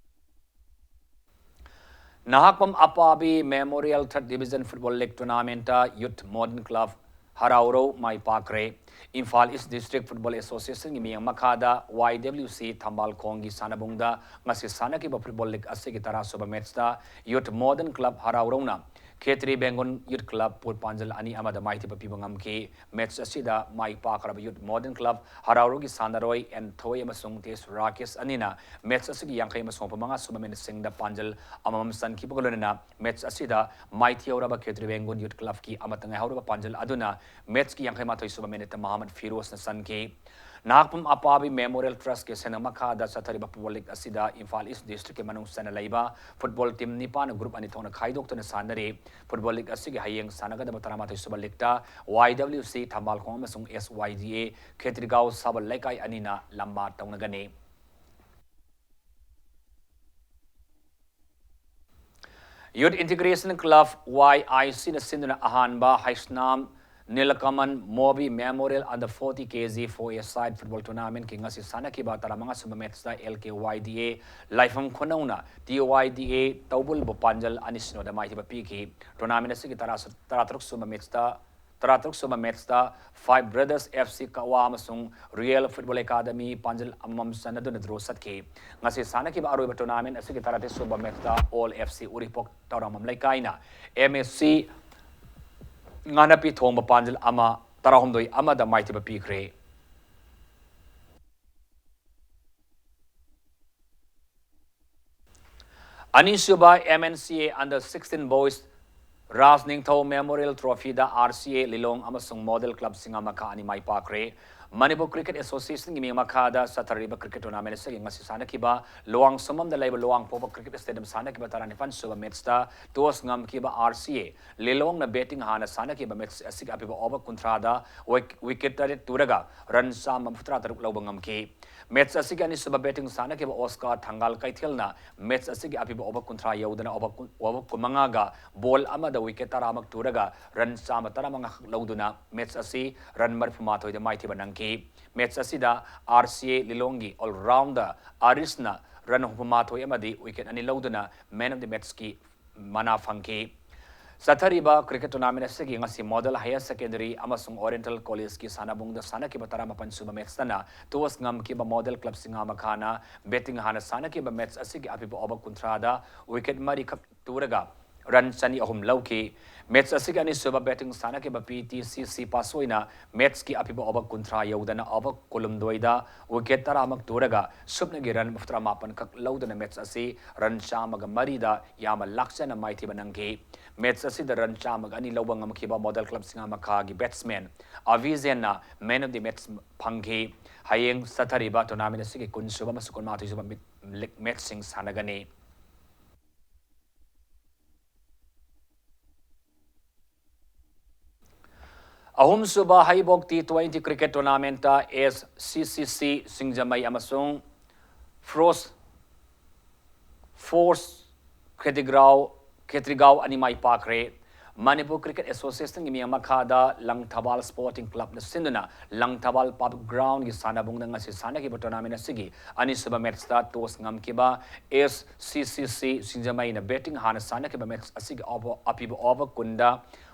ꯅꯍꯥꯛꯄꯝ ꯑꯄꯥꯕꯤ memorial third division football league ꯇꯣꯔꯅꯥꯃꯦꯟꯠꯇ ꯌꯨꯠ ꯃꯣꯗꯔꯟ ꯀ꯭ꯂꯕ ꯍꯔꯥꯎꯔꯧ ꯃꯥꯏ ꯄꯥꯛꯈ꯭ꯔꯦ꯫ ꯏꯝꯐꯥꯜ ꯏꯁ ꯗꯤꯁꯇ꯭ꯔꯤꯛ ꯐꯨꯠꯕꯣꯜ ꯑꯦꯁꯣꯁꯤꯌꯦꯁꯟꯒꯤ ꯃꯤꯠꯌꯦꯡ ꯃꯈꯥꯗ ꯋꯥꯏ ꯗꯕ꯭ꯂꯤꯎ ꯁꯤ ꯊꯝꯕꯥꯜ ꯈꯣꯡꯒꯤ ꯁꯥꯟꯅꯕꯨꯡꯗ ꯉꯁꯤ ꯁꯥꯟꯅꯈꯤꯕ ꯐꯨꯠꯕꯣꯜ ꯂꯤꯒ ꯑꯁꯤꯒꯤ ꯇꯔꯥꯁꯨꯕ ꯃꯦꯠꯆꯇ ꯌꯨꯠ ꯃꯣꯗꯔꯟ ꯀ꯭ꯂꯕ ꯍꯔꯥꯎꯔꯧꯅ ꯈꯦꯇ꯭ꯔꯤ ꯕꯦꯡꯒꯨꯟ ꯌꯨꯠ ꯀ꯭ꯂꯕꯄꯨ ꯄꯥꯟꯖꯜ ꯑꯅꯤ ꯑꯃꯗ ꯃꯥꯏꯊꯤꯕ ꯄꯤꯕ ꯉꯝꯈꯤ꯫ ꯃꯦꯠꯆ ꯑꯁꯤꯗ ꯃꯥꯏ ꯄꯥꯛꯈ꯭ꯔꯕ ꯌꯨꯠ ꯃꯣꯗꯔꯟ ꯀ꯭ꯂꯕ ꯍꯔꯥꯎꯔꯧꯒꯤ ꯁꯥꯟꯅꯔꯣꯏ ꯑꯦꯟ ꯊꯣꯏ ꯑꯃꯁꯨꯡ ꯇꯦꯁ ꯔꯥꯀꯦꯁ ꯑꯅꯤꯅ ꯃꯦꯠꯆ ꯑꯁꯤꯒꯤ ꯌꯥꯡꯈꯩ ꯑꯃꯁꯨꯡ ꯍꯨꯝꯐꯨ ꯃꯉꯥ ꯁꯨꯕ ꯃꯤꯅꯤꯠꯁꯤꯡꯗ ꯄꯥꯟꯖꯜ ꯑꯃꯃꯝ ꯆꯟꯈꯤꯕꯒ ꯂꯣꯏꯅꯅ ꯃꯦꯠꯆ ꯑꯁꯤꯗ ꯃꯥꯏꯊꯤꯍꯧꯔꯕ ꯈꯦꯇ꯭ꯔꯤ ꯕꯦꯡꯒꯨꯟ ꯌꯨꯠ ꯀ꯭ꯂꯕꯀꯤ ꯑꯃꯠꯇ ꯉꯥꯏꯍꯧꯔꯕ ꯄꯥꯟꯖꯜ ꯑꯗꯨꯅ ꯃꯦꯠꯆꯀꯤ ꯌꯥꯡꯈꯩ ꯃꯥꯊꯣꯏ ꯁꯨꯕ ꯃꯤꯅꯤꯠꯇ ꯃꯍꯥꯃꯗ ꯐꯤꯔꯣꯖꯅ ꯆꯟꯈꯤ꯫ ꯅꯍꯥꯛꯄꯝ ꯑꯄꯥꯕꯤ ꯃꯦꯃꯣꯔꯤꯌꯦꯜ ꯇ꯭ꯔꯁꯀꯤ ꯁꯦꯟꯅ ꯃꯈꯥꯗ ꯆꯠꯊꯔꯤꯕ ꯐꯨꯠꯕꯣꯜ ꯂꯤꯒ ꯑꯁꯤꯗ ꯏꯝꯐꯥꯜ ꯏꯁ ꯗꯤꯁꯇ꯭ꯔꯤꯛꯀꯤ ꯃꯅꯨꯡ ꯆꯟꯅ ꯂꯩꯕ ꯐꯨꯠꯕꯣꯜ ꯇꯤꯝ ꯅꯤꯄꯥꯟꯅ ꯒ꯭ꯔꯨꯞ ꯑꯅꯤ ꯊꯣꯛꯅ ꯈꯥꯏꯗꯣꯛꯇꯨꯅ ꯁꯥꯟꯅꯔꯤ꯫ ꯐꯨꯠꯕꯣꯜ ꯂꯤꯒ ꯑꯁꯤꯒꯤ ꯍꯌꯦꯡ ꯁꯥꯟꯅꯒꯗꯕ ꯇꯔꯥꯃꯥꯊꯣꯏ ꯁꯨꯕ ꯂꯤꯒꯇ ꯋꯥꯏ ꯗꯕ꯭ꯂꯤꯎ ꯁꯤ ꯊꯝꯕꯥꯜꯈꯣꯡ ꯑꯃꯁꯨꯡ ꯑꯦꯁ ꯋꯥꯏ ꯗꯤ ꯑꯦ ꯈꯦꯇ꯭ꯔꯤꯒꯥꯎ ꯁꯕꯜ ꯂꯩꯀꯥꯏ ꯑꯅꯤꯅ ꯂꯝꯕꯥ ꯇꯧꯅꯒꯅꯤ꯫ Youth Integration Club, Y I C ꯅ ꯁꯤꯟꯗꯨꯅ ꯑꯍꯥꯟꯕ Heisnam ꯅꯤꯂꯀꯃꯟ movie Memorial Under forty K G four A Side Football Tournament ꯀꯤ ꯉꯁꯤ ꯁꯥꯟꯅꯈꯤꯕ ꯇꯔꯥꯃꯉꯥ ꯁꯨꯕ match ꯇ L K Y D A ꯂꯥꯏꯐꯝ ꯈꯨꯅꯧꯅ T Y D A ꯇꯧꯕꯨꯜꯕꯨ ꯄꯥꯟꯖꯜ ꯑꯅꯤ ꯁꯤꯅꯣꯗ ꯃꯥꯏꯊꯤꯕ ꯄꯤꯈꯤ꯫ Tournament ꯑꯁꯤꯒꯤ ꯇꯔꯥ, ꯇꯔꯥꯇꯔꯨꯛ ꯁꯨꯕ match ꯇ, ꯇꯔꯥꯇꯔꯨꯛ ꯁꯨꯕ match ꯇ Five Brothers F C ꯀꯋꯥ ꯑꯃꯁꯨꯡ Real Football Academy ꯄꯥꯟꯖꯜ ꯑꯃꯃꯝ ꯆꯟꯅꯗꯨꯅ draw ꯆꯠꯈꯤ꯫ ꯉꯁꯤ ꯁꯥꯟꯅꯈꯤꯕ ꯑꯔꯣꯏꯕ tournament ꯑꯁꯤꯒꯤ ꯇꯔꯥꯇꯔꯦꯠ ꯁꯨꯕ match ꯇ All F C ꯎꯔꯤꯄꯣꯛ ꯇꯧꯔꯥꯃꯝ ꯂꯩꯀꯥꯏꯅ M S C ꯉꯥꯅꯄꯤ ꯊꯣꯡꯕ ꯄꯥꯟꯖꯜ ꯑꯃ, ꯇꯔꯥꯍꯨꯝꯗꯣꯏ ꯑꯃꯗ ꯃꯥꯏꯊꯤꯕ ꯄꯤꯈ꯭ꯔꯦ꯫ ꯑꯅꯤꯁꯨꯕ M N C A Under sixteen Boys ꯔꯥꯖ ꯅꯤꯡꯊꯧ Memorial Trophy the R C A ꯂꯤꯂꯣꯡ ꯑꯃꯁꯨꯡ Model Club ꯁꯤꯡꯉꯥꯃꯈꯥ ꯑꯅꯤ ꯃꯥꯏ ꯄꯥꯛꯈ꯭ꯔꯦ꯫ ꯃꯅꯤꯄꯨꯔ Cricket Association ꯒꯤ ꯃꯤꯡ ꯃꯈꯥꯗ ꯆꯠꯊꯔꯤꯕ cricket tournament ꯑꯁꯤꯒꯤ ꯉꯁꯤ ꯁꯥꯟꯅꯈꯤꯕ ꯂꯨꯋꯥꯡꯁꯝꯕꯝꯗ ꯂꯩꯕ ꯂꯨꯋꯥꯡꯄꯣꯛꯄ Cricket Stadium ꯁꯥꯟꯅꯈꯤꯕ ꯇꯔꯥꯅꯤꯄꯥꯟ ꯁꯨꯕ match ꯇ toss ꯉꯝꯈꯤꯕ R C A ꯂꯤꯂꯣꯡꯅ batting ꯍꯥꯟꯅ ꯁꯥꯟꯅꯈꯤꯕ match ꯑꯁꯤꯒꯤ ꯑꯄꯤꯕ over ꯀꯨꯟꯊ꯭ꯔꯥꯗ wick-, wicket ꯇꯔꯦꯠ ꯇꯨꯔꯒ run ꯆꯥꯝꯃ ꯃꯔꯤꯐꯨ ꯇꯔꯨꯛ ꯂꯧꯕ ꯉꯝꯈꯤ꯫ Match ꯑꯁꯤꯒꯤ ꯑꯅꯤꯁꯨꯕ batting ꯁꯥꯟꯅꯈꯤꯕ Oscar ꯊꯪꯒꯥꯜ ꯀꯩꯊꯦꯜꯅ match ꯑꯁꯤꯒꯤ ꯑꯄꯤꯕ over ꯀꯨꯟꯊ꯭ꯔꯥ ꯌꯧꯗꯅ over ꯀꯨꯟ, over ꯀꯨꯟꯃꯉꯥꯒ ball ꯑꯃꯗ wicket ꯇꯔꯥꯃꯛ ꯇꯨꯔꯒ run ꯆꯥꯝꯃ ꯇꯔꯥꯃꯉꯥ ꯈꯛ ꯂꯧꯗꯨꯅ match ꯑꯁꯤ run ꯃꯔꯤꯐꯨꯃꯥꯊꯣꯏꯗ ꯃꯥꯏꯊꯤꯕ ꯅꯪꯈꯤ꯫ Match ꯑꯁꯤꯗ R C A ꯂꯤꯂꯣꯡꯒꯤ all-rounder ꯑꯥꯔꯤꯁꯅ run ꯍꯨꯝꯐꯨꯃꯥꯊꯣꯏ ꯑꯃꯗꯤ wicket ꯑꯅꯤ ꯂꯧꯗꯨꯅ man of the match ꯀꯤ ꯃꯅꯥ ꯐꯪꯈꯤ꯫ ꯆꯠꯊꯔꯤꯕ cricket tournament ꯑꯁꯤꯒꯤ ꯉꯁꯤ Model Higher Secondary ꯑꯃꯁꯨꯡ Oriental College ꯀꯤ ꯁꯥꯟꯅꯕꯨꯡꯗ ꯁꯥꯟꯅꯈꯤꯕ ꯇꯔꯥꯃꯥꯄꯟ ꯁꯨꯕ match ꯇꯅ toss ꯉꯝꯈꯤꯕ Model Club ꯁꯤꯡꯉꯥꯃꯈꯥꯅ batting ꯍꯥꯟꯅ ꯁꯥꯟꯅꯈꯤꯕ match ꯑꯁꯤꯒꯤ ꯑꯄꯤꯕ over ꯀꯨꯟꯊ꯭ꯔꯥꯗ wicket ꯃꯔꯤꯈꯛ ꯇꯨꯔꯒ run ꯆꯅꯤ ꯑꯍꯨꯝ ꯂꯧꯈꯤ꯫ Match ꯑꯁꯤꯒꯤ ꯑꯅꯤꯁꯨꯕ batting ꯁꯥꯟꯅꯈꯤꯕ P T C C ꯄꯥꯁꯣꯏꯅ match ꯀꯤ ꯑꯄꯤꯕ over ꯀꯨꯟꯊ꯭ꯔꯥ ꯌꯧꯗꯅ over ꯀꯨꯟꯍꯨꯝꯗꯣꯏꯗ wicket ꯇꯔꯥꯃꯛ ꯇꯨꯔꯒ ꯁꯨꯞꯅꯒꯤ run ꯃꯔꯤꯐꯨꯇꯔꯥꯃꯥꯄꯟ ꯈꯛ ꯂꯧꯗꯨꯅ match ꯑꯁꯤ run ꯆꯥꯝꯃꯒ ꯃꯔꯤꯗ ꯌꯥꯝꯅ ꯂꯥꯛꯆꯅ ꯃꯥꯏꯊꯤꯕ ꯅꯪꯈꯤ꯫ Match ꯑꯁꯤꯗ run ꯆꯥꯝꯃꯒ ꯑꯅꯤ ꯂꯧꯕ ꯉꯝꯈꯤꯕ Model Club ꯁꯤꯡꯉꯥꯃꯈꯥꯒꯤ batsman ꯑꯚꯤꯖꯦꯟꯅ man of the match ꯐꯪꯈꯤ꯫ ꯍꯌꯦꯡ ꯆꯠꯊꯔꯤꯕ tournament ꯑꯁꯤꯒꯤ ꯀꯨꯟꯁꯨꯕ ꯑꯃꯁꯨꯡ ꯀꯨꯟꯃꯥꯊꯣꯏꯁꯨꯕ ꯃꯤꯠ-, league match ꯁꯤꯡ ꯁꯥꯟꯅꯒꯅꯤ꯫ ꯑꯍꯨꯝꯁꯨꯕ ꯍꯩꯕꯣꯛ T twenty cricket tournament ꯇ S C C C ꯁꯤꯡꯖꯃꯩ ꯑꯃꯁꯨꯡ Force, Force Crete Ground ꯈꯦꯇ꯭ꯔꯤꯒꯥꯎ ꯑꯅꯤ ꯃꯥꯏ ꯄꯥꯛꯈ꯭ꯔꯦ꯫ ꯃꯅꯤꯄꯨꯔ ꯀ꯭ꯔꯤꯀꯦꯠ ꯑꯦꯁꯣꯁꯤꯌꯦꯁꯟꯒꯤ ꯃꯤꯠꯌꯦꯡ ꯃꯈꯥꯗ ꯂꯪꯊꯕꯥꯜ ꯁ꯭ꯄꯣꯔꯇꯤꯡ ꯀ꯭ꯂꯕꯅ ꯁꯤꯟꯗꯨꯅ ꯂꯪꯊꯕꯥꯜ ꯄꯕ꯭ꯂꯤꯛ ꯒ꯭ꯔꯥꯎꯟꯒꯤ ꯁꯥꯟꯅꯕꯨꯡꯗ ꯉꯁꯤ ꯁꯥꯟꯅꯈꯤꯕ ꯇꯣꯔꯅꯥꯃꯦꯟ ꯑꯁꯤꯒꯤ ꯑꯅꯤꯁꯨꯕ ꯃꯦꯠꯁꯇ ꯇꯣꯁ ꯉꯝꯈꯤꯕ ꯑꯦꯁ ꯁꯤ ꯁꯤ ꯁꯤ ꯁꯤꯡꯖꯃꯩꯅ ꯕꯦꯇꯤꯡ ꯍꯥꯟꯅ ꯁꯥꯟꯅꯈꯤꯕ ꯃꯦꯠꯁ ꯑꯁꯤꯒꯤ ꯑꯣꯚꯔ, ꯑꯄꯤꯕ ꯑꯣꯚꯔ ꯀꯨꯟꯗ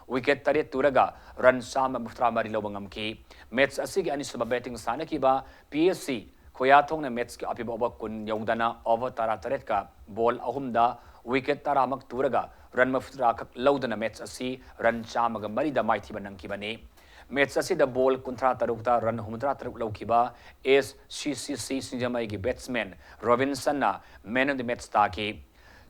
ꯋꯤꯀꯦꯠ ꯇꯔꯦꯠ ꯇꯨꯔꯒ ꯔꯟ ꯆꯥꯝꯃ ꯃꯔꯤꯐꯨꯇꯔꯥ ꯃꯔꯤ ꯂꯧꯕ ꯉꯝꯈꯤ꯫ ꯃꯦꯠꯁ ꯑꯁꯤꯒꯤ ꯑꯅꯤꯁꯨꯕ ꯕꯦꯇꯤꯡ ꯁꯥꯟꯅꯈꯤꯕ ꯄꯤ ꯑꯦꯁ ꯁꯤ ꯈꯣꯌꯥꯊꯣꯡꯅ ꯃꯦꯠꯁꯀꯤ ꯑꯄꯤꯕ ꯑꯣꯚꯔ ꯀꯨꯟ ꯌꯧꯗꯅ ꯑꯣꯚꯔ ꯇꯔꯥꯇꯔꯦꯠꯀ ꯕꯣꯜ ꯑꯍꯨꯝꯗ ꯋꯤꯀꯦꯠ ꯇꯔꯥꯃꯛ ꯇꯨꯔꯒ ꯔꯟ ꯃꯔꯤꯐꯨꯇꯔꯥ ꯈꯛ ꯂꯧꯗꯨꯅ ꯃꯦꯠꯁ ꯑꯁꯤ ꯔꯟ ꯆꯥꯝꯃꯒ ꯃꯔꯤꯗ ꯃꯥꯏꯊꯤꯕ ꯅꯪꯈꯤꯕꯅꯤ꯫ ꯃꯦꯠꯁ ꯑꯁꯤꯗ ꯕꯣꯜ ꯀꯨꯟꯊ꯭ꯔꯥ ꯇꯔꯨꯛꯇ ꯔꯟ ꯍꯨꯝꯐꯨꯇꯔꯥ ꯇꯔꯨꯛ ꯂꯧꯈꯤꯕ ꯑꯦꯁ ꯁꯤ ꯁꯤ ꯁꯤ ꯁꯤꯡꯖꯃꯩꯒꯤ ꯕꯦꯠꯁꯃꯦꯟ ꯔꯣꯕꯤꯟꯁꯟꯅ ꯃꯦꯟ ꯑꯣꯐ ꯗꯤ ꯃꯦꯠꯁ ꯇꯥꯈꯤ꯫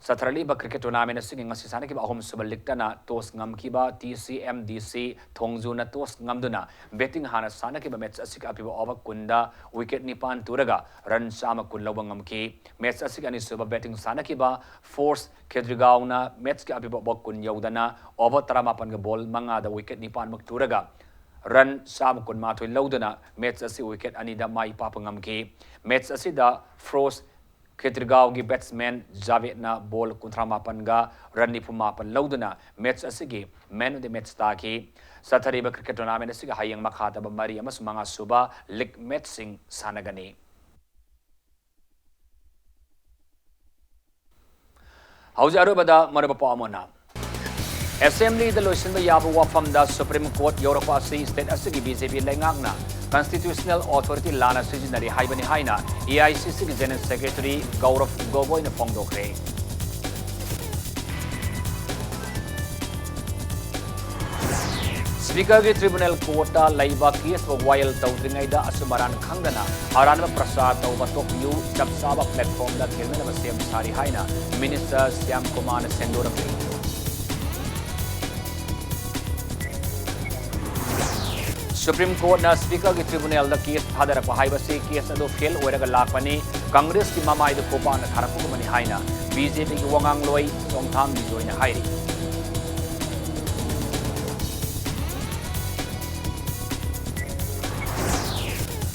ꯆꯠꯊꯔꯛꯂꯤꯕ ꯀ꯭ꯔꯤꯀꯦꯠ ꯇꯣꯔꯅꯥꯃꯦꯟ ꯑꯁꯤꯒꯤ ꯉꯁꯤ ꯁꯥꯟꯅꯈꯤꯕ ꯑꯍꯨꯝꯁꯨꯕ ꯂꯤꯛꯇꯅ ꯇꯣꯁ ꯉꯝꯈꯤꯕ T C M D C ꯊꯣꯡꯖꯨꯅ ꯇꯣꯁ ꯉꯝꯗꯨꯅ ꯕꯦꯇꯤꯡ ꯍꯥꯟꯅ ꯁꯥꯟꯅꯈꯤꯕ ꯃꯦꯠꯁ ꯑꯁꯤꯒꯤ ꯑꯄꯤꯕ ꯑꯣꯚꯔ ꯀꯨꯟꯗ ꯋꯤꯀꯦꯠ ꯅꯤꯄꯥꯟ ꯇꯨꯔꯒ ꯔꯟ ꯆꯥꯝꯃ ꯀꯨꯟ ꯂꯧꯕ ꯉꯝꯈꯤ꯫ ꯃꯦꯠꯁ ꯑꯁꯤꯒꯤ ꯑꯅꯤꯁꯨꯕ ꯕꯦꯇꯤꯡ ꯁꯥꯟꯅꯈꯤꯕ ꯐꯣꯔꯁ ꯈꯦꯇ꯭ꯔꯤꯒꯥꯎꯅ ꯃꯦꯠꯁꯀꯤ ꯑꯄꯤꯕ ꯑꯣꯚꯔ ꯀꯨꯟ ꯌꯧꯗꯅ ꯑꯣꯚꯔ ꯇꯔꯥꯃꯥꯄꯟꯒ ꯕꯣꯜ ꯃꯉꯥꯗ ꯋꯤꯀꯦꯠ ꯅꯤꯄꯥꯟꯃꯛ ꯇꯨꯔꯒ ꯔꯟ ꯆꯥꯝꯃ ꯀꯨꯟꯃꯥꯊꯣꯏ ꯂꯧꯗꯨꯅ ꯃꯦꯠꯁ ꯑꯁꯤ ꯋꯤꯀꯦꯠ ꯑꯅꯤꯗ ꯃꯥꯏ ꯄꯥꯛꯄ ꯉꯝꯈꯤ꯫ ꯃꯦꯠꯁ ꯑꯁꯤꯗ ꯐꯣꯔꯁ ꯈꯦꯇ꯭ꯔꯤꯒꯥꯎꯒꯤ ꯕꯦꯠꯁꯃꯦꯟ ꯖꯥꯕꯦꯗꯅ ꯕꯣꯜ ꯀꯨꯟꯊ꯭ꯔꯥ ꯃꯥꯄꯟꯒ ꯔꯟ ꯅꯤꯐꯨ ꯃꯥꯄꯟ ꯂꯧꯗꯨꯅ ꯃꯦꯠꯁ ꯑꯁꯤꯒꯤ ꯃꯦꯟ ꯑꯣꯐ ꯗꯤ ꯃꯦꯠꯁ ꯇꯥꯈꯤ꯫ ꯆꯠꯊꯔꯤꯕ ꯀ꯭ꯔꯤꯀꯦꯠ ꯇꯣꯔꯅꯥꯃꯦꯟ ꯑꯁꯤꯒꯤ ꯍꯌꯦꯡ ꯃꯈꯥ ꯇꯥꯕ ꯃꯔꯤ ꯑꯃꯁꯨꯡ ꯃꯉꯥ ꯁꯨꯕ ꯂꯤꯒ ꯃꯦꯠꯁꯁꯤꯡ ꯁꯥꯟꯅꯒꯅꯤ꯫ ꯍꯧꯖꯤꯛ ꯑꯔꯣꯏꯕꯗ ꯃꯔꯨꯞ ꯄꯥꯎ ꯑꯃꯅ, ꯑꯦꯁꯦꯝꯕ꯭ꯂꯤꯗ ꯂꯣꯏꯁꯤꯟꯕ ꯌꯥꯕ ꯋꯥꯐꯝꯗ ꯁꯨꯄ꯭ꯔꯤꯝ ꯀꯣꯔꯠ ꯌꯧꯔꯛꯄ ꯑꯁꯤ ꯁ꯭ꯇꯦꯠ ꯑꯁꯤꯒꯤ ꯕꯤ ꯖꯦ ꯄꯤ ꯂꯩꯉꯥꯛꯅ ꯀꯟꯁꯇꯤꯇ꯭ꯌꯨꯁꯅꯦꯜ ꯑꯣꯊꯣꯔꯤꯇꯤ ꯂꯥꯟꯅ ꯁꯤꯖꯤꯟꯅꯔꯤ ꯍꯥꯏꯕꯅꯤ ꯍꯥꯏꯅ ꯑꯦ ꯑꯥꯏ ꯁꯤ ꯁꯤꯒꯤ ꯖꯦꯅꯔꯦꯜ ꯁꯦꯀ꯭ꯔꯦꯇꯔꯤ ꯒꯧꯔꯕ ꯒꯣꯒꯣꯏꯅ ꯐꯣꯡꯗꯣꯛꯈ꯭ꯔꯦ꯫ ꯁ꯭ꯄꯤꯀꯔꯒꯤ ꯇ꯭ꯔꯤꯕꯨꯅꯦꯜ ꯀꯣꯔꯠꯇ ꯂꯩꯕ ꯀꯦꯁꯄꯨ ꯋꯥꯌꯦꯜ ꯇꯧꯗ꯭ꯔꯤꯉꯩꯗ ꯑꯆꯨꯝ ꯑꯔꯥꯟ ꯈꯪꯗꯅ ꯑꯔꯥꯟꯕ ꯄ꯭ꯔꯆꯥꯔ ꯇꯧꯕ ꯇꯣꯛꯄꯤꯌꯨ, ꯆꯞ ꯆꯥꯕ ꯄ꯭ꯂꯦꯠꯐꯣꯔꯝꯗ ꯊꯦꯡꯅꯅꯕ ꯁꯦꯝ ꯁꯥꯔꯤ ꯍꯥꯏꯅ ꯃꯤꯅꯤꯁꯇꯔ ꯁ꯭ꯌꯥꯝ ꯀꯨꯃꯥꯔꯅ ꯁꯦꯡꯗꯣꯔꯛꯂꯤ꯫ ꯁꯨꯄ꯭ꯔꯤꯝ ꯀꯣꯔꯠꯅ ꯁ꯭ꯄꯤꯀꯔꯒꯤ ꯇ꯭ꯔꯤꯕꯨꯅꯦꯜꯗ ꯀꯦꯁ ꯊꯥꯗꯔꯛꯄ ꯍꯥꯏꯕꯁꯤ ꯀꯦꯁ ꯑꯗꯨ ꯐꯦꯜ ꯑꯣꯏꯔꯒ ꯂꯥꯛꯄꯅꯤ, ꯀꯪꯒ꯭ꯔꯦꯁꯀꯤ ꯃꯃꯥꯏꯗ ꯈꯣꯡꯄꯥꯛꯅ ꯊꯥꯔꯛꯄꯒꯨꯝꯕꯅꯤ ꯍꯥꯏꯅ ꯕꯤ ꯖꯦ ꯄꯤꯒꯤ ꯋꯥꯉꯥꯡꯂꯣꯏ ꯆꯣꯡꯊꯥꯝ ꯕꯤꯖꯣꯏꯅ ꯍꯥꯏꯔꯤ꯫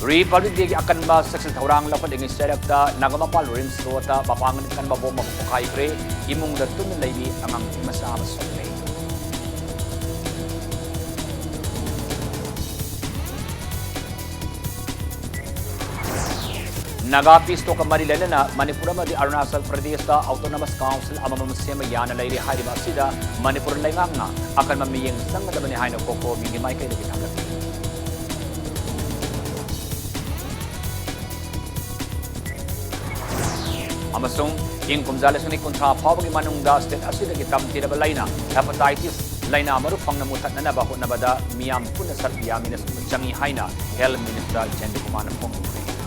ꯔꯤꯄꯕ꯭ꯂꯤꯛ ꯗꯦꯒꯤ ꯑꯀꯟꯕ ꯁꯦꯛꯁꯟ ꯊꯧꯔꯥꯡ ꯂꯧꯈꯠꯂꯤꯉꯩ ꯆꯩꯔꯛꯇ ꯅꯥꯒꯥꯃꯄꯥꯜ ꯔꯤꯝꯁ ꯔꯣꯗꯇ ꯃꯄꯥꯡꯒꯜ ꯀꯟꯕ ꯕꯣꯝ ꯑꯃ ꯄꯣꯈꯥꯏꯈ꯭ꯔꯦ꯫ ꯏꯃꯨꯡꯗ ꯇꯨꯝꯅ ꯂꯩꯕꯤ ꯑꯉꯥꯡ ꯅꯨꯄꯤ ꯃꯆꯥ ꯑꯃꯁꯨ ꯂꯩ꯫ ꯅꯥꯒꯥ peace talkꯀ ꯃꯔꯤ ꯂꯩꯅꯅ ꯃꯅꯤꯄꯨꯔ ꯑꯃꯗꯤ ꯑꯔꯨꯅꯥꯆꯜ ꯄ꯭ꯔꯗꯦꯁꯇ autonomous council ꯑꯃꯃꯝ ꯁꯦꯝꯕ ꯌꯥꯅ ꯂꯩꯔꯤ ꯍꯥꯏꯔꯤꯕ ꯑꯁꯤꯗ ꯃꯅꯤꯄꯨꯔ ꯂꯩꯉꯥꯛꯅ ꯑꯀꯟꯕ ꯃꯤꯠꯌꯦꯡ ꯆꯪꯒꯗꯕꯅꯤ ꯍꯥꯏꯅ COCOMIꯒꯤ ꯃꯥꯏꯀꯩꯗꯒꯤ ꯊꯝꯂꯛꯈꯤ꯫ ꯑꯃꯁꯨꯡ ꯏꯪ ꯀꯨꯝꯖꯥ ꯂꯤꯁꯤꯡ ꯑꯅꯤ ꯀꯨꯟꯊ꯭ꯔꯥ ꯐꯥꯎꯕꯒꯤ ꯃꯅꯨꯡꯗ state ꯑꯁꯤꯗꯒꯤ ꯇꯝꯊꯤꯔꯕ ꯂꯥꯏꯅꯥ hepatitis ꯂꯥꯏꯅꯥ ꯃꯔꯨ ꯐꯪꯅ ꯃꯨꯊꯠꯅꯅꯕ ꯍꯣꯠꯅꯕꯗ ꯃꯤꯌꯥꯝ ꯄꯨꯟꯅ ꯁꯔꯨꯛ ꯌꯥꯃꯤꯟꯅꯕ ꯆꯪꯏ ꯍꯥꯏꯅ health minister ꯖꯌꯟꯇ ꯀꯨꯃꯥꯔꯅ ꯐꯣꯡꯗꯣꯛꯈ꯭ꯔꯦ꯫